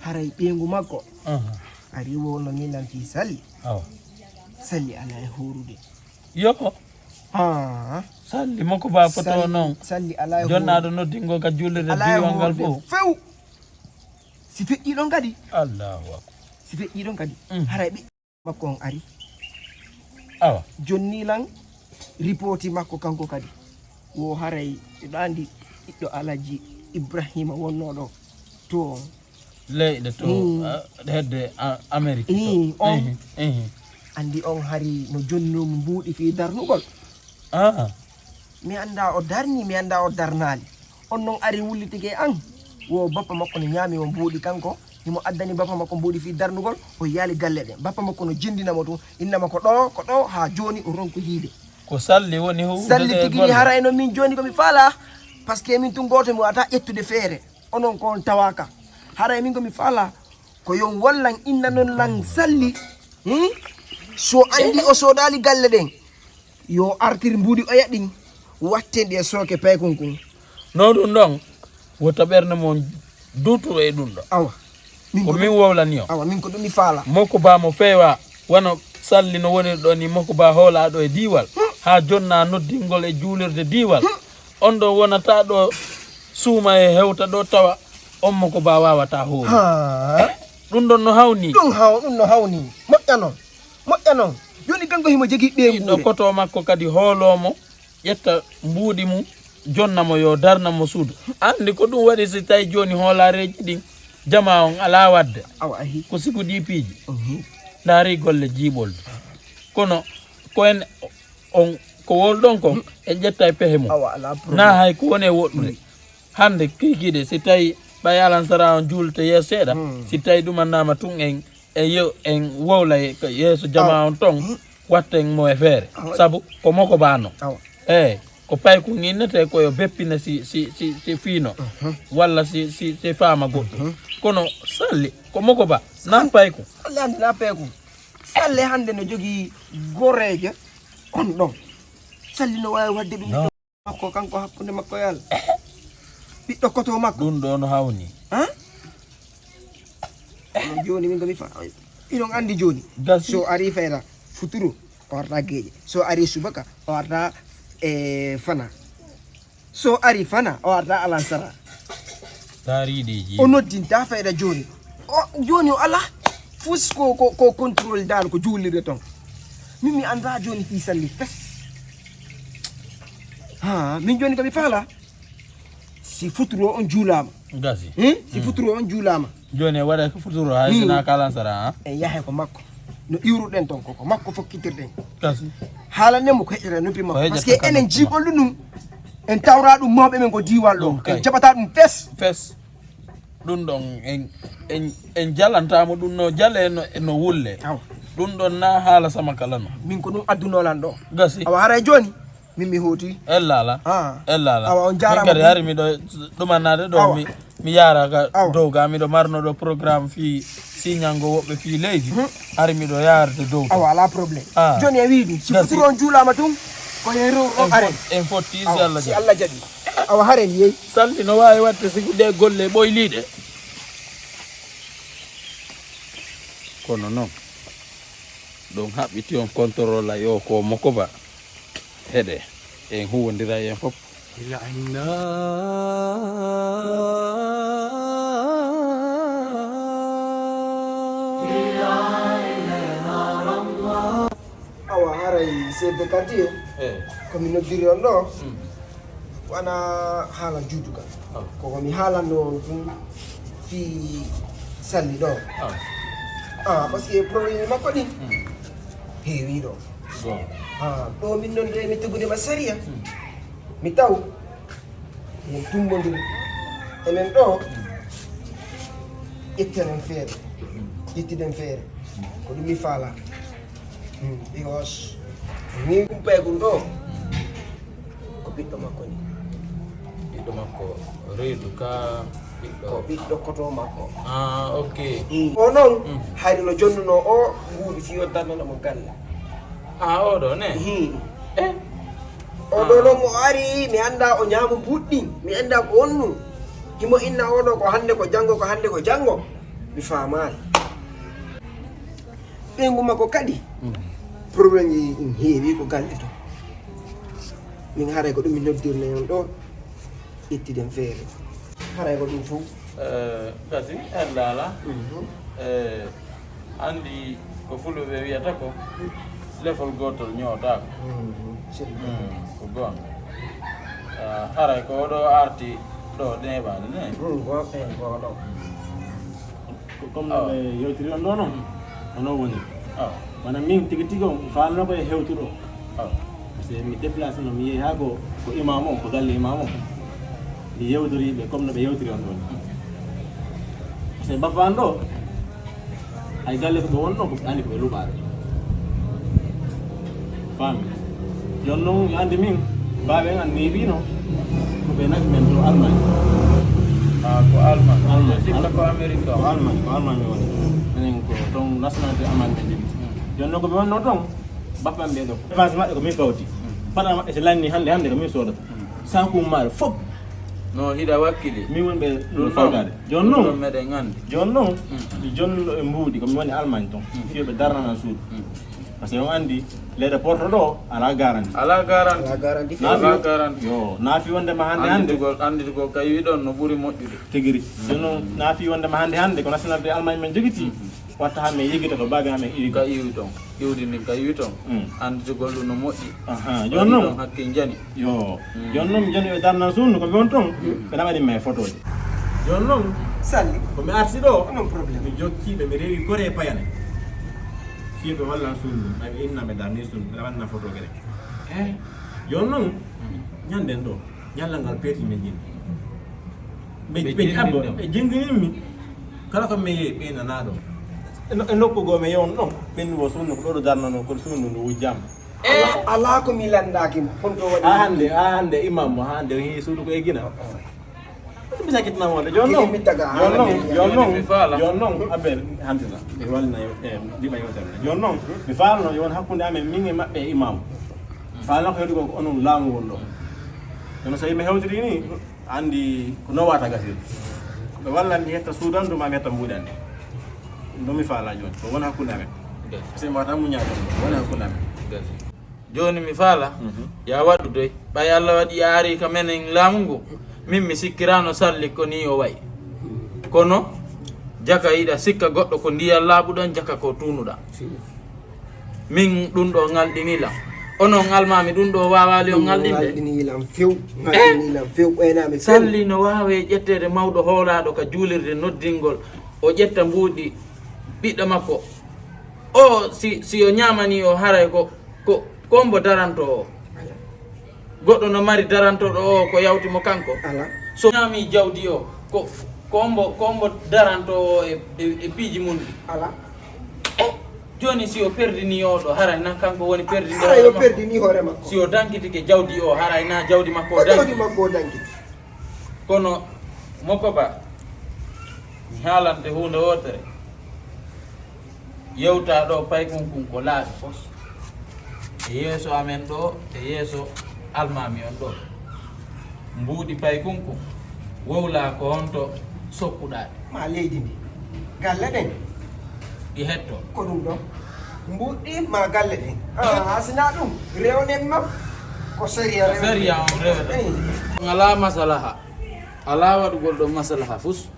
Haray ɓeyngu makko. Aha. Ari wonno milan fii salli. Awa. Salli ala e horude. Yo. Ah. Salli moko ba foto noon. Salli ala e Jonnaɗo noddingol ka juulirde Ala e diiwal ngal horude fof. Few. Si feƴƴi ɗon kadi. Allahu akbar. Si feƴƴi ɗon kadi. Mm. Haray ɓe makko on ari. Awa. Jonni lan ripooti makko kanko kadi. Wo haray ɗo andi ɓiɗɗo alaji Ibrahima wonnoɗo to. Leyɗe to Mm. ah, hedde ah, Amérique to. Mm, on. Ehe, ehe. Andi on hari no jonnomu mbuuɗi fii darnugol. Ah. Mi anda o darni, mi anda o darnali. On non ari wullitike an. Wo bappa makko no ñaami mo mbuuɗi kanko. Himo addani bappa makko mbuuɗi fii darnugol. O yaali galle ɗen. Bappa makko no jindina mo tun. Innama ko ɗo, ko ɗo, haa jooni o ronku hiide. Ko salli woni huwde Salli ɗe tigi golle. Haray no min jooni ko mi faala. Parce que min tun gooto mi wata ƴettude feere. Onon ko on tawaka. Haray min ko mi faala. Ko yon wallan inna non lan salli. Hmm? So andi o soodali galle ɗen. Yo artir mbuuɗi oya ɗin. Watten ɗi e sooke paykun kun. No ɗum ɗon wota ɓernde mon dutu e ɗum ɗo. Awa. Min Ko ko min wowlani o. Awa min ko ɗum mi faala. Moko ba mo feewa wano salli no woniri ɗo ni moko ba hoolaaɗo e diiwal. Haa jonna noddingol e juulirde diiwal. On ɗo wonata ɗo suuma e hewta ɗo tawa on moko ba wawata hooli. Ha. Ɗum ɗon no hawni. Ɗum haw ɗum no hawni. Moƴƴa non. Moƴƴa non. Joni kanko himo jogii ɓe Ɗo koto makko kadi hooloo mo ƴetta mbuuɗi mum jonna mo yo darna mo suudu. Anndi ko ɗum waɗi si tawi jooni hoolaareeji ɗin jama on alaa waɗde. Awa ahi. Ko siku ɗi piiji. Mhm. Ndaari golle jiiɓolde. Kono ko en on ko wol ɗon kon en ƴetta e pehe mum. Awa alaa problème. Na hay ko woni e woɗɗude. Hannde kiikiiɗe si tawi ɓay alansara on juulte yeeso seeɗa. Si tawi ɗumannaama tun en e yew en wowla e yeeso jama on ton watten mo e feere. Sabu ko moko bano. Awa. Eyi ko payku innete ko yo beppina si si si si fiino walla si si si faama goɗɗum. Kono salli ko moko ba na payku. Salli hannde na payku. Salli hannde no jogii goreeje on ɗon. Salli no waawi waɗde ɗum. Makko kanko hakkunde makko e Allah. Ɓiɗɗo koto makko. Ɗum ɗo no hawni. Ha? Kono jooni min ko mi fa iɗon anndi jooni. Gasi. So ari fayra futuro o arta geeƴe. So ari subaka o arta e fana. So ari fana o arta alansara. Taariɗeji. O noddinta fayda jooni. O jooni o ala. Fus ko ko ko contrôle dal ko juulirde ton. Min mi anda jooni fii salli fes. Ha min jooni ko mi faala. Si futuro on juulama. Gasi. Hmm? Si futuro on juulama. Jooni e waɗa ko futuro hay Hmm. sina kalansara ha. En yahe ko makko. No iwruɗen ton ko ko makko fokkitirɗen. Gasi. Haalande mo ko heƴata noppi makko. Ko heƴata Parce que enen noppi makko. Jiiɓolɗo ɗum en tawra ɗum mawɓe men ko diiwal ɗo. Ɗum kay. En jaɓata ɗum fes. Fes. Ɗum ɗon en en en jalantamo ɗum no jale no no wulle. Awa. Ɗum ɗon na haala sama kala no. Min ko ɗum addunolan ɗo. Gasi. Awa haray jooni. Min mi hooti. Ella ala. Ah. Ella ala. Awa, on jaaraama. Min kadi hari miɗo ɗumanaade ɗo. Awa. Mi, mi yaara ka. Awa. Dow ga miɗo marno ɗo programme fii siñango woɓɓe fii leydi. Hmm. Hari miɗo yaarde dow. Awa, alaa problème. Ah. Jooni a wiyi ɗum. Si futuro on juulaama tun, ko yeru on. En are. Fot-, en fotti si Allah jaɓi. Awa, haren yehi. Salli no waawi waɗde sibu ɗe golle ɓoyliiɗe. Kono noon, ɗum haɓɓiti on contrôle yo ko moko ba. Heɗe, en huwondiray en fof. Awa, haray chef de quartier, eh, ko mi noddiri on ɗo. Hmm. Wona haala juutugal. Ah. Ko ko mi haalanno on ɗum fii Salli ɗo. Ah. Ah, parce que problème makko ɗin, hmm, heewi ɗo. Bon. Ah, ɗo min non ɗo mi tegude ma sariya. Hmm. Mi taw. Min tumbondiri. Enen ɗo, hmm, ƴetten feere. Hmm. Ƴettiden feere. Hmm. Ko ɗum mi faala. Hmm, because ni ɗum paygol ɗo, ko ɓiɗɗo makko ni. Ɓiɗɗo makko reedu ka ɓiɗɗo? Ko ɓiɗɗo koto makko. Ah, ok. Hmm. O noon, hmm, hari no jonnuno o, nguuɗi fii o darnana mo galle. Ah, o ɗo ne? Hmm. Eh? O ɗo, ah, noon mo ari, mi annda o ñaama buuɗi, mi annda ko wonnu. Himo inna o ɗo ko hannde ko janngo, ko hannde ko janngo. Mi faamaali. Ɓeyngu makko kadi, mm, problème ji ɗin heewi ko galle to. Min haray ko ɗum mi noddirno on ɗo, ƴettiden feere. Haray ko ɗum fof. Eh, gasi, en laala. Mhm. Eh, anndi ko Fulɓe wiyata ko lefol gootol ñootaako. Mhm. Mm, ko goonga. Ah, haray ko oɗo arti ɗo neeɓaade ne? Mm, ko, eh, ko ɗo. Ko comme no, awa, ɓe yewtiri on ɗo noon, mm, ko noon woni. Awa. Wona min tigi tigi on, mi faalno ko e hewtude o. Awa. Parce que mi déplacé no, mi yehi haa ko, ko imam on, ko galle imam on. Mi yewtori ɓe comme no ɓe yewtiri on ɗon. Parce que bappa an ɗo, hay galle ko ɓe wonno, ko ɓe anndi ko ɓe luɓaaɓe. Faami. Jooni noon, yo anndi min, baaba en an neeɓiino, ko ɓe naɓi men to Allemagne. Ah, ko Allemagne. Allemagne. Sikka ko Amérique. Ko Allemagne, ko Allemagne mi woni. Minen ko toon nationalité Allemagne ɓe njogi. Hmm. Jooni noon ko ɓe wonno toon, bappa am ɓe ɗo. Dépense maɓɓe ko min fawti. Hmm. Paɗa maɓɓe so lanni hannde, hannde ko min soodata. Hmm. Sakuuji maaro fof. No hiɗa wakkili? Min woni ɓe ɗum ɗo fawtaade. Jooni noon, ɗum ɗo meɗen anndi. Jooni noon, hmm, mi jonnuɗo e mbuuɗi, ko mi woni Allemagne toon. Hmm. Fii ɓe darnana suudu. Hmm. Parce que on anndi, leyɗe porto ɗo, alaa garanti. Alaa garanti. Alaa garanti. Naa fi-, alaa garanti. Yo, naa fi wonde ma hannde, hannde. Annditugol, annditugol ka yiɗon no ɓuri moƴƴude. Tigi ri. Jooni noon, naa fi wonde ma hannde, hannde, ko nationalité Allemagne men jogiti. Mhm. Watta haa men yeggita ko baabi amen iwi. Ka iwi toon. Iwdi ndin ka iwi toon. Mm. Annditugol ɗum no moƴƴi. Aha, jooni noon. Ɗon hakke njani. Yo. Mm. Jooni noon, mi jani ɓe darnana suudu, ko ɓe woni toon. Mm. Ɓe naɓani men e fotooji. Jooni noon, Salli, ko mi arti ɗo, non problème, mi jokki ɓe, mi rewi kore e payane. Fii ɓe wallan suudu ndun, ɓay ɓe inna ɓe darni suudu, ɓe wanna foto gere. Eh? Jooni noon, ñanden ɗo, ñallal ngal peeti men jin. Ɓe, ɓe ɓe jingini abbo, ɗo. Ɓe jingini mi. Kala ko mi yehi, ɓe nana ɗo. E no-, e nokku goo mi yehi on ɗon, ɓen wo suudu ko ɗo ɗo darnano, kono suudu ndu wujjaama. Eh? Alaa, alaa ko mi lanndaaki mo. Honto waɗi? Haa hannde, haa hannde imam mo, haa hannde o yehi suudu ko e Gina. Oh, oh. Ɗum mi sakkitinama wonde. Jooni noon, mi taga jooni noon, haa jooni noon, mi faala. Jooni noon, Abel, hantina. Mi wallina yo-, eh, ndima yewtere nde. Jooni noon, mi faalno yo won hakkunde amen, min e maɓɓe e imam. Faalno ko heɗugol ko onon laamu won ɗo. Kono so yimɓe hewtiri ni, anndi ko no wata gasiri. Ɓe wallan mi hetta suudandu ma mi hetta mbuuɗi anndi. Ɗum mi faala jooni. Ko won hakkunde amen. Gasi. Parce que mi wata muññaade on. Ko won hakkunde amen. Gasi. Jooni mi faala, mhm, ya waɗu doy. Ɓay Allah waɗi a ari ka menen laamu ngu, min mi sikkiraano Salli ko nii o wayi. Kono, jaka iɗa sikka goɗɗo ko ndiyan laaɓuɗan, jaka ko tuunuɗaa. Min ɗum ɗo ŋalɗini lan. Onon almaami ɗum ɗo waawaali on ŋalɗinde? Ŋalɗini lan few, eh? Ŋalɗini lan few, ɓeynaa mi few. Salli no waawee ƴetteede mawɗo hoolaaɗo ka juulirde noddingol, o ƴetta mbuuɗi ɓiɗɗo makko. O si, si o ñaamanii o haray ko, ko, ko mbo darantoo o. Goɗɗo no mari darantooɗo o ko yawti mo kanko? Alaa. So ñaami jawdi o, ko, ko mbo, ko mbo darantoo o e, e, e piiji mun ɗi? Alaa. O, Jooni, si o perdini oɗo, haray na kanko woni perdini Haray o hoore makko? Perdini hoore makko. Si o dankitike jawdi o, haray na jawdi makko o Ko jawdi danki? Makko o dankiti. Kono, Moko Ba, mi haalante huunde wootere. Yewtaa ɗo paykun kun ko laaɓi fof. E yeeso amen ɗo, e yeeso almaami on ɗo. Mbuuɗi paykun kun, wowlaa ko honto sokkuɗaa ɗi? Ma leydi ndi. Galle ɗen. Ɗi hetto. Ko ɗum ɗo. Mbuuɗi ma galle ɗen. Ah, a sina ɗum. Rewnen ma. Ko sariya Ko rewnen. Sariya on rewata. Eyi. Alaa masalaha. Alaa waɗugol ɗo masalaha fus.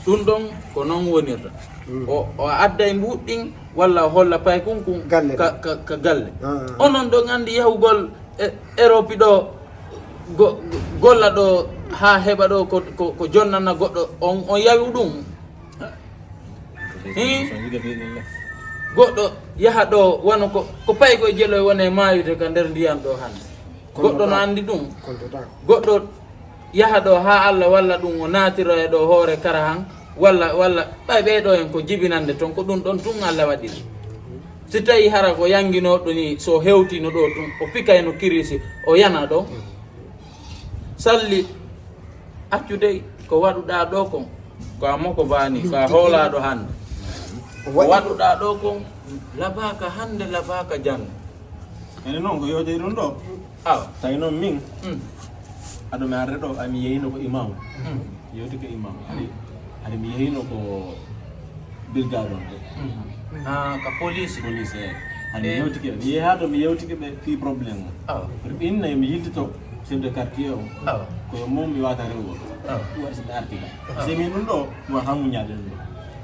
Ɗum ɗon ko noon wonirta. Mm. O, o adday mbuuɗi ɗin walla o holla paykun kun Galle ka, ɗen. Ka, ka galle. Ah, ah, ah. Onon ɗon anndi yahugol e, Europe ɗo, go-, go-, golla ɗo haa heɓa ɗo ko, ko, ko jonnana goɗɗo, on, on yawi ɗum. Hii? Goɗɗo yaha ɗo, wano ko, ko paykoye jeloy woni e maayude ka nder ndiyan ɗo hannde. Goɗɗo no anndi ɗum. Goɗɗo yaha ɗo haa Alla walla ɗum, o naatiroya ɗo hoore kara han, walla, walla ɓay ɓee ɗo en ko jibinande ton, ko ɗum ɗon tun Alla waɗiri. Si tawi hara ko yanginooɗo ni, so hewtino ɗo tun, o pikayno kirisi, o yana ɗo. Salli, accu dey, ko waɗuɗaa ɗo kon, ko a Moko Ba ni, ko a hoolaaɗo hannde. Ko waɗuɗaa ɗo kon, labaaka hannde, labaaka janngo. Ene noon ko yewtee ɗum ɗo. Awa. Tawi noon min, Mm. Aɗo mi arde ɗo, ami yeyino ko imam. Mm. Mi yewtike imam. Hari, hari mi yeyino ko brigade on de. Mm. Ah, ka police. Police, eh. Hari mi Eh. yewtike, mi yehi haa to mi yewtike ɓe fii problème o. Awa. Ɗum inna yo mi yiltito chef de quartier o. Awa. Ko yo mum mi waata rewgol. Awa. Ɗum waɗi so mi arti ka. Awa. Se min ɗum ɗo, mi waata muññaade ɗum ɗo.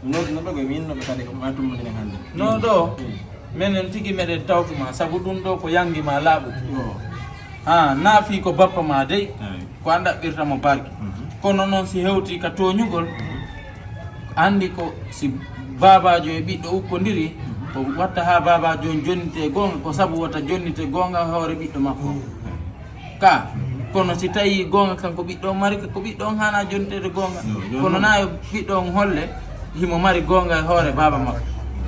Mi noddino ɓe ko min no ɓe kadi ko ma tummbondiren hannde. No ɗo. Mm. Menen tigi meɗen tawtuma, sabu ɗum ɗo ko yangi ma laaɓude. Yo. Ha, naafi ko bappa ma dey, Eyi. Ko an ɗaɓɓirta mo barke. Mhm. Kono noon si hewti ka tooñugol, Mhm. anndi ko si baabaajo e ɓiɗɗo ukkondiri, Mhm. ko watta ha baabaajo on jonnite goonga, ko sabu wota jonnite goonga hoore ɓiɗɗo makko. Mhm. Ka, kono si tawi goonga kanko ɓiɗɗo on mari, ko ɓiɗɗo on haana jonteede goonga. Yo, yo, kono no. Na yo ɓiɗɗo on holle, himo mari goonga e hoore baaba makko.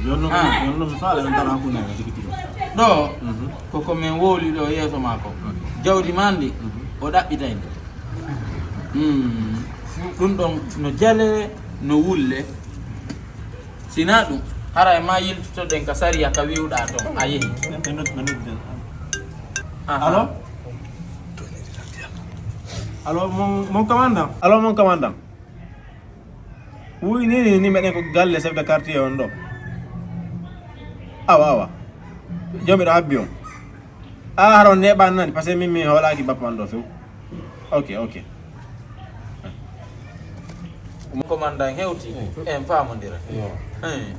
Yo, no, Ah. Yo, no, mi faala, on tara hakkunde amen tigi tigi. Ɗo, Mhm. Ko ko men wowli ɗo yeeso makko. Ok. Jawdi maa ndi, Mhm. O ɗaɓɓitay ndi. Hmm. Ɗum ɗon no jale, no wulle. Sinaa ɗum, haray ma yiltotoɗen ka sariya ka wi'uɗaa ton, a yehi. Ɓe nod-, ɓe noddude. Aha. Allo? Allo, mon, mon commandant? Allo, mon commandant? Wuy, ni, ni, ni, meɗen ko galle chef de quartier on ɗo. Awa, awa. Joomi ɗo habbi on. A, hara on neeɓaani nani, parce que min mi hoolaaki bappa man ɗo few. Ok, ok. Commandant hewti, en faamondira. Yo. Hein.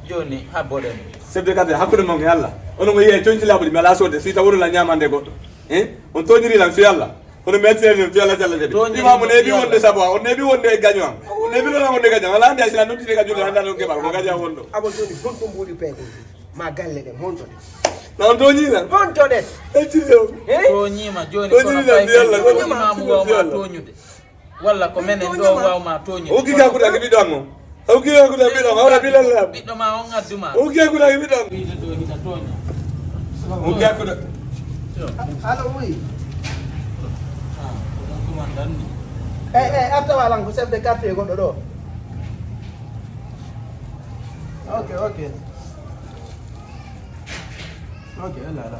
Jooni, habboɗen. Chef de quartier, hakkunde mon e Allah. Onon mo yi'e coñci laaɓuɗi, mi alaa soodde, si taw wonula ñaamande goɗɗo. Hein? On tooñiri lan fi Allah. Kono mi altini lan fi Allah, si Allah jaɓi. Tooñiri Imam, on neeɓi wonde sabu, on neeɓi wonde e gaño am. On neeɓi lan wonde gaño am. Ala anndi hay si lan nodditi ka julde, hannde on keɓal, ko gaño am wonɗo. Abo jooni, honto mbuuɗi peego? Ma galle ɗe, honto ɗe? Na on tooñii lan? Honto ɗe? E cilli on. Eh? Tooñiima jooni, kono kay ko imaamu waawma tooñude. Walla ko menen ɗo waawma tooñude. O hokki hakkunde ak ɓiɗɗo am o. O hokki hakkunde ak ɓiɗɗo am, hawra bilal lam. Ɓiɗɗo ma on addu ma. O hokki hakkunde ak ɓiɗɗo am. Wiide ɗo hina tooña. O hokki hakkunde. Alo, oui. Ah, ko ɗon commandant ni. Eh, eh, artawa lan ko chef de quartier goɗɗo ɗo. Ok, ok. Ok, ala, ala.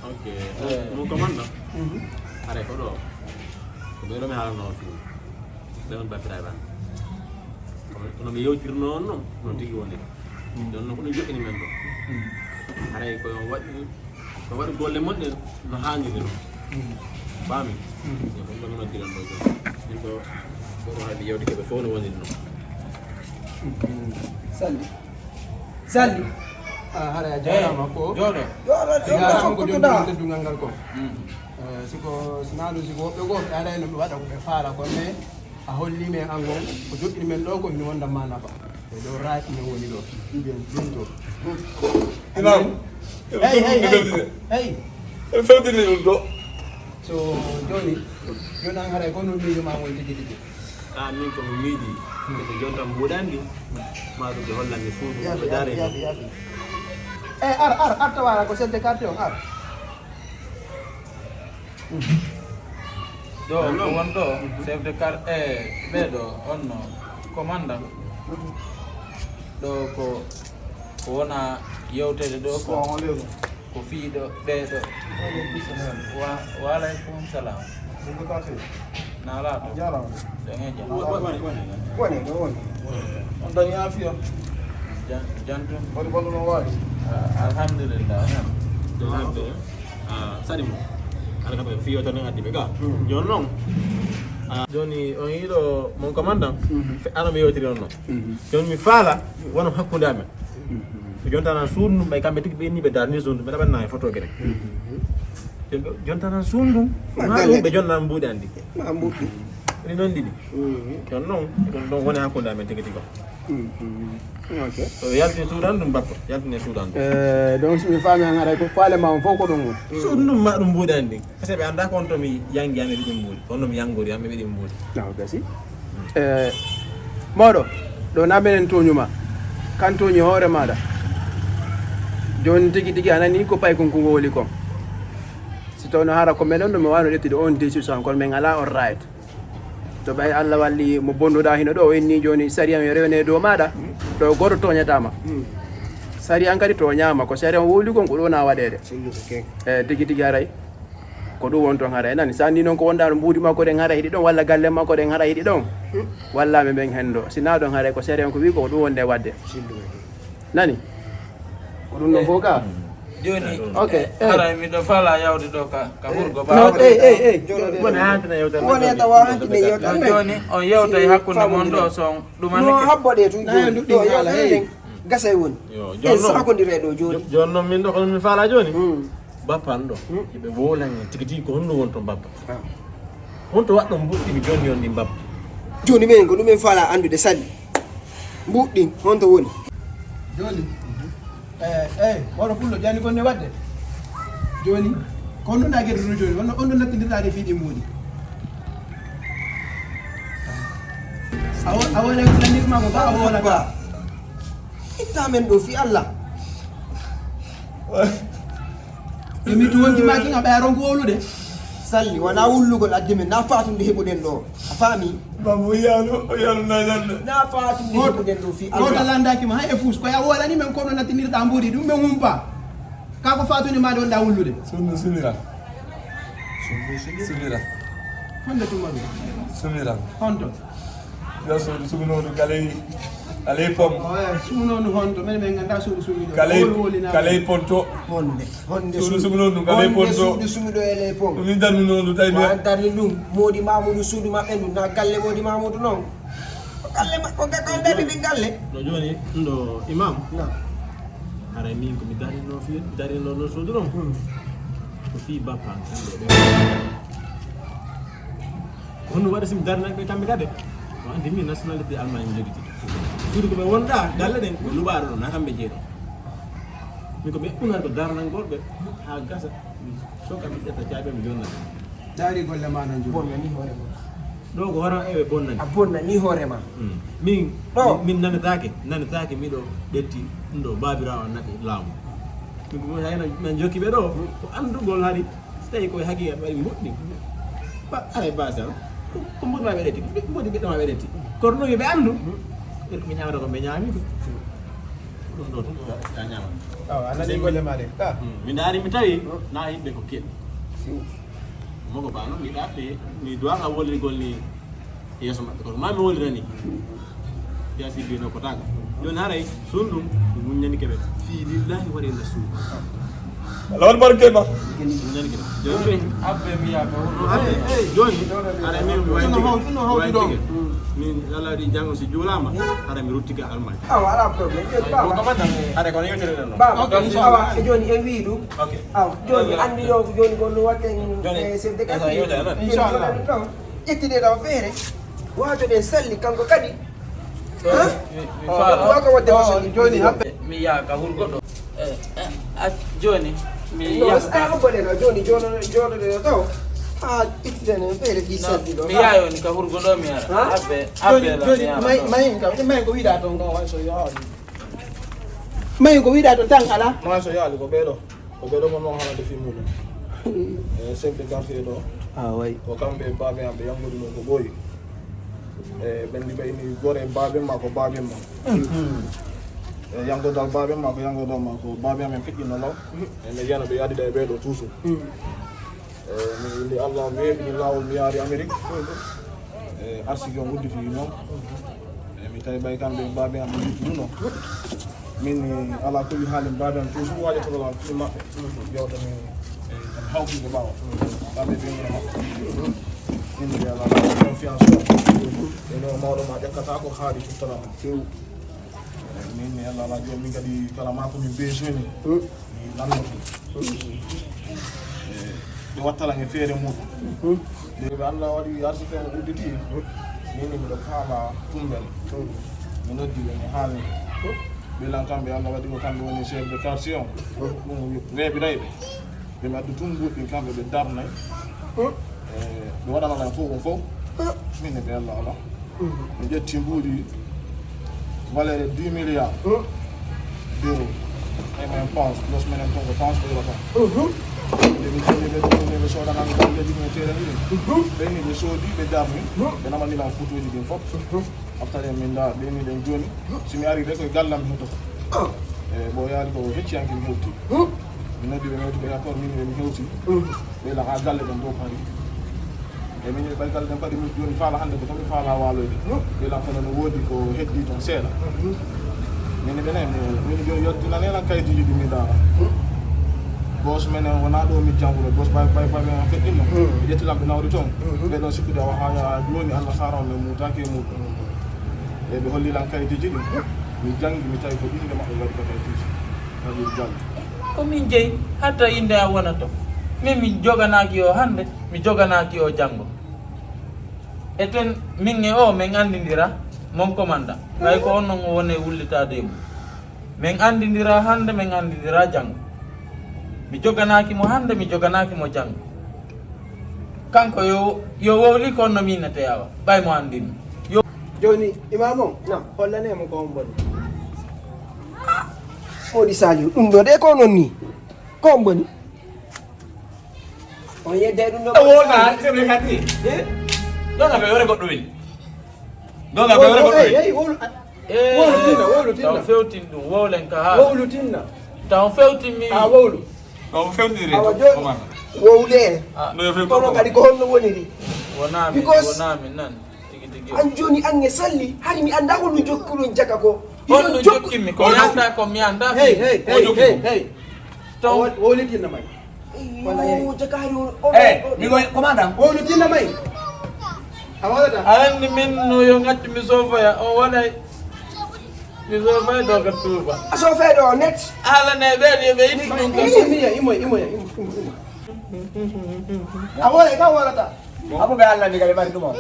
Ok. Eh. Mon commandant? Mhm. Are ko ɗo. Ko ɓe ɗo mi haalanoo fii. Ɓe on battiraaɓe an. Kono, kono mi yewtirnoo on noon, noon tigi woni. Mm. Ɗon noon ko ɗum joƴƴini men ɗo. Mm. Haray ko waɗi, ko waɗi golle mon ɗen no haaniri noon. Mm. Faami? Mm. Yo ko ɗum ɗo mi noddiran ɗo jooni. Min ɗo, ko ɗo haɗi yewtike ɓe fof no woniri noon. Mm. Salli. Salli. Ah, haray a jaaraama ko. Jooɗo. Jooɗo, jooɗo, jooɗo, ko jooɗo. Teddungal ngal ko. Mm. Eh, siko, sinaa ɗum, siko woɓɓe goo, ɓe aray no ɓe waɗa ko ɓe faala kon, mais a holli men an gon, ko joɗɗini men ɗo ko hino wonda ma nafa. E ɗo raaki men woni ɗo. Mbiyen ɗum to. Imam. Hey, hey, hey. Hey. En fewtini ɗum to. So, jooni, Jooni an haray ko non miijo ma woni tigi tigi? Ah, min ko mi miiji. Ɓe jonta mbuuɗan ɗi. Ma ɗum ɓe hollan mi suudu. Yaafi, ɓe yaafi, daare yaafi, yaafi. Eh, ar, ar, ar, tawara ko chef de quartier on, ar. Ɗo ko won ɗo, chef de quartier, eh, ɓeɗo, on no commandant. Ɗo ko, ko wona yewtede ɗo ko, ko fii ɗo, ɓeɗo. Wa-, wa alaikum salam. Naalaaɗo. Jaaraama. Jam e jam. Woni, woni, woni. On dañi afiya? Jan-, jantu. Woni bonno no waawi? Ah, alhamdulillah. Jam e jam. Ah, sadi mo. Ala ka fi yewtere addi ɓe ga. Hmm. Jooni noon. Ah, jooni on yiɗo mon commandant. Mhm. Fe-, ano mi yewtiri on noon. Mhm. Jooni mi faala wona hakkunde amen. Mhm. Ɓe jonta nan suudu ndum ɓay kamɓe tigi ɓe ni ɓe darni suudu ɓe ɗaɓan nan e photo gene. Mhm. Ɓe jonta nan suudu ndum. Ma ma galle. Ɗum ɓe jonta nan mbuuɗi andi. Ma mbuuɗi. Ɗi noon ɗiɗi. Mhm. Jooni noon, jooni noon woni hakkunde amen tigi tigi. Mhm. Ok. So yaltini suudu an ɗum bappa, yaltini suudu an ɗum. Eh, donc so mi faami han haray ko faale ma on fof ko ɗum woni. Suudu ndum ma ɗum mbuuɗi andi. Parce que ɓe anndaa ko on to mi yangi, an mi ɓe ɗi mbuuɗi. On no mi yangori, an mi ɓe ɗi mbuuɗi. Ah, gasi. Eh, mawɗo, ɗo na menen tooñu ma. Kan tooñi hoore maaɗa. Jooni tigi tigi a nani ko paykun ko wowli kon. Si tawno hara ko menen ɗo mi waawno ƴettude on décision, kono min alaa on right. To ɓay Allah walli mo bonduɗa hino ɗo, o inni jooni sariya on yo rewne e dow maaɗa. Ɗo gooto tooñataa ma. Sariya an kadi tooñaama. Ko sariya on wowli kon ko ɗo na waɗeede. Eh, tigi tigi haray. Ko ɗum woni toon haray nani. So anndi noon ko wonɗaa ɗo mbuuɗi makko ɗen haray hiɗi ɗon, walla galle makko ɗen haray hiɗi ɗon. Walla mi ɓen henndo. Si naa ɗon haray ko sariya on ko wii ko ɗum wonde waɗde. Nani? Ko ɗum ɗon fof ka? Jooni, ok, eh. Haray miɗo fala yawde ɗo ka, ka hurgo. No, ɓaawo. Ey, ey, ey. Wona hantina yewtere. Wona tawa hantina yewtere. Jooni, on yewtay hakkunde mon ɗo, so on ɗumanike. No habbo ɗe tun jooni. Ɗo yewtere ɗen gasay woni. Yo, en jooni noon. Sakondire ɗo jooni. Jo-, jooni noon min ɗo kono mi fala jooni. Hmm. Bappa an ɗo. Hmm. Ɓe wowlan en tigi tigi ko honno woni toon bappa. Ah. Honto waɗɗon mbuɗɗi mi jonni on ɗin bappa. Jooni min ko ɗumen fala anndude sali. Mbuɗɗin honto woni? Jooni. Eh, eh, oɗo pullo jani gonne waɗde. Jooni. Ko honno nda gedduno jooni? Honno on ɗo nattindirɗa de fiiɗi mbuuɗi. A wo-, a wona ko nandirma ko ba a wona ba. Itta men ɗo fi Allah. Emi to wonji ma kinga ɓe aron ko wowlude. Salli, wona wullugol addi men, na fatunde heɓuɗen ɗo. A faami? Baba, o yiyano, o yiyano na yande. Na fatunde heɓuɗen ɗo fi Allah. Ko ta landaki ma, hay e fus, ko ya wolani men kono natinirɗa mbuuɗi, ɗum men humpa. Ka ko fatunde ma ɗo nda wullude. Sunnu sunira. Sunnu sunira. Sunira. Honde tuma ɗum? Sunira. Honto? Yo suudu sugunoodu kaley, kaley pom. Oya, sugunoodu honto? Men, men nganndaa suudu sugunoodu. Kaley, woli, woli na kaley ponto. Honde, honde suudu sugunoodu kaley ponto. Suudu sugunoodu e ley pom. Ko min darnunoo ndu tawi. Ko an darni ɗum, Moodi Mamudu suudu maɓɓe ndu, na galle Moodi Mamudu noon. Ko galle ma-, ko ga-, ko an darni ɗin galle. No jooni, ɗo imam. Na. Haray min ko mi darnino fi-, darnino ɗo suudu ɗon. Hmm. Ko fii bappa an, kamɓe ɓe. Ko honno waɗi si mi darnaki ɓe kamɓe kadi? O anndi min nationalité Allemagne mi jogiti. Suudu ko ɓe wonɗa, galle ɗen, ko luɓaaɗo ɗon, na kamɓe jeeɗo. Min ko ɓe unar ko darnangol ɓe, haa gasa, mi soka mi ƴetta caabi mi jonna. Taari golle ma nan joni. Bonnani hoore ma. Ɗo ko hono eɓe bonnani. A bonnani hoore ma. Mm. Min, ɗo. Min, min nanataake, nanataake miɗo ɓetti ɗum ɗo baabiraawo naɓi laamu. Min ko hayno min jokki ɓe ɗo, ko anndugol hari. So tawii koye haqiiqa ɓe waɗi mboɗɗi. Ba, haray baasi am. Ko, ko mboɗi ma ɓe ɗetti. Mboɗi ɓiɗɗo ma ɓe ɗetti. Kono ɗum yo ɓe anndu. Ɓe ko ɓe ñaamata ko ɓe ñaami ko. Ɗum ɗo tun, ya ñaama. Awa, a nani golle ma de. Ah. Mm. Mi ndaari, mi tawi, na yimɓe ko keɗi. Fiw. Mogo ba noon, mi ɗaɓɓe, mi duwaka wolligol ni. Yeeso maɓɓe, kono ma mi wolirani. Piyaasi bino ko taga. Jooni haray, suun ɗum, mi muññanike ɓe. Fii lillahi wa rasul. Allah won barke ma. Mi muññanike ɓe. Jooni, abbe mi yaaka. Abbe, jooni, haray min mi waytike. Min Allah waɗi janngo si juulaama, haray mi ruttike Almaañ. Awa, alaa problème. Jooni, baba. Haray kono yewtere ɗen noon. Baba, ok, inchallah. Awa, jooni en wii ɗum. Ok. Awa, jooni anndi yo, jooni ko no waɗɗen, eh, chef de quartier. Inchallah. Ƴettide ɗo feere, waatoɗen salli kanko kadi. Ha? Mi, mi, mi faala. Waka wadde ko salli. Jooni haɓɓe. Mi yaaka hurgo ɗo. Eh, eh, a, jooni, mi yaaka. No, a hobbo ɗen o jooni, jooɗo-, jooɗoɗen ɗo. Ah, ittitene ɓeyde ɗi serdi ɗo. Mi yaayoni ka hurgo ɗo mi ara. Ha? Abbe, joni, abbe la joni, mi ara may, ɗo. May kam, may ko wiɗa toon ko, so yo hawri. May ko wiɗa toon tan ala. Ma so yaali ko ɓeɗo. Ko ɓeɗo ko noon haalande fii muɗum. E chef de quartier ɗo. Ah, way. Ko kamɓe e baabe am ɓe yangude mum ko ɓooyi. E ɓen ɗi ɓe ini gore baabe ma ko baabe ma. E yangodal baabe ma ko yangodal ma ko baabe am en feƴƴino law. E mi yiyana ɓe yaadida e ɓeɗo toujours. E, min inde Allah weeɓini laawol mi yaari Amérique. E, arsike on udditi noon. E, mi tawi ɓay kamɓe baabe am ɓe yidduno. Min, e, ala kulli haalin baabe am toujours waajatoɗo lan fii maɓɓe. Yewta min, e, tan hawti ko ɓaawo. Kamɓe ɓe ngona maɓɓe. Min mbiya Allah confiance o. E no mawɗo ma ƴekkata ko haali tuttalama. Min mi Allah ala joom min kadi kala ma ko min besoin ni. Mi lannoto. E, ɓe wattalan e feere muɗum. Nde ɓe Allah waɗi arsike o udditi. Min miɗo faama tumbel. Mi noddi ɓe mi haalni. Ɓe lan kamɓe Allah waɗi ko kamɓe woni chef de quartier on. Ɗum weeɓiray ɓe. Ɓe mi addu tun mbuuɗi ɗin kamɓe ɓe darnay. E, ɓe waɗana lan fof on fof. Min e ɓe Allah ala. Mi ƴetti mbuuɗi valeur dix milliards d'euros. E men pounds, plus menen ton ko pounds ɓe yoɓata. Nde mi joni ɓe ɗum, nde ɓe soodana mi balleji ɗum e feere ɗin. Ɓe ni ɓe soodi, ɓe darni, ɓe namani lan photoji ɗin fof. Aftare min nda ɓe ni ɗen joni. Si mi ari de koye gallam mi hoto. E, ɓo yaali ko hecci hanki mi hewti. Mi noddi ɓe mi hewti ɓe accord min ɓe mi hewti. Ɓe lan ha galle ɗen dow Paris. E min ɓay kala ɗen paɗi min joni faala hannde ko to mi faala waaloyde. Ɓe lan kono no woodi ko heddi ton seeɗa. Min ɓe nayi min joni yottinane lan kayitiji ɗi mi daara. Boss menen wona ɗo mi jannguno, boss bay bay bay men feɗɗinno. Mi ƴetti lan ɓe nawri ton. Ɓe ɗon sikkude awa ha joni Allah sara on min mutaki e muɗum. E ɓe holli lan kayitiji ɗin. Mi janngi mi tawi ko inde maɓɓe waɗi ko kayitiji. Khalil Diallo. Ko min jeyi hatta innde am wona to. Min min joganaaki o hannde, mi joganaaki o janngo. Eten min e o min anndindira mon commandant. Ngaa ko on non o woni e wullitaade e mum. Min anndindira hannde, min anndindira janngo. Mi joganaaki mo hannde, mi joganaaki mo janngo. Kanko yo, yo wowli ko on no miinete awa. Ɓay mo anndinno. Yo. Jooni, Imaam on, naam, hollanee mo ko on boni. Moodi Saliou, ɗum ɗo de ko non ni. Ko on boni. On yedday ɗum ɗo. Wona, c'est vrai kadi. Eh? Ɗon aɓe yore goɗɗo weli. Ɗon aɓe yore goɗɗo weli. Hey, hey, wowlu. Eh, wowlu tinna, wowlu tinna. Taw fewtin ɗum, wowlen ka haala. Wowlu tinna. Taw fewtin mi. A wowlu. Taw fewtiri. Awa jooni. Wowle. Ah. No fewti. Kono kadi ko honno woniri? Wonaa min, because wonaa min nan. Tigi, tigi. An jooni an e Salli, hari mi anndaa honno jokkuɗon jaka ko. Honno jokku-, jokkimmi? Ko mi anndaa ko mi anndaa. Hey, hey, hey, hey, hey. Ton. O wol-, wowlitinna may. Wala hey. Yo, jaka hari on, on, eh, on, mi ko commandant. Wowlitinna may. A wallata? A anndi min no yo ngaccu mi sofoya, o waɗay. Mi sofay ɗo ka Touba. A sofay ɗo net. Ala ne ɓe ɗi ɓe itti ɗum ka. Imo, imo, imo, imo, imo, imo. A wole ka wallata? Abu be Allah ni kadi bari ɗum o.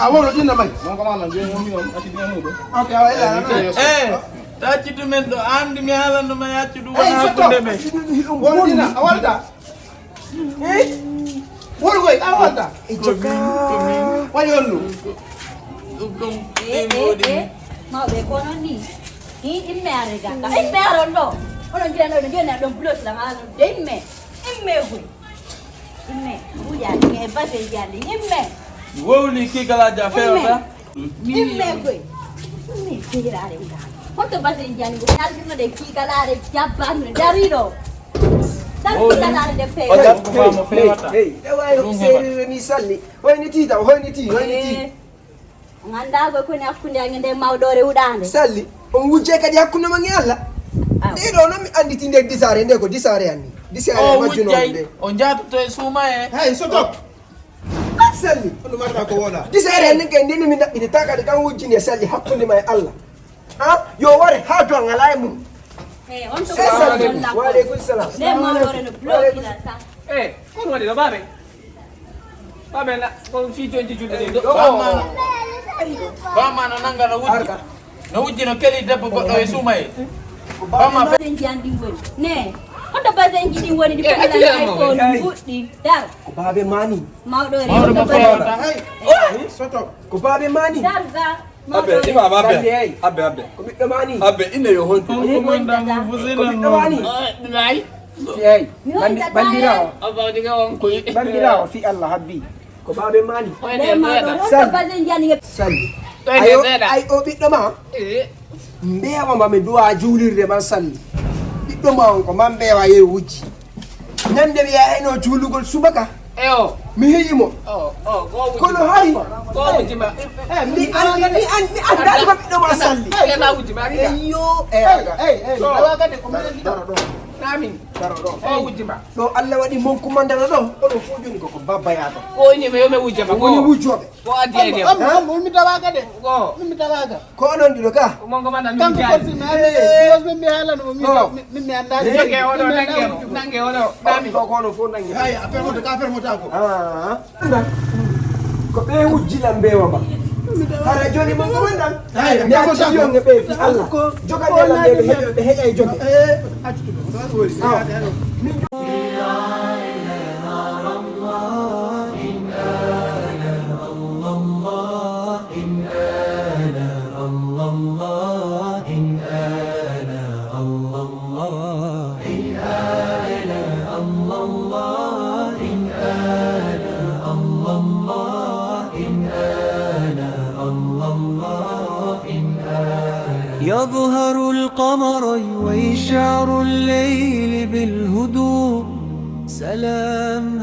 A wolo dinna may. Mon ko ma Allah je mo mi on ati de mo do. Ok, awa ila. Eh, tacci ɗumen ɗo, anndi mi haalano ma yaccu ɗum wona hakkunde men. Wolo dinna, a wallata? Eh? Wolo koy, a wallata? E jaka. Waɗi on ɗum. Ɗum ɗum. Eh, eh, eh. Mawɓe ko non ni. Hi, imme are gaka. Imme aron ɗo. Onon jiranno ɗo joni ɗon bulos la ma ɗon. Imme. Imme koy. Imme, wuja ni e base jali. Imme. Wowli ki kala ja fewta. Imme koy. Imme sirare nga. Hoto base jali ngo yaltino de ki kala re jabban darido. Dar ki kala re de fe. O jabbu famo fewta. Hey, hey, hey. E wayi no serire ni Salli. Hoyni ti taw, hoyni ti, hoyni ti. Eh. On anndaa ko woni hakkunde am e nde mawɗo rewɗaande. Salli, on wujjay kadi hakkunde mon e Allah. Aw. Nde ɗo noon mi annditi nde disaare, nde ko disaare an ni. Disaare o majjuno wujjay, nde. O jaatoto e suuma e. Hey, soto. Salli. Hono marta ko wona. Disaare an ni kay nde ni mi ɗaɓɓiti ta kadi kan wujjini e Salli hakkunde ma e Allah. Ah, yo ware haa to an alaa e mum. Eh, on to. Eh, Salli. Wa aleykum salam. Nde mawɗo re no bloki la sa. Eh, kono waɗi no baabe. Baabe na, ko fii jonji julde ɗo. Bamma, bamma no nanga no wujji. No wujji no keli debbo goɗɗo e suumaye. Bamma fe- Ɓe njiyan ɗin woni. Ne, Hoto basenji ɗin woni ɗi fof lan iPhone mbuɗɗi. Dar. Ko baabe mani. Mawɗo re. Mawɗo mo fewata. Hey. Soto. Ko baabe mani. Dar, dar. Abe, imam abe. Abe, abe. Ko ɓiɗɗo mani. Abe, ine yo hontu. Ko ɓiɗɗo mani. Hey. Bandi-, bandirawo. Bandirawo fi Allah habbi. Ko baabe mani. Sal. Sal. Ayo, ay o ɓiɗɗo ma. Mbeewa ma mi duwa juulirde man salli. Ɓiɗɗo ma on ko man mbeewa yeru wujji. Ñande mi yaayno juulugol subaka. Eyo. Mi heyi mo. Kono hari. Ko wujji ma. Eh, mi andi, mi andi, mi andaali ko ɓiɗɗo ma salli. Eh, ma wujji ma. Eyo, eh, aga. Eh, eh, awa kadi ko mani. Daro ɗo. Amin. Daro ɗo. Ko wujji ma. Ɗo Allah waɗi mon kumandano ɗo. Oɗo fof joni koko babba yaato. Ko woni mi yo mi wujja ma. Woni wujjoɓe. Ko addi e am, am, am, mi tawaaka de. Ko. Min mi tawaaka. Ko onon ɗiɗo ka? Ko mon ko manda min. Kanko jaari. Forsi mi ari. Hey. Because min mi haalano mo, min, no. Min, min mi anndaani. Hey. Nange oɗo, nange mo, nange oɗo. Nami. Ko, ko onon fof nange. Hey, affaire mo, ka affaire mo tako. Ah. Ko ɓe wujji lan mbeewa ma. Hara joni mon ko wonɗan. Hey, mi acci yon e ɓe fi Allah. Jogani lan ɓe, ɓe heƴa, ɓe heƴa e joge. Eh, accu ɗum. Ah. Min يظهر القمر ويشعر الليل بالهدوء. سلام.